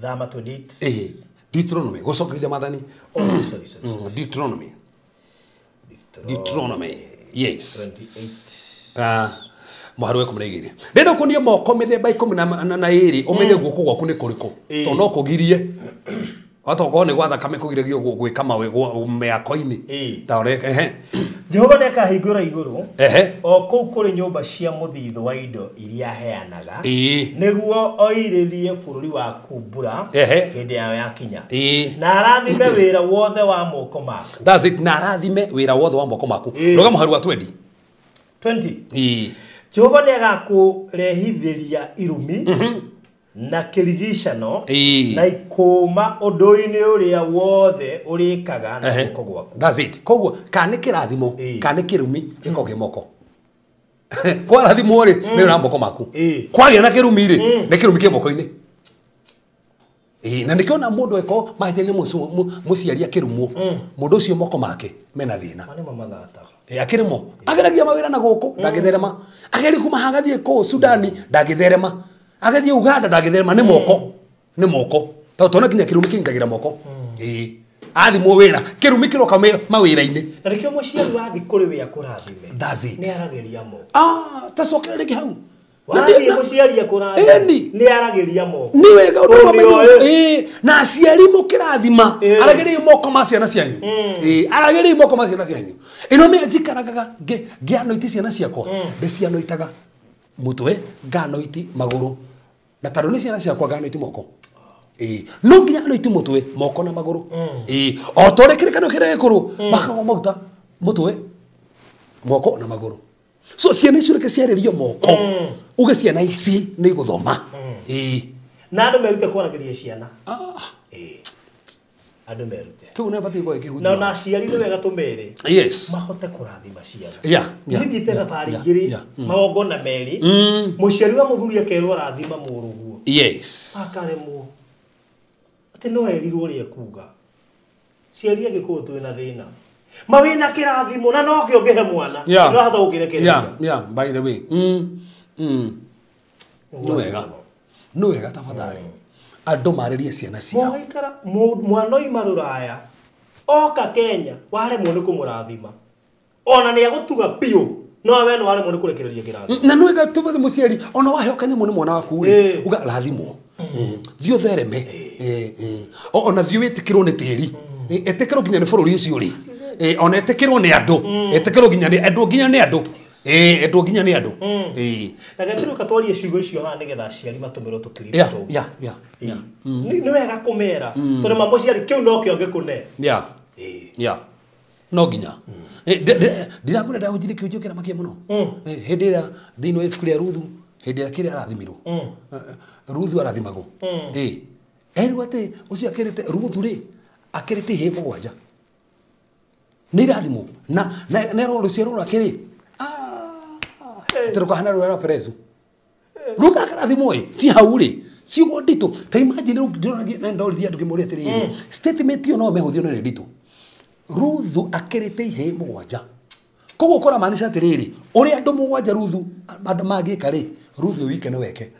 Thama 28. Deuteronomy, gũcokeria maathani. Oh, sorry. Deuteronomy. Deuteronomy. Yes. 28. Mũhari wa 12. Ndĩrenda kuonia moko mĩthemba 12 ũmenye guoko gwaku nĩ kũrĩkũ. Tondũ no kũgirie. Watokorwo nĩ gwa thakame kũgiragio gwĩka mĩako-inĩ. Ta ũrĩa ehe. Jehova nĩakahingũra igũrũ. Ehe. O kũu kũrĩ nyũmba cia mũthithũ wa indo iria aheanaga. Nĩguo oirĩrie bũrũri waku mbura hĩndĩ yayo yakinya. Na arathime wĩra wothe wa moko maku. That's it. Na arathime wĩra wothe wa moko maku. Ruga mũhari wa 20. 20. Jehova nĩagakũrehithĩria irumi na kĩrigicano na ikũma ũndũ-inĩ ũrĩa wothe ũrĩkaga na guoko gwaku. That's it. Koguo kana nĩ kĩrathimo kana nĩ kĩrumi gĩkoragwo kĩ moko. Kwarathimwo rĩ nĩ wĩra wa moko maku. Kwagĩa na kĩrumi rĩ nĩ kĩrumi kĩ moko-inĩ. Na nĩkĩo ona mũndũ eko mahĩtia nĩ mũciari akĩrumwo mũndũ ũcio moko make mena thĩna. Nĩmo mathataga. Akĩrĩmwo ageragia mawĩra na gũkũ ndangĩtherema. Ageria kuma haha agathiĩ kũu Sudani ndangĩtherema. Agathiĩ Uganda ndangĩtherema. Nĩ moko. Nĩ moko. Tondũ tũona nginya kĩrumi kĩingagĩra moko. Athimwo wĩra kĩrumi kĩroka mawĩra-inĩ. Na nĩkĩo mũciari wathiĩ kũrĩ we akũrathime. That's it. Nĩ aragĩria moko. Ta cokera rĩngĩ hau. Wathiĩ mũciari akũrathime nĩ aragĩria moko. Nĩ wega ũndũ ũmenye. Na aciari mũkĩrathima aragĩriai moko ma ciana cianyu. Aragĩriai moko ma ciana cianyu. Ĩno mĩ njikaragaga ngĩanoiti ciana ciakwa ndĩcianoitaga mũtwe nganoiti magũrũ. Na tondũ nĩ ciana ciakwa nganoiti moko. No nginya anoiti mũtwe moko na magũrũ. O ta ũrĩa kĩrĩkanĩro kĩrĩa gĩkũrũ makagwo maguta mũtwe moko na magũrũ. So ciana icio reke ciarĩrio moko uge ciana ici nĩ igũthoma. Na andũ merute kwaragĩria ciana. Andũ merute. Kĩu nĩ batiĩ gũkorwo ĩkĩhunjio. Na aciari nĩ wega tũmere. Yes. Mahote kũrathima ciana. Yeah. Nĩ thiĩte thabarĩ igĩrĩ magongona merĩ. Mũciari wa mũthuri akerwo arathima mũrũguo. Yes. Akaremwo. Atĩ no erirwo ũrĩa ekuga. Ciari angĩkorwo twĩna thĩna. Mawĩna kĩrathimo na no kĩo ũngĩhe mwana. No ahota gũkĩrekereria. Yeah, by the way. Nĩ wega. Nĩ wega tafadhali. Andũ marĩrie ciana ciao. Mwaikara mwana oima rũraya oka Kenya waremwo nĩ kũmũrathima. Ona nĩ agũtuga biũ no we no waremwo nĩ kũrekereria kĩrathimo. Na nĩ wega tũbathe mũciari ona waheo kanyamũ nĩ mwana waku rĩ uga rathimwo. Thiĩ ũthereme. Ona thiĩ wĩtĩkĩrwo nĩ tĩri. Ĩtĩkĩrwo nginya nĩ bũrũri ũcio ũrĩ. Ona ĩtĩkĩrwo nĩ andũ. Ĩtĩkĩrwo nginya nĩ andũ nginya nĩ andũ. Endwo nginya nĩ andũ. Na gĩtũmi katwarie ciugo icio haha nĩgetha aciari matũmĩrwo tũkiribũ tũu. Nĩ wega kũmera tondũ ma mũciari kĩu no kĩo angĩkũne. No nginya. Ndirakwĩra ndahunjirie kĩhunjio kĩramakia mũno. Hĩndĩ ĩrĩa thĩinĩ wa ibuku rĩa Ruthu, hĩndĩ ĩrĩa kĩrĩa arathimirwo. Ruthu arathimagwo. Erwo atĩ ũcio akĩrĩte Ruthu rĩ, akĩrĩte ihĩĩ mũgwanja. Nĩ irathimwo. Na nerwo rũciaro rwake rĩ, tũrũkahana rũrĩa rwa Perezu. Rũka karathimwo ĩ, ti hau rĩ. Ciugo nditũ. Ta imagine rĩu ndĩrona na ndoririe andũ ngĩmũria atĩrĩrĩ, statement ĩyo no mehũthio nĩ nditũ. Ruthu akĩrĩte ihĩĩ mũgwanja. Koguo kũramaanisha atĩrĩrĩ, ũrĩa andũ mũgwanja Ruthu andũ mangĩka rĩ, Ruthu wike no weke.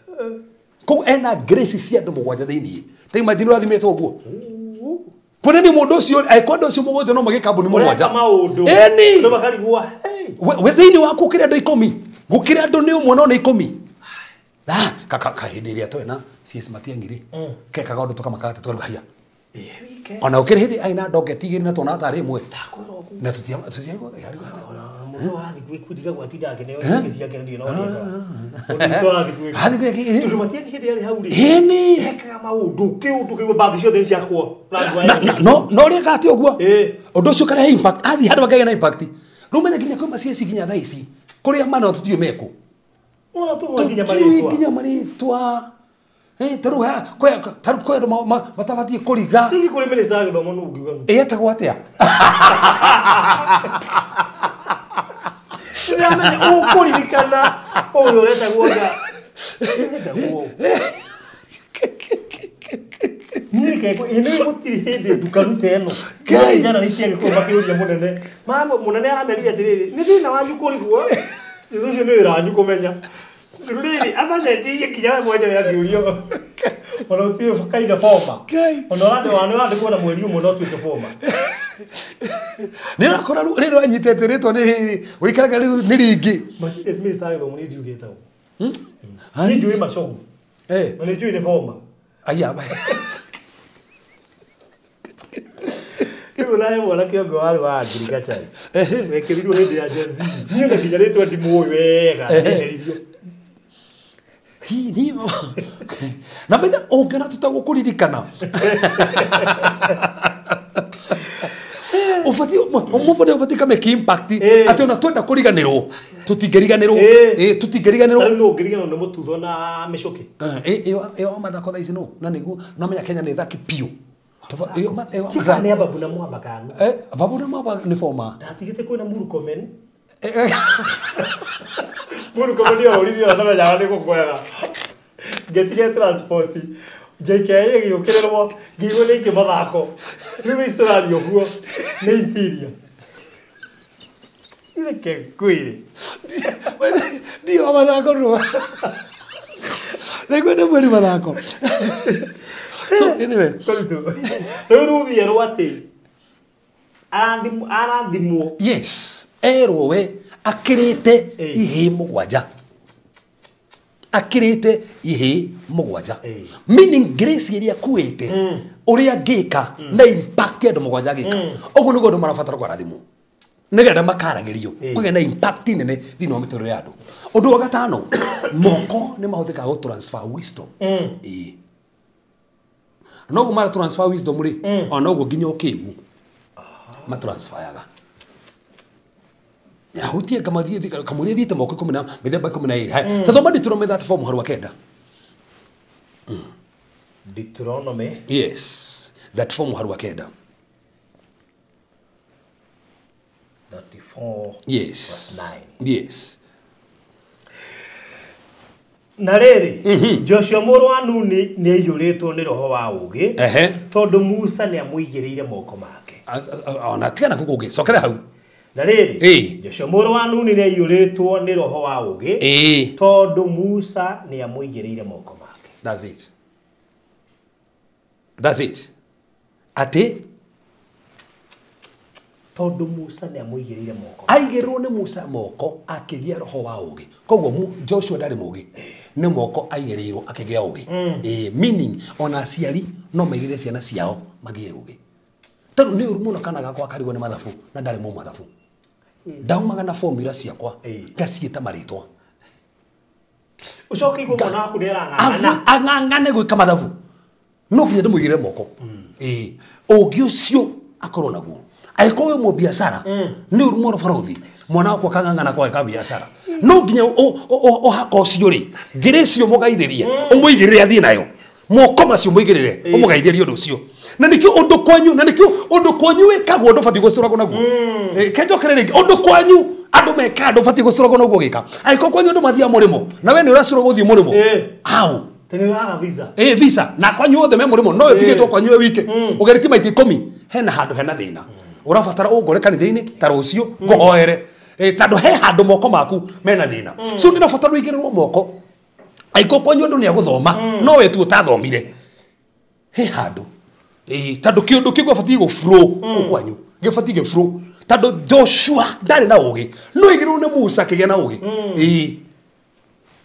Koguo ena grace cia andũ mũgwanja thĩiniĩ. Ta imagine ũrathimĩtwo ũguo. Kuona nĩ mũndũ ũcio, angĩkorwo andũ acio mũgwanja no magĩe kambuni mũgwanja. Ũreka maũndũ. Ĩni. Andũ makarigwo, hey. We thĩinĩ waku ũkĩrĩ andũ 10. Gũkĩrĩ andũ nĩ ũmwe no nĩ 10. Ka hĩndĩ ĩrĩa twena CS Matiang'i rĩ, kekaga ũndũ tũkamakaga atĩ twarũga haiya. Ona ũkĩrĩ hĩndĩ aina ndongeti igĩrĩ na tuona tarĩ ĩmwe. Na tũtiaigua Mũndũ wathiĩ gwĩkundiga gwatinda akĩneo ciũria ciake ndirĩ na ũrĩa ekaga. Mũndũ witũ wathiĩ gwĩka. Tondũ Matiang'i hĩndĩ arĩ hau rĩ, ekaga maũndũ, kĩũndũ kĩu mbathi ciothe nĩ ciakwo. No ũrĩa ekaga ti ũguo. Ũndũ ũcio ũkarehe impact. Athiĩ handũ akagĩa na impact. Rĩu menya nginya kwĩ ma CS nginya thaa ici, kũrĩa mana tũtiũĩ mekũ. Ona tũmwe nginya Tũtiũĩ marĩtwa. nginya marĩtwa. Ta rĩu ta rĩu kwĩ andũ matabatiĩ kũriga. Hihi kũrĩ mĩnĩsta wa gĩthomo nũ ũngiuga nũ? Ĩtagwo atĩa? Ndĩramenya ũkũririkana ũyũ ũretagwo nga. Ĩtagwo. Niĩ reke ĩno gũtirĩ hĩndĩ ndukanu ta ĩno. Ngai. Njana nĩ cia Gĩkũyũ makĩũria mũnene. Mama mũnene aramerire atĩrĩrĩ, nĩ thĩna wanyu kũrigwo. Ũcio nĩ wĩra wanyu kũmenya. Rĩrĩ abacenjirie nginya we mwenyewe akĩũrio. Ona ũtiũĩ kainda former. Ngai. Ona ũrandĩkwo na mweri ũmwe no ũtuĩke former. Nĩ ũrakora rĩu rĩrĩa anyitĩte rĩtwa nĩ wĩikaraga rĩu nĩ rĩngĩ. Mercedes Minister wa gĩthomo nĩ ndiũĩ ĩtagwo. Niĩ ndiũĩ Machogu. Na nĩ njũĩ nĩ former. Aya. Rĩu nawe mwanake ũngĩ warĩ wa agriculture. Wekĩrirwo hĩndĩ ya Gen Z. Niĩ na nginya rĩtwa ndimũĩ wega, ndeheririo. Hi, ni na menya ũngĩona tũtagũkũririkana. Ũbatiĩ ũmũndũ ũbatiĩ kamake impact atĩ ona twenda kũriganĩrwo tũtingĩriganĩrwo. Tũtingĩriganĩrwo. Tarĩu no ũngĩriganĩrwo nĩ Mũtutho na Mĩcũkĩ. Ĩyo wa mathako thaa ici no na nĩguo no menya Kenya nĩ thaki biũ. Ti kana nĩ Ababu na Mwamba kana? Ababu na Mwamba nĩ former. Ndatigĩte kwĩna Murkomen. Murkomen nĩ oririe ona ndamenyaga nĩ gũkwega. Ngĩtiga transport. JKIA ĩgĩũkĩrĩrwo, ngĩigua nĩ ikĩ mathako. Rĩu ici tũrathiĩ ũguo, nĩ interior. Reke ngwĩre. Ndiũ wa mathako nũ. Nĩguo nĩ mweri mathako. So anyway, Kũrutwo. Rĩu Ruthi erwo atĩ arathimwo. Yes, erwo we akĩrĩte ihĩĩ mũgwanja. Akĩrĩte ihĩĩ mũgwanja. Meaning grace ĩrĩa akuĩte, ũrĩa angĩka na impact ya andũ mũgwanja angĩka. Ũguo nĩguo andũ marabatara kwarathimwo. Nĩgetha makaragĩrio, kũgĩa na impact nene thĩinĩ wa mĩtũrĩre ya andũ. Ũndũ wa gatano, moko nĩ mahũthĩkaga gũ transfer wisdom. Noguo mara transfer wisdom rĩ, ona noguo nginya ũkĩgu matransferaga. Yahutie kamathiĩ kamũria thiĩte moko ikũmi na mĩthemba 12. Haya, ta thoma Deuteronomy 34 mũhari wa 9. Deuteronomy. Yes, 34 mũhari wa 9. 34. Yes. Verse 9. Yes. Na rĩrĩ, Joshua mũrũ wa Nuni nĩ aiyũrĩtwo nĩ roho wa ũũgĩ, tondũ Musa nĩ amũigĩrĩire moko make. Ona tigana kũu kũngĩ, cokera hau. Na rĩrĩ, Joshua mũrũ wa Nuni nĩ aiyũrĩtwo nĩ roho wa ũũgĩ, tondũ Musa nĩ amũigĩrĩire moko make. That's it. That's it. Atĩ Tondu Musa nĩ amũigĩrĩire moko. Aigĩrĩrwo nĩ Musa moko akĩgĩa roho wa ũgĩ. Koguo Joshua ndarĩ mũgĩ, nĩ moko aigĩrĩirwo akĩgĩa ũgĩ. Meaning ona aciari no maigĩrĩre ciana ciao magĩe ũgĩ. Tondũ nĩ ũru mũno kana gakwa karigwo nĩ mathabu na ndarĩ mũ mathabu. Ndaumaga na formula ciakwa ngaciĩta marĩtwa. Ũcoke igũrũ mwana waku nĩ arang'ang'ana. Ang'ang'ane gwĩka mathabu. No nginya ndĩmũigĩrĩre moko. Ũgĩ ũcio akorwo naguo. Angĩkorwo wĩ mũbiacara nĩ ũru mũno barothi mwana wakwa akang'ang'ana kwa biacara no nginya ũhaka ũcio rĩ ngĩrĩ icio mũgaithĩrie ũmũigĩrĩre athiĩ nayo moko macio mũigĩrĩre ũmũgaithĩrie ũndũ ũcio na nĩkĩo ũndũ kwanyu na nĩkĩo ũndũ kwanyu wĩkagwo ndũbatiĩ gũcũragwo naguo. Kenjokere rĩngĩ ũndũ kwanyu andũ mekaga ndũbatiĩ gũcũragwo naguo gĩka. Angĩkorwo kwanyu andũ mathiaga mũrĩmo na we nĩ ũracũrwo gũthiĩ mũrĩmo hau visa. Visa na kwanyu othe me mũrĩmo no ũtigĩtwo kwanyu we wike ũgeretie maita 10 hena handũ hena thĩna ũrabatara ũngore kanitha-inĩ ta rũciũ ngũhoere tondũ he handũ moko maku mena thĩna. So nĩ ũrabatara ũigĩrĩrwo moko. Angĩkorwo kwanyu andũ nĩ agũthoma no we tu ũtathomire he handũ tondũ kĩũndũ kĩu gĩbatiĩ gũ flow kũu kwanyu gĩbatiĩ gĩ flow tondũ Joshua ndarĩ na ũgĩ no aigĩrĩrwo nĩ Musa akĩgĩa na ũgĩ.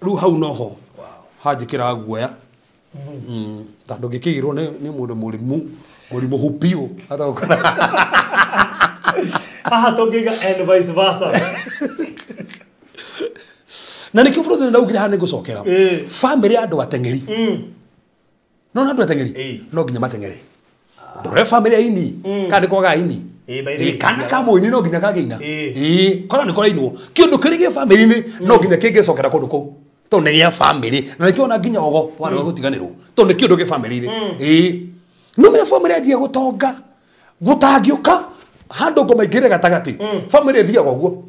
Rĩu hau noho hanjĩkĩraga guoya tondũ ngĩkĩigĩrwo nĩ mũndũ mũrimũ hupiũ atagũkora. Haha tũngĩiga and vice versa. Na nĩkĩo bũrũri ndaugire haha nĩngũcokera. Bamĩrĩ ya andũ ateng'eri. No na andũ ateng'eri no nginya mateng'ere. Ndore bamĩrĩ ya ini kana nĩ kwaga ini kana ka mũini no nginya kagĩina. Kora nĩ kũrainwo kĩũndũ kĩrĩ gĩ bamĩrĩ-inĩ no nginya kĩngĩcokera kũndũ kũu tondũ nĩ gĩa bamĩrĩ na nĩkĩo ona nginya ogo warega gũtiganĩrwo tondũ nĩ kĩũndũ gĩ bamĩrĩ-inĩ. No menya bamĩrĩ yanjia gũtonga gũtangĩũka handũ ngoma ingĩrĩ gatagatĩ bamĩrĩ ĩthiaga ũguo.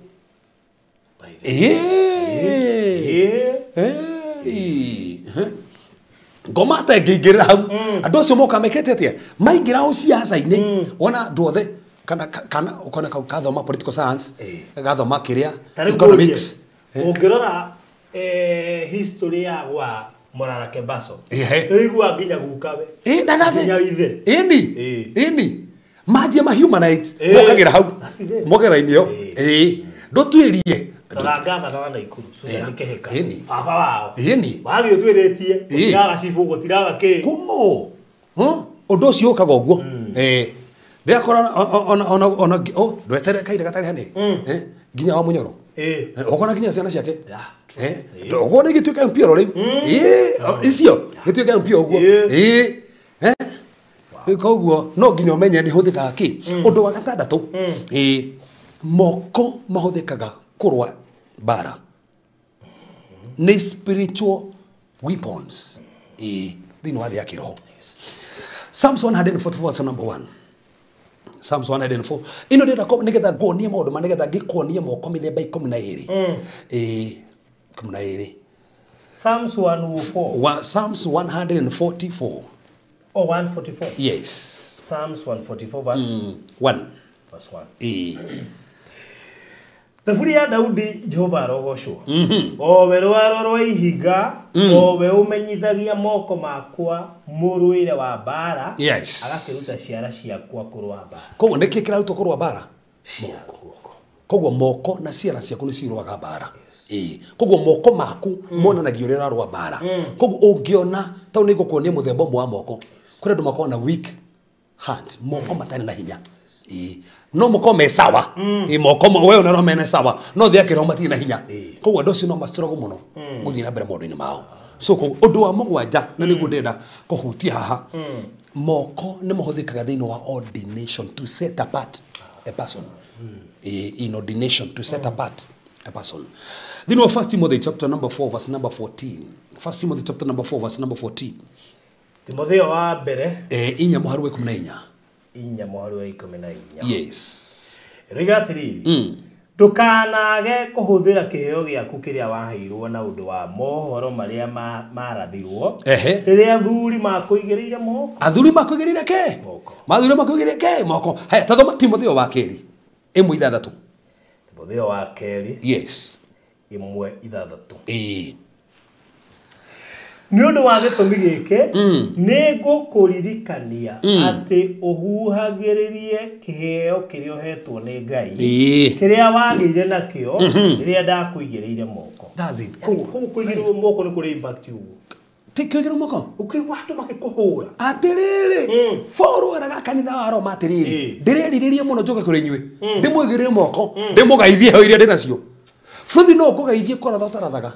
Ngoma ta ĩngĩingĩrĩra hau andũ acio moka mekĩte atĩa maingĩra o ciaca-inĩ wona andũ othe kana kana ũkona kathoma political science gathoma kĩrĩa economics. Ũngĩrora history ya gwa Morara Kebaso nĩũiguaga nginya gukawe nginya ithe. Ĩni manjia ma humanites mokagĩra hau mokagĩra-inĩ ĩyo. Ndũtuĩrie Rora ngavana wa Naikuru Susan Kihika baba wao wathiĩ ũtuĩrĩtie gũtiraga cibũ gũtiraga kĩ ũndũ ũcio ũkaga ũguo. Ndĩrakora ona ndweterere kahinda gatarĩ hanene nginya wa Mũnyoro ũkona nginya ciana ciake ũguo nĩ gĩtuĩka MP oro rĩu icio gĩtuĩka MP ũguo. Koguo no nginya ũmenye nĩ hũthĩkaga kĩ. Ũndũ wa gatandatũ moko mahũthĩkaga kũrũa mbara nĩ spiritual weapons thĩinĩ wa thĩ ya kĩroho. Psalms 144 verse number 1. Psalms 104 ino ndĩrenda nĩgetha nguonie maũndũ ma nĩgetha ngĩkuonie moko mĩthemba 12. 12. Psalms 104. Psalms 144. Oh, 144. Yes. Psalms 144 verse 1. Verse 1. Thaburi ya Daudi Jehova arogocwo. O we rwaro rwa ihiga, o we ũmenyithagia moko makwa mũrũĩre wa mbara. Yes. Agakĩruta ciara ciakwa kũrũa mbara. Koguo nĩkĩ kĩrarutwo kũrũa mbara? Moko. Koguo moko na ciara ciaku nĩ cirũaga mbara. Koguo moko maku monanagia ũrĩa ũrarũa mbara. Koguo ũngĩona tondũ nĩ ngũkuonia mũthemba ũmwe wa moko. Kũrĩ andũ makoragwo na weak hand, moko matarĩ na hinya. No moko me sawa. Moko we ona no mene sawa. No thia kĩroho matirĩ na hinya. Koguo andũ acio no mastruggle mũno gũthiĩ na mbere maũndũ-inĩ mao. So ũndũ wa mũgwanja na nĩguo ndĩrenda kũhutia haha. Moko nĩ mahũthĩkaga thĩinĩ wa ordination to set apart a person. In ordination to set apart a person. Thĩinĩ wa 1 Timothy chapter number 4 verse number 14. 1 Timothy chapter number 4 verse number 14. Timotheo wa mbere 4 mũhari wa 14. 4 mũhari wa 14. Yes. Rĩga atĩrĩrĩ. Ndũkanage kũhũthĩra kĩheo gĩaku kĩrĩa waheirwo na ũndũ wa mohoro marĩa marathirwo rĩrĩa athuri makũigĩrĩire moko. Athuri makũigĩrĩire kĩ? Moko. Mathuri makũigĩrĩire kĩ? Moko. Haya, tathoma Timotheo wa kerĩ 1:6. Timotheo wa kerĩ. Yes. 1:6. Nĩ ũndũ wa gĩtũmi gĩkĩ nĩ ngũkũririkania atĩ ũhuhagĩrĩrie kĩheo kĩrĩa ũhetwo nĩ Ngai kĩrĩa wagĩire nakĩo rĩrĩa ndakũigĩrĩire moko. That's it. Kũu kũigĩrĩrwo moko nĩ kũrĩ impact ũguo. Ti kũigĩrĩrwo moko? Ũkĩigua andũ makĩkũhũra. Atĩrĩrĩ, Paul eraga kanitha wa Roma atĩrĩrĩ, ndĩrerirĩria mũno njoke kũrĩ inyuĩ, ndĩmũigĩrĩre moko, ndĩmũgeithie heo iria ndĩ nacio. Bũthi no ngũgeithie kũratha ũtarathaga.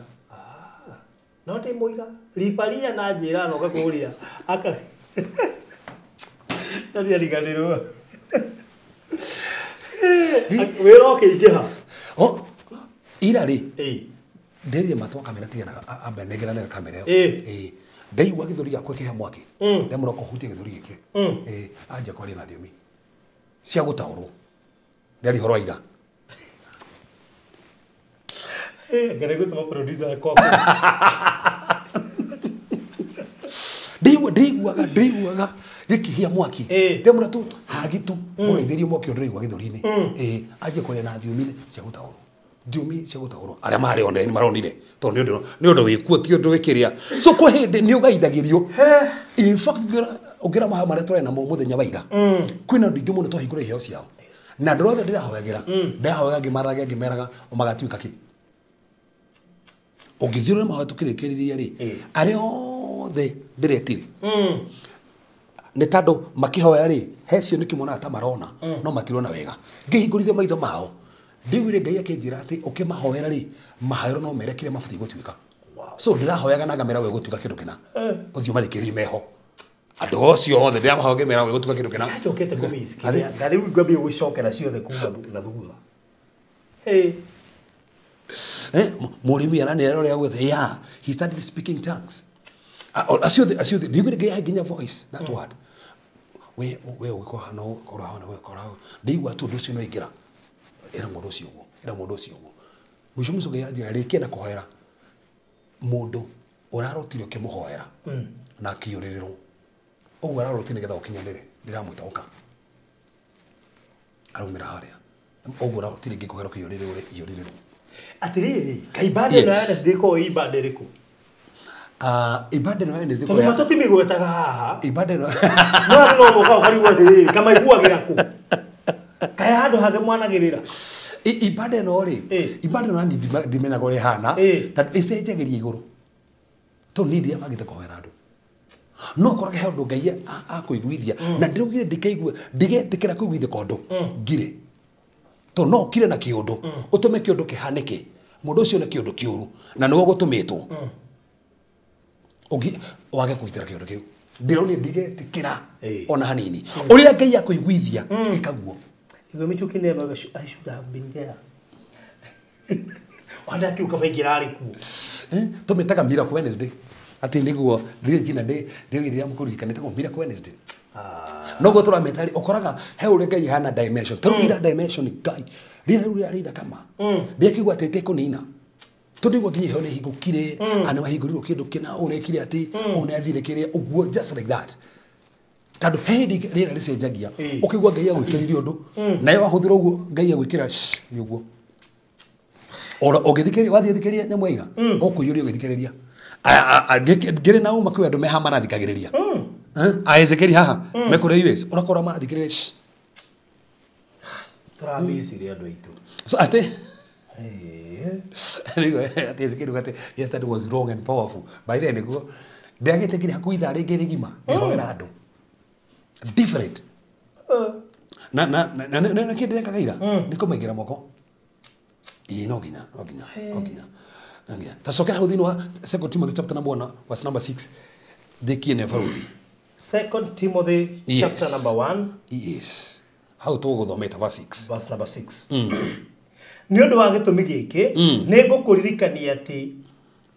No ndĩ mũira ribaria na njĩra noke kũrĩa aka ndariganĩrwo wĩra ũkĩingĩha. Ira rĩ ndĩrire matwa kamera tigana ambe nengerane kamera ĩyo. Ndaigua gĩthũri gĩakwa kĩhĩa mwaki ndamũra kũhutia gĩthũri gĩkĩ anja kwaria na thiomi cia gũtaũrwo ndĩari horo ira. Ngare gũtũma producer akwa. Ndiguaga gĩkĩhĩa mwaki ndĩmũra tu hagitu mũgeithĩrie mwaki ũndũ ndĩraigua gĩthũri-inĩ anjie kwaria na thiomi cia gũtaũrwo. Thiomi cia gũtaũrwo arĩa marĩ one nĩ maronire tondũ nĩ ũndũ wĩkuo ti ũndũ wĩkĩrĩa. So kwĩ hĩndĩ nĩ ũgaithagĩrio. In fact ũngĩra mahoya marĩa tũrarĩ namo mũthenya wa ira kwĩna andũ aingĩ mũno twahingũra iheo ciao na andũ othe ndĩrahoyagĩra ndahoyaga ngĩmaraga ngĩmeraga magatuĩka kĩ. Ũngĩthiũrũra mahoya tũkĩrĩkĩrĩria rĩ arĩa othe ndĩretire nĩ tondũ makĩhoya rĩ he cio nĩkĩo monaga ta marona no matirona wega. Ngĩhingũrithio maitho mao ndiguire Ngai akĩnjĩra atĩ ũkĩmahoera rĩ mahoero no mere kĩrĩa mabatiĩ gũtuĩka. So ndĩrahoyaga na ngamera we gũtuĩka kĩndũ kĩna ũthiũ mathikĩrĩrie meho andũ acio othe ndĩramahoya ngĩmera we gũtuĩka kĩndũ kĩna. Njokete kũmĩcikia na rĩu ngwambia gũcokera ciothe kuma na thutha. Mũrĩmi aranĩra ũrĩa gwetha yeah he started speaking tongues. Acio ndiguire Ngai nginya voice that word we ũgĩkorwo no ũkorwo hana we ũkorwo ndiguo tu ũndũ ũcio no ingĩra ĩra mũndũ ũcio ũguo ĩra mũndũ ũcio ũguo mũico mũico Ngai anjĩra rĩkia na kũhoera mũndũ ũrarotire ũkĩmũhoera na akĩiyũrĩrĩrwo ũguo ararotire nĩgetha ũkinyanĩre ndĩramwĩta ũka araumĩra harĩa ũguo ũrarotire ngĩkũhoera ũkĩiyũrĩrĩrwo iyũrĩrĩrwo. Atĩrĩrĩ kaibanda ĩno ya Wednesday ĩkoragwo ibanda ĩrĩkũ? Ibanda ĩno ya Wednesday tondũ matũtimĩgwetaga haha ibanda ĩno no andũ no moka ũkarigwo atĩrĩrĩ kamaiguagĩra kũ kaya handũ hangĩ mwanagĩrĩra. Ibanda ĩno rĩ ibanda ĩno nani ndimenyaga ũrĩa ĩhana tondũ ĩcenjagĩria igũrũ tondũ niĩ ndiamagĩte kũhoera andũ no ũkorage he ũndũ Ngai akũiguithia na ndĩraugire ndikaigua ndigetĩkĩra kũiguithia kũndũ ngire tondũ no ũkire na kĩũndũ ũtũme kĩũndũ kĩhanĩke mũndũ ũcio nĩ kĩũndũ kĩũru na nĩwe ũgũtũmĩtwo ũngĩ wage kũgitĩra kĩũndũ kĩu ndĩraugire ndigetĩkĩra ona hanini ũrĩa Ngai akũiguithia ĩkaguo. Igwe Michuki never I should have been there. Wanda kiuka baingĩra arĩ kuo. Tũmĩtaga Miracle Wednesday atĩ nĩguo rĩrĩ jina ndĩrĩa mũkũririkana ĩtagwo Miracle Wednesday. Noguo tũramĩta rĩ ũkoraga he ũrĩa Ngai hana dimension tarĩu ira dimension Ngai rĩrĩa rĩu rĩarĩ kama ndĩakĩigua atĩ ĩtekũnina tondũ igua nginya iheo nĩ ihingũkire ana wahingũrirwo kĩndũ kĩna ũrekire atĩ ũũ nĩ athire kĩrĩa ũguo just like that tondũ he hĩndĩ rĩera rĩcenjagia ũkĩigua Ngai agwĩkĩrire ũndũ nayo wahũthĩra ũguo Ngai agwĩkĩra nĩ ũguo ora ũgĩthikĩrĩria wathiĩ thikĩrĩria nyamũ ya ira ũkũiyũria ũgĩthikĩrĩria ngĩrĩ na ũma kwĩ andũ meha marathikagĩrĩria a Ezekiel haha mekũrĩa US ũrakora marathikĩrĩria tũramicire andũ aitũ so atĩ atĩ Ezekiel atĩ yesterday was wrong and powerful by then nĩguo ndĩagĩte nginya hakuhĩ ithaa rĩngĩ rĩgima ngĩhoera andũ different na na na na kĩndĩ ndĩrekaga ira nĩ kũmaigĩra moko ĩĩ no nginya no nginya no nginya no nginya tacokera hau thĩinĩ wa 2 Timothy chapter number 1 verse number 6 ndĩkie nĩ baruthi 2 Timothy chapter number 1 yes hau tũgũthomete verse 6 verse number 6 nĩ ũndũ wa gĩtũmi gĩkĩ nĩ ngũkũririkania atĩ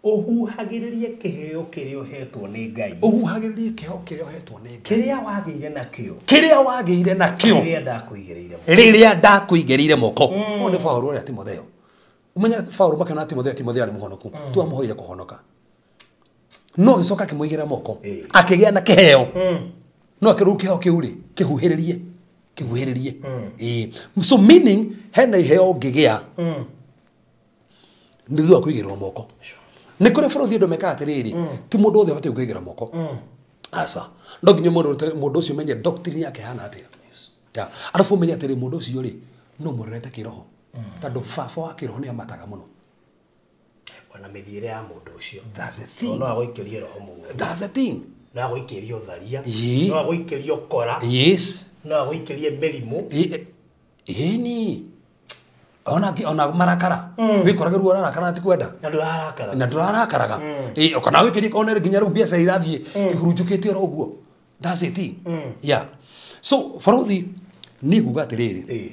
ũhuhagĩrĩrie kĩheo kĩrĩa ũhetwo nĩ Ngai ũhuhagĩrĩrie kĩheo kĩrĩa ũhetwo nĩ Ngai kĩrĩa wagĩire nakĩo kĩrĩa wagĩire nakĩo rĩrĩa ndakũigĩrĩire moko rĩrĩa ndakũigĩrĩire moko ũyũ nĩ Paũlũ ũrĩa Timotheo ũmenye Paũlũ makĩona Timotheo Timotheo arĩ mũhonoku tu amũhoire kũhonoka no agĩcoka akĩmũigĩrĩra moko akĩgĩa na kĩheo no akĩrũ kĩheo kĩu rĩ kĩhuhĩrĩrie kĩhuhĩrĩrie so meaning hena iheo ũngĩgĩa nĩ thutha wa kũigĩrĩrwo moko Nĩ kũrĩ bũrũri andũ mekaga atĩrĩrĩ, ti mũndũ wothe ũbatiĩ kũigĩra moko. Aca. No nginya mũndũ ũcio menye doctrine yake hana atĩa. Ya, arabu ũmenye atĩrĩ mũndũ ũcio rĩ, no mũrerete kĩroho. Tondũ baba wa kĩroho nĩ amataga mũno. Ona mĩthiĩre ya mũndũ ũcio. That's the thing. No agũikĩrie roho mũũru. That's the thing. No agũikĩrie ũtharia. Ĩĩ. No agũikĩrie ũkora. Yes. No agũikĩrie mĩrimũ. Ĩni. Ona marakara. Wĩkorage ruo ũrarakara na ti kwenda. Na ndũrarakara. Na ndũrarakaraga. Ĩĩ, kana wĩkĩrie one nginya rĩu biacara irathiĩ ihurunjũkĩte oro ũguo. That's the thing. Yeah. So, bũrũri niĩ nguga atĩrĩrĩ. Ĩĩ.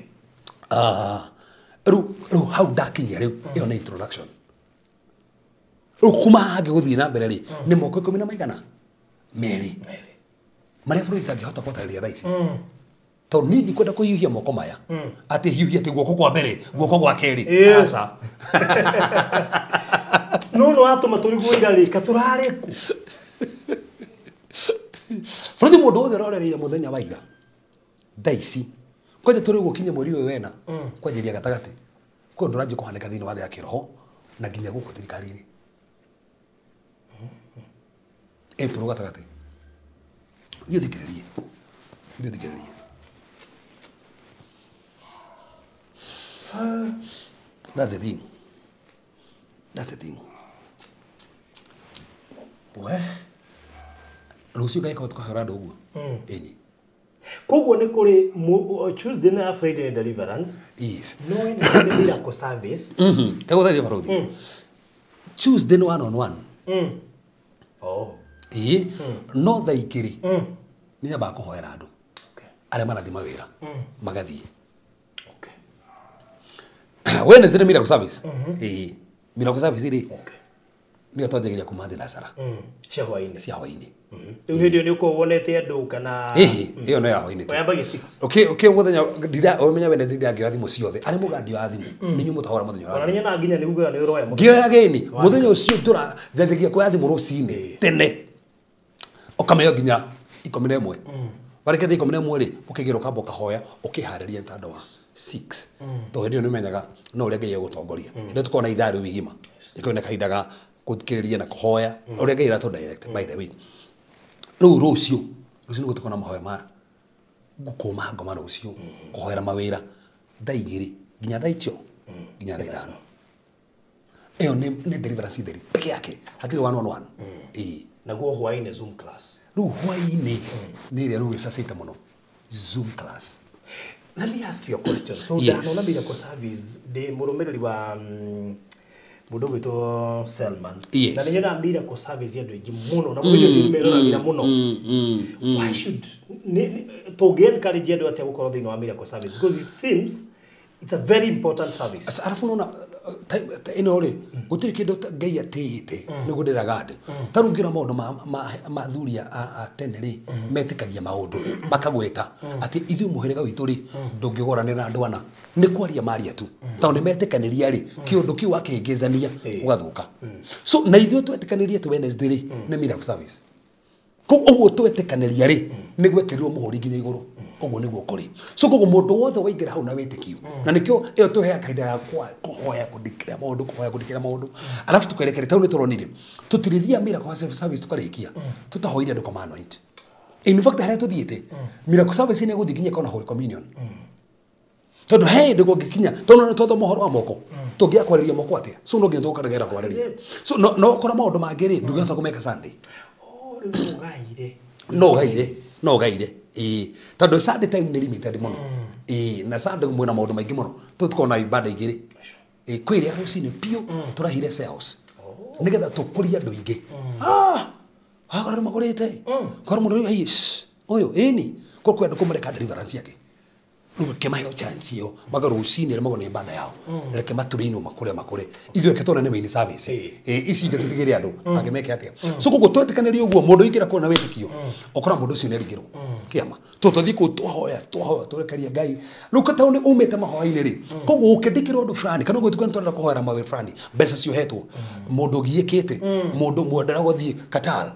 Rĩu hau ndakinyia rĩu, ĩyo nĩ introduction. Rĩu kuma haha ngĩgũthiĩ na mbere rĩ, nĩ moko 12 na maigana? 2. Marĩa bũrũri itangĩhota gwatarĩria thaa ici. Tondũ niĩ ndikwenda kũhiũhia moko maya. Atĩ hiũhia atĩ guoko kwa mbere, guoko gwa kerĩ. Aca. No no watũma tũrigwo ira rĩ, ka tũrarĩ kũ? Bũrũri mũndũ wothe ũrorereire mũthenya wa ira. Thaa ici. Kwanja tũrĩ gũkinya mweri ũyũ wena, kwanjĩrĩria gatagatĩ. Kwĩ ũndũ ũranjia kũhanĩka thĩinĩ wa thĩ ya kĩroho na nginya gũkũ thirikari-inĩ. April gatagatĩ. Thiĩ ũthikĩrĩrie. Thiĩ ũthikĩrĩrie. That's the thing. That's the thing. We? Rũciũ ngaĩka tũkahũra andũ ũguo. Ĩni. Koguo nĩ kũrĩ Tuesday na Friday deliverance. Yes. No nĩ miracle service. Tegũtharia barũthi. Tuesday nĩ one on one. Oh. Ĩĩ. No thaa igĩrĩ nĩ nyambaga kũhoera andũ. Arĩa marathiĩ mawĩra. Magathiĩ. Okay. Wednesday nĩ miracle service. Ĩĩ. Miracle service rĩ. Okay. Nĩyo twanjagĩrĩria kuma thinacara. Cia hwaĩ-inĩ. Cia hwaĩ-inĩ. Rĩu hĩndĩ ĩyo nĩ ũkoragwo wonete andũ kana Ĩhĩ, ĩyo no ya hwaĩ-inĩ tu. Wayambagia 6. Okay, okay, mũthenya ndira ũmenya Wednesday ndangĩoya thimũ ciothe. Arĩa mũgandioya thimũ, nĩ inyuĩ mũtahũra mũthenya Ona ũrĩa. nĩ nyonaga nginya nĩ ugaga nĩ ũroya mũthenya. Ngĩoya gĩni, mũthenya ũcio ndũra njanjagia kuoya thimũ rũcinĩ tene. Ũkamĩoya nginya 11. Warĩkia thaa 11 rĩ, ũkaigĩra ũkamba ũkahoya, ũkĩharĩria nĩ tondũ wa 6. Tondũ hĩndĩ ĩyo nĩ ũmenyaga no ũrĩa Ngai egũtongoria. Hĩndĩ ĩyo tũkoragwo na ithaa rĩu igima. Rĩkoragwo na kahinda ga gũthikĩrĩria na kũhoya ũrĩa Ngai aratũ direct by the way. Rĩu rũciũ, rũciũ nĩguo tũkorwo na mahoya ma gũkũma ngoma rũciũ, kũhoera mawĩra thaa 2 nginya thaa icio, nginya thaa 5. Ĩyo nĩ deliverance theri peke yake, hatirĩ one on one. Ĩĩ. Naguo hwaĩ-inĩ Zoom class. Rĩu hwaĩ-inĩ nĩ ĩrĩa rĩu ĩcacĩte mũno, Zoom class. Let me ask you a question. So, Yes. ndanona miracle service ndĩ mũrũmĩrĩri wa mũndũ ũgwĩtwo Selman. Yes. Na nĩ nyonaga miracle service ya andũ aingĩ mũno na mũthenya ũcio nĩmeroragĩra mũno. Why should tũngĩ encourage andũ atĩa gũkorwo thĩinĩ wa miracle service because it seems it's a very important service. Asa arabu nona ĩno rĩ gũtirĩ kĩndũ Ngai atĩĩte nĩguo ndĩraga andũ. Ta rĩu ngĩra maũndũ ma athuri a tene rĩ metĩkagia maũndũ makagweta atĩ ithuĩ mũhĩrĩga witũ rĩ ndũngĩgũranĩra na andũ ana nĩ kwaria maria tu tondũ nĩ metĩkanĩria rĩ kĩũndũ kĩu wakĩhĩngĩcania ũgathũka. So na ithuĩ twetĩkanĩria atĩ Wednesday rĩ nĩ miracle service. Koguo ũguo twetĩkanĩria rĩ nĩ gwekĩrirwo mũhũri nginya igũrũ. Ũguo nĩguo kũrĩ. So koguo mũndũ wothe waingĩra hau na wĩtĩkio. Na nĩkĩo ĩyo tũheaga kahinda ga kũhoya kũndĩkĩra maũndũ, kũhoya kũndĩkĩra maũndũ. Arabu tũkerekere tondũ nĩ tũronire. Tũtirĩthiaga miracle service tũkarĩkia. Tũtahoire andũ kama anoint. In fact harĩa tũthiĩte miracle service nĩ ĩgũthiĩ nginya ĩkorwo na Holy Communion. Tondũ he hĩndĩ kũngĩkinya tondũ nĩ twathoma ũhoro wa moko. Tũngĩaga kwarĩria moko atĩa? So no nginya tũkaregera kwarĩria. So no ũkora maũndũ mangĩ rĩ ndũngĩhota kũmeka Sunday. Oh, rĩu no ũgaire. No ũgaire, no ũgaire. Ĩĩ, tondũ Sunday time nĩ limited mũno. Ĩĩ, na Sunday mwĩna maũndũ maingĩ mũno. Tũkorwo na ibada igĩrĩ. Ĩĩ, kwĩ ĩrĩa rũcinĩ biũ tũrahire sales. Nĩgetha tũkũrie andũ aingĩ. Hakora nĩ magũrĩte. Kora mũndũ ũyũ, ũyũ, ĩni. Koguo kwĩ andũ kũmareka deliverance yake. Rĩu reke maheo chance ĩyo, maga rũcinĩ rĩ magwo nĩ ibada yao. Reke matũrĩinwo makũre makũre. Ithuĩ reke tuone nĩ main service. Ĩĩ, ici ingĩ tũtigĩre andũ mangĩmeke atĩa. So koguo twetĩkanĩria ũguo mũndũ aingĩra kũu na wĩtĩkio, ũkora mũndũ ũcio nĩarigĩrwo kĩama. Tũthiĩ kũu twahoya, twahoya, tũrekeria Ngai. Rĩu ka tondũ nĩ umĩte mahoya-inĩ rĩ, koguo ũkĩndĩkĩra ũndũ fulani, kana ũguo tũrenda kũhoera mawĩra fulani, mbeca ciohetwo, mũndũ ũgiĩkĩte, mũndũ mwendera gũthiĩ Qatar,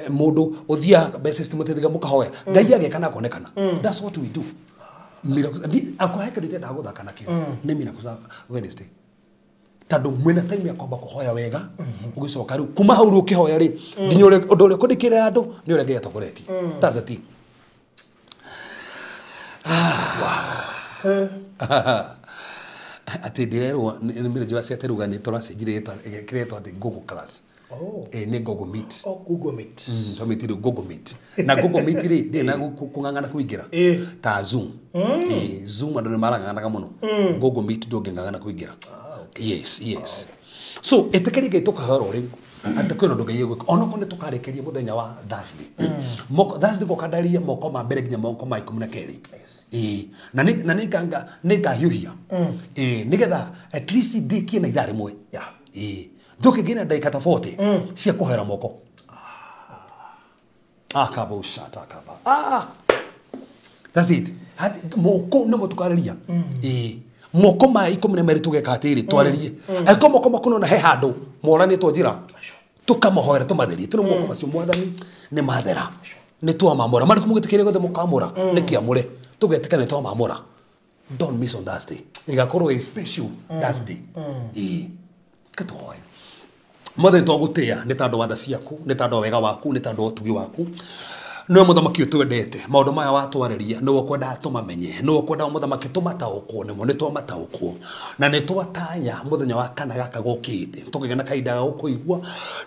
mũndũ ũthiaga mbeca citimũteithagia mũkahoya, Ngai ageka na akonekana. That's what we do. Miracle, akwa he kĩndũ itendaga gũthaka nakĩo, nĩ miracle za Wednesday. Tondũ mwĩna time ya kwamba kũhoya wega ũgĩcoka rĩu kuma hau rĩu ũkĩhoya rĩ nginya ũndũ ũrĩa ũkũndĩkĩra andũ nĩ ũrĩa Ngai atongoretie. That's the thing. Atĩ ndĩrerwo nĩ mĩrĩnjo wa ciate ruga nĩ tũracenjirie kĩretwo atĩ Google class. Nĩ Google Meet. Oh, Google Meet. Twamĩtire Google Meet. Na Google Meet rĩ ndĩrĩ na kũng'ang'ana kũingĩra ta Zoom. Zoom andũ nĩ marang'ang'anaga mũno. Google Meet ndũngĩng'ang'ana kũingĩra. Yes, yes. So ĩtĩkĩria Ngai tũkahoera rĩu atĩ kwĩna ũndũ Ngai egwĩka onokorwo nĩ tũkarĩkĩria mũthenya wa Thursday. Thursday gũkandaria moko ma mbere nginya moko ma 12. Na nĩ ngahiũhia nĩgetha at least ndĩkie na ithaa rĩmwe. Ndũkĩngĩna ndagĩka ta 40 cia kũhoera moko. Akaba ushata akaba. That's it. Moko nĩmo tũkarĩria. Moko ma 12 tũgeka atĩrĩ twarĩrie. Angĩkorwo moko maku nĩwona he handũ moranĩtwo njĩra tũkamahoera tũmatherie tũrĩ moko macio mwathani nĩ mathera nĩ twamamũra marĩkũ mũgĩtĩkĩria gothe mũkamũra nĩ kĩamũre tũgetĩka nĩ twamamũra. Don't miss on Thursday. Ĩgakorwo ĩ special Thursday. Kĩtũhoe mothe twagũtĩa nĩ tondũ wa tha ciaku nĩ tondũ wa wega waku nĩ tondũ wa ũtugi waku. Nĩwe mũthamaki ũtwendete maũndũ maya watwarĩria nĩwe ũkwendaga tũmamenye nĩwe ũkwendaga mũthamaki tũmataũkwo nĩmo nĩ twamataũkwo na nĩ twatanya mũthenya wa kana gaka gokĩte tũkĩgĩa na kahinda ga gũkũigua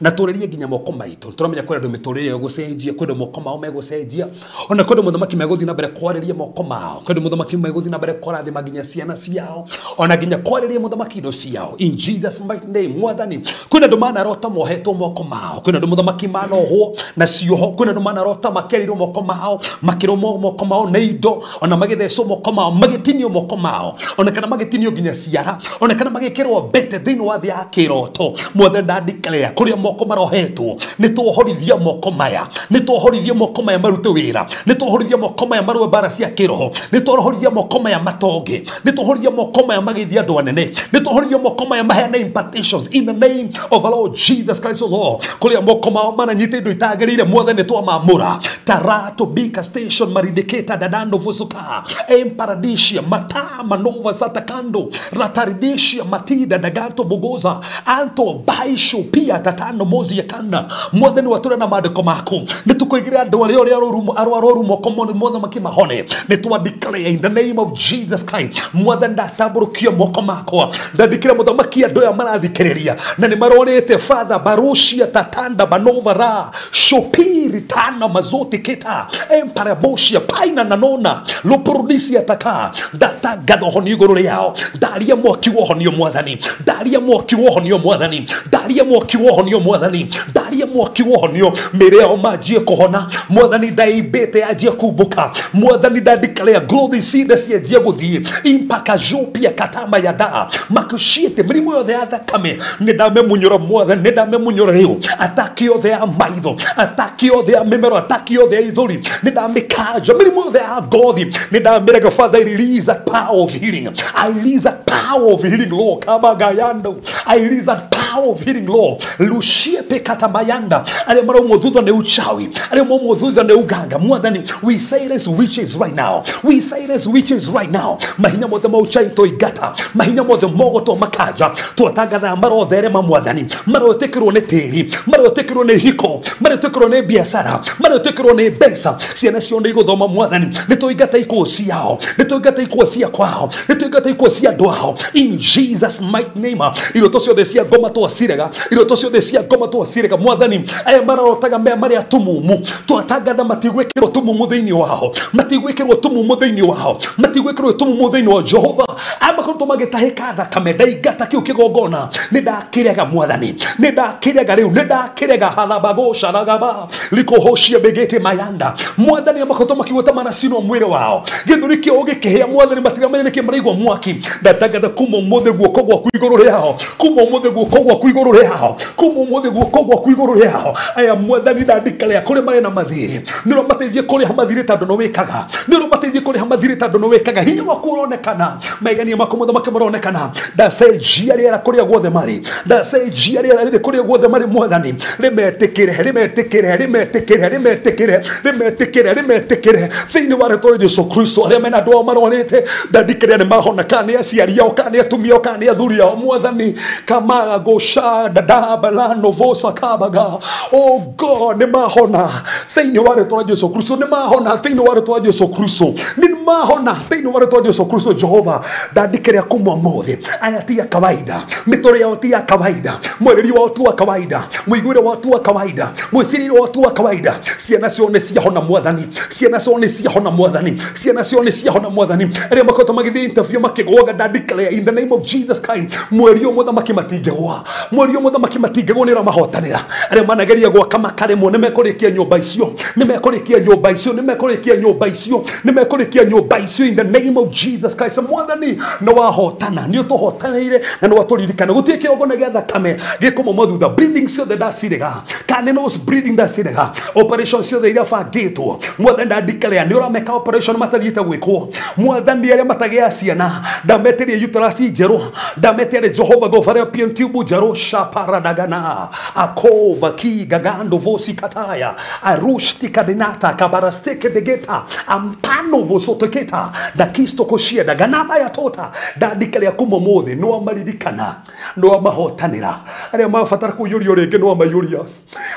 na tũrĩrie nginya moko maitũ. Tũramenya kwĩ andũ mĩtũrĩre ĩgũcenjia kwĩ andũ moko mao megũcenjia ona kwĩ andũ mũthamaki megũthiĩ na mbere kwarĩria moko mao kwĩ andũ mũthamaki megũthiĩ na mbere kũrathima nginya ciana ciao ona nginya kwarĩria mũthamaki indo ciao in Jesus mighty name. Mwathani kwĩ andũ manarota mohetwo moko mao kwĩ andũ mũthamaki manohwo na cioho kwĩ andũ manarota makerirwo moko mao makĩrũmwo moko mao nĩ indo ona magĩthecwo moko mao magĩtinio moko mao ona kana magĩtinio nginya ciara ona kana magĩkĩrwo mbete thĩinĩ wa thĩ ya kĩroto. Mwathani ndandeclare kũrĩa moko marohetwo nĩ twohorithia moko maya nĩ twohorithia moko maya marute wĩra nĩ twohorithia moko maya marũe mbara cia kĩroho nĩ twohorithia moko maya matonge nĩ twohorithia moko maya magĩithie andũ anene nĩ twohorithia moko maya maheane impartations in the name of our Lord Jesus Christ o Lord. Kũrĩa moko mao mananyita indo itagĩrĩire mwathani nĩ twamamũra. Tarato Bika Station Maridiketa Dadando Vusuka Emparadisia Mata Manova Satakando Rataridisia Matida Dagato Bogoza Anto Baisho Pia Tatano Mozi Yakanda mwathani watũre na maandĩko maku nĩ tũkũigĩra andũ arĩa ũrĩa arwaru moko mothamaki mahone nĩ twandeclare in the name of Jesus Christ. Mwathani ndatambũrũkia moko makwa ndandĩkĩra mũthamaki andũ aya marathikĩrĩria na nĩ maronete Father Barushia Tatanda Banova Ra Shopiri Tana Mazote Keta Emparaboshia Paina Nanona Loprodisia Taka ndatangatha ũhonio igũrũ rĩao ndaria mwaki wa ũhonio mwathani ndaria mwaki wa ũhonio mwathani ndaria mwaki wa ũhonio mwathani ndaria mwaki wa ũhonio mĩĩrĩ yao manjie kũhona mwathani ndaimbĩte yanjie kumbũka mwathani ndandeclare growth cinda cianjie gũthiĩ impaka jopia katama yada makuciĩte mĩrimũ yothe ya thakame nĩ ndamemunyũra mwathani nĩ ndamemunyũra rĩu ataki yothe ya maitho ataki yothe ya mĩmero ataki yothe ya ithũri nĩ ndamĩkanja mĩrimũ yothe ya ngothi nĩ ndamĩrega. Father, I release that power of healing. I release that power of healing, Lord. Kamagayando. I release that power of healing, Lord. Lushie pekatamayanda. Arĩa maraumwo thutha nĩ uchawi arĩa maraumwo thutha nĩ uganga mwathani we silence witches right now. We silence witches right now. Mahinya mothe ma uchawi tũingata mahinya mothe mogotwo makanja twatangatha marotherema mwathani marotĩkĩrwo nĩ tĩri marotĩkĩrwo nĩ hiko marotĩkĩrwo nĩ biacara marotĩkĩrwo nĩ mbeca ciana ciao nĩ igũthoma mwathani nĩ tũingata ikuũ ciao nĩ tũingata ikuũ cia kwao nĩ tũingata ikuũ cia andũ ao in Jesus mighty name. Iroto ciothe cia ngoma twacirega iroto ciothe cia ngoma twacirega mwathani aya marotaga mea marĩa tumumu twatangatha matigwĩkĩrwo tumumu thĩinĩ wao matigwĩkĩrwo tumumu thĩinĩ wao matigwĩkĩrwo tumumu thĩinĩ wa Jehova aya makoretwo magĩtahĩka thakame ndaingata kĩu kĩgongona nĩ ndakĩrega mwathani nĩ ndakĩrega rĩu nĩ ndakĩrega halabagocaragaba likohocia begete mayanda mwathani makoretwo makiuga maracinwo mwĩrĩ wao gĩthũri kĩao gĩkĩhĩa mwathani matiramenya nĩkĩ maraigua mwaki ndatangatha kuma ũmũthĩ guoko gwaku igũrũ rĩao kuma ũmũthĩ guoko gwaku igũrũ rĩao, kuma ũmũthĩ guoko gwaku igũrũ rĩao. Aya mwathani ndandikale kũrĩa marĩ na mathirĩ, nĩ ũramateithie kũrĩha mathirĩ tondũ nĩ wĩkaga, nĩ ũramateithie kũrĩha mathirĩ tondũ nĩ wĩkaga. Hinya waku ũronekana, maigania maku mũthamaki maronekana. Ndacenjia rĩera kũrĩa guothe marĩ, ndacenjia rĩera rĩrĩ kũrĩa guothe marĩ mwathani, rĩmetĩkĩre, rĩmetĩkĩre, rĩmetĩkĩre, rĩmetĩkĩre, rĩmetĩkĩre, rĩmetĩkĩre thĩinĩ wa rĩtwa rĩa Jesu Kristo. Arĩa mena andũ ao marwarĩte ndandikĩria nĩ mahona, kana nĩ aciari ao, kana nĩ atumia ao, kana nĩ athuri ao mwathani. Kama gosha dada balano vosa kabaga, oh God, nĩ mahona thĩinĩ wa rĩtwa rĩa Jesu Kristo, nĩ mahona thĩinĩ wa rĩtwa rĩa Jesu Kristo, nĩ mahona thĩinĩ wa rĩtwa rĩa Jesu Kristo. Jehova, ndandikĩria kuma ũmũthĩ aya ti ya kawaida, mĩtũrĩre yao ti ya kawaida, mwarĩrie wao ti wa kawaida, mũiguĩre wao ti wa kawaida, mwĩcirĩrie wao ti wa kawaida. Ciana ciao nĩ ciahona mwathani, ciana ciao nĩ ciahona mwathani, ciana ciao nĩ ciahona mwathani. Arĩa makoretwo magĩthiĩ interview makĩgũaga, ndandikĩria in the name of Jesus Christ, mweri ũyũ mũthamaki matingĩgũa, mweri ũyũ mũthamaki matingĩgũa, nĩ ũramahotanĩra. Arĩa manageria gwaka makaremwo, nĩ mekũrĩkia nyũmba icio, nĩ mekũrĩkia nyũmba icio, nĩ mekũrĩkia nyũmba icio, nĩ mekũrĩkia nyũmba icio in the name of Jesus Christ. Mwathani nĩ wahotana, nĩ ũtũhotanĩire na nĩ watũririkana. Gũtirĩ kĩgongona gĩa thakame gĩkũmoma thutha. Bleeding ciothe ndacirega, kana nose bleeding ndacirega, operation ciothe iria bangĩtwo mwathani ndandikĩria nĩ ũrameka operation matathiĩte gwĩkwo mwathani. Arĩa matagĩa ciana ndametĩrie uterus njerũ, ndametĩrie Jehova go fallopian tube njerũ, shaparadagana akova ki gagando vosi kataya arushti kadinata kabarasteke degeta ampano vosotoketa dakisto koshia daganaba ya tota. Ndandikĩria kuma ũmũthĩ nĩ wamaririkana, nĩ wamahotanĩra. Arĩa marabatara kũiyũrio rĩngĩ nĩ wamaiyũria,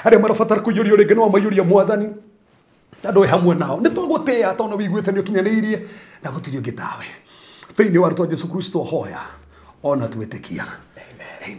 arĩa marabatara kũiyũrio rĩngĩ nĩ wamaiyũria mwathani, tondũ wĩ hamwe nao. Nĩ twagũtĩĩa tondũ wĩiguĩte nĩ ũkinyanĩirie na gũtirĩ ũngĩ tawe. Thĩinĩ wa rĩtwa Jesu Kristo hoya ona twĩtĩkia. Amen. Amen.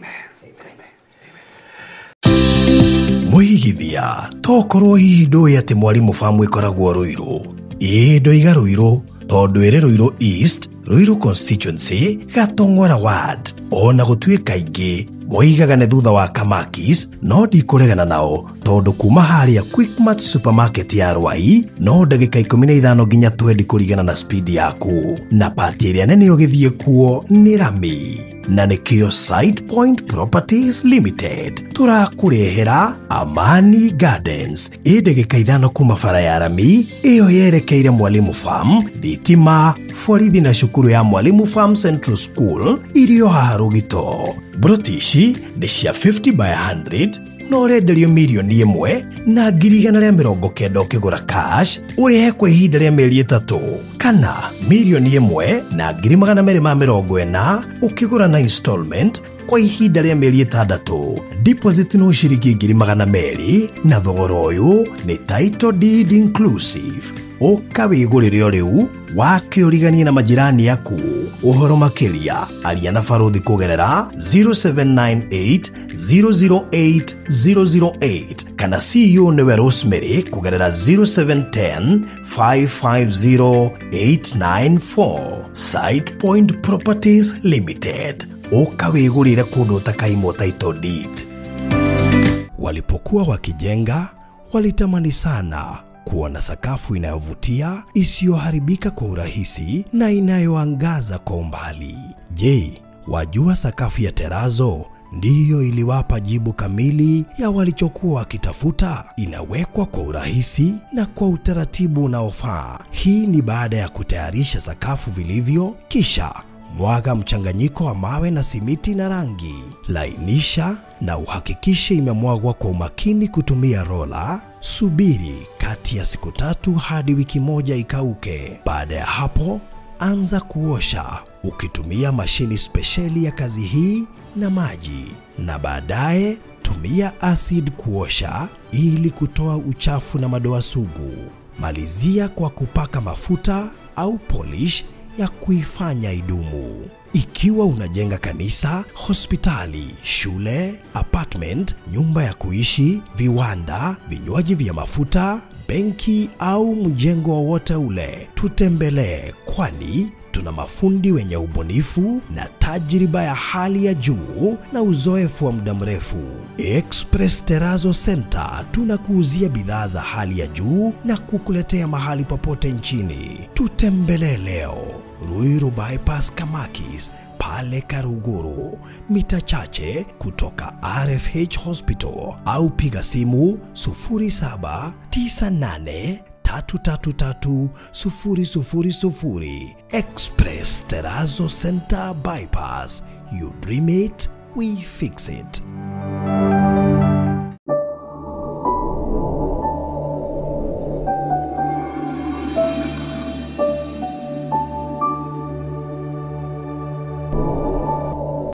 Mwĩigithia tokorwo hihi ndũĩ atĩ Mwalimu Farm ĩkoragwo Ruiru. Ĩĩ ndoiga Ruiru tondũ ĩrĩ Ruiru East, Ruiru Constituency, Gatong'ora Ward. Ona gũtuĩka aingĩ moigaga nĩ thutha wa Kamakis, no ndikũregana nao tondũ kuma harĩa Quickmart supermarket ya Rwai no ndagĩka 15 nginya 20 kũringana na speed yaku, na pati ĩrĩa nene ũgĩthiĩ kuo nĩ rami. Na nĩkĩo Side Point Properties Limited tũrakũrehera Amani Gardens ĩ ndagĩka 5 kuma bara ya rami ĩyo yerekeire Mwalimu Farm, thitima, borithi na cukuru ya Mwalimu Farm Central School irio haha Rũgito. Broti ici nĩ cia 50 by 100 no ũrenderio mirioni 1,190 ũkĩgũra cash ũrĩhe kwa ihinda rĩa mĩeri 3, kana mirioni 1,240 ũkĩgũra na installment kwa ihinda rĩa mĩeri 6. Deposit no ciringi 200,000 na thogora ũyũ nĩ title deed inclusive. Ũka wĩgũrĩre o rĩu wakĩũriganie na majirani aku. Ũhoro makĩria aria na barothi kũgerera 0798 008 008 kana CEO nĩwe Rosemary kũgerera 0710 550 894. Side Point Properties Limited, ũka wĩgũrĩre kũndũ ũtakaimwo title deed. Walipokuwa wakijenga walitamani sana kuwa na sakafu inayovutia, isiyoharibika kwa urahisi na inayoangaza kwa umbali. Je, wajua sakafu ya terazo ndiyo iliwapa jibu kamili ya walichokuwa wakitafuta? Inawekwa kwa urahisi na kwa utaratibu unaofaa. Hii ni baada ya kutayarisha sakafu vilivyo, kisha mwaga mchanganyiko wa mawe na simiti na rangi. Lainisha na uhakikishe imemwagwa kwa umakini kutumia rola. Subiri kati ya siku 3 hadi wiki 1 ikauke. Baada ya hapo, anza kuosha ukitumia mashini spesheli ya kazi hii na maji, na baadaye tumia acid kuosha ili kutoa uchafu na madoa sugu. Malizia kwa kupaka mafuta au polish ya kuifanya idumu. Ikiwa unajenga kanisa, hospitali, shule, apartment, nyumba ya kuishi, viwanda, vinywaji vya mafuta, benki au mjengo wowote ule, tutembelee, kwani tuna mafundi wenye ubunifu na tajriba ya hali ya juu na uzoefu wa muda mrefu. Express Terrazzo Center tunakuuzia bidhaa za hali ya juu na kukuletea mahali popote nchini. Tutembelee leo, Ruiru Bypass, Kamakis, pale Karuguru, mita chache kutoka RFH Hospital, au piga simu 0798 333 000. Express Terrazzo Center Bypass. You dream it, we fix it.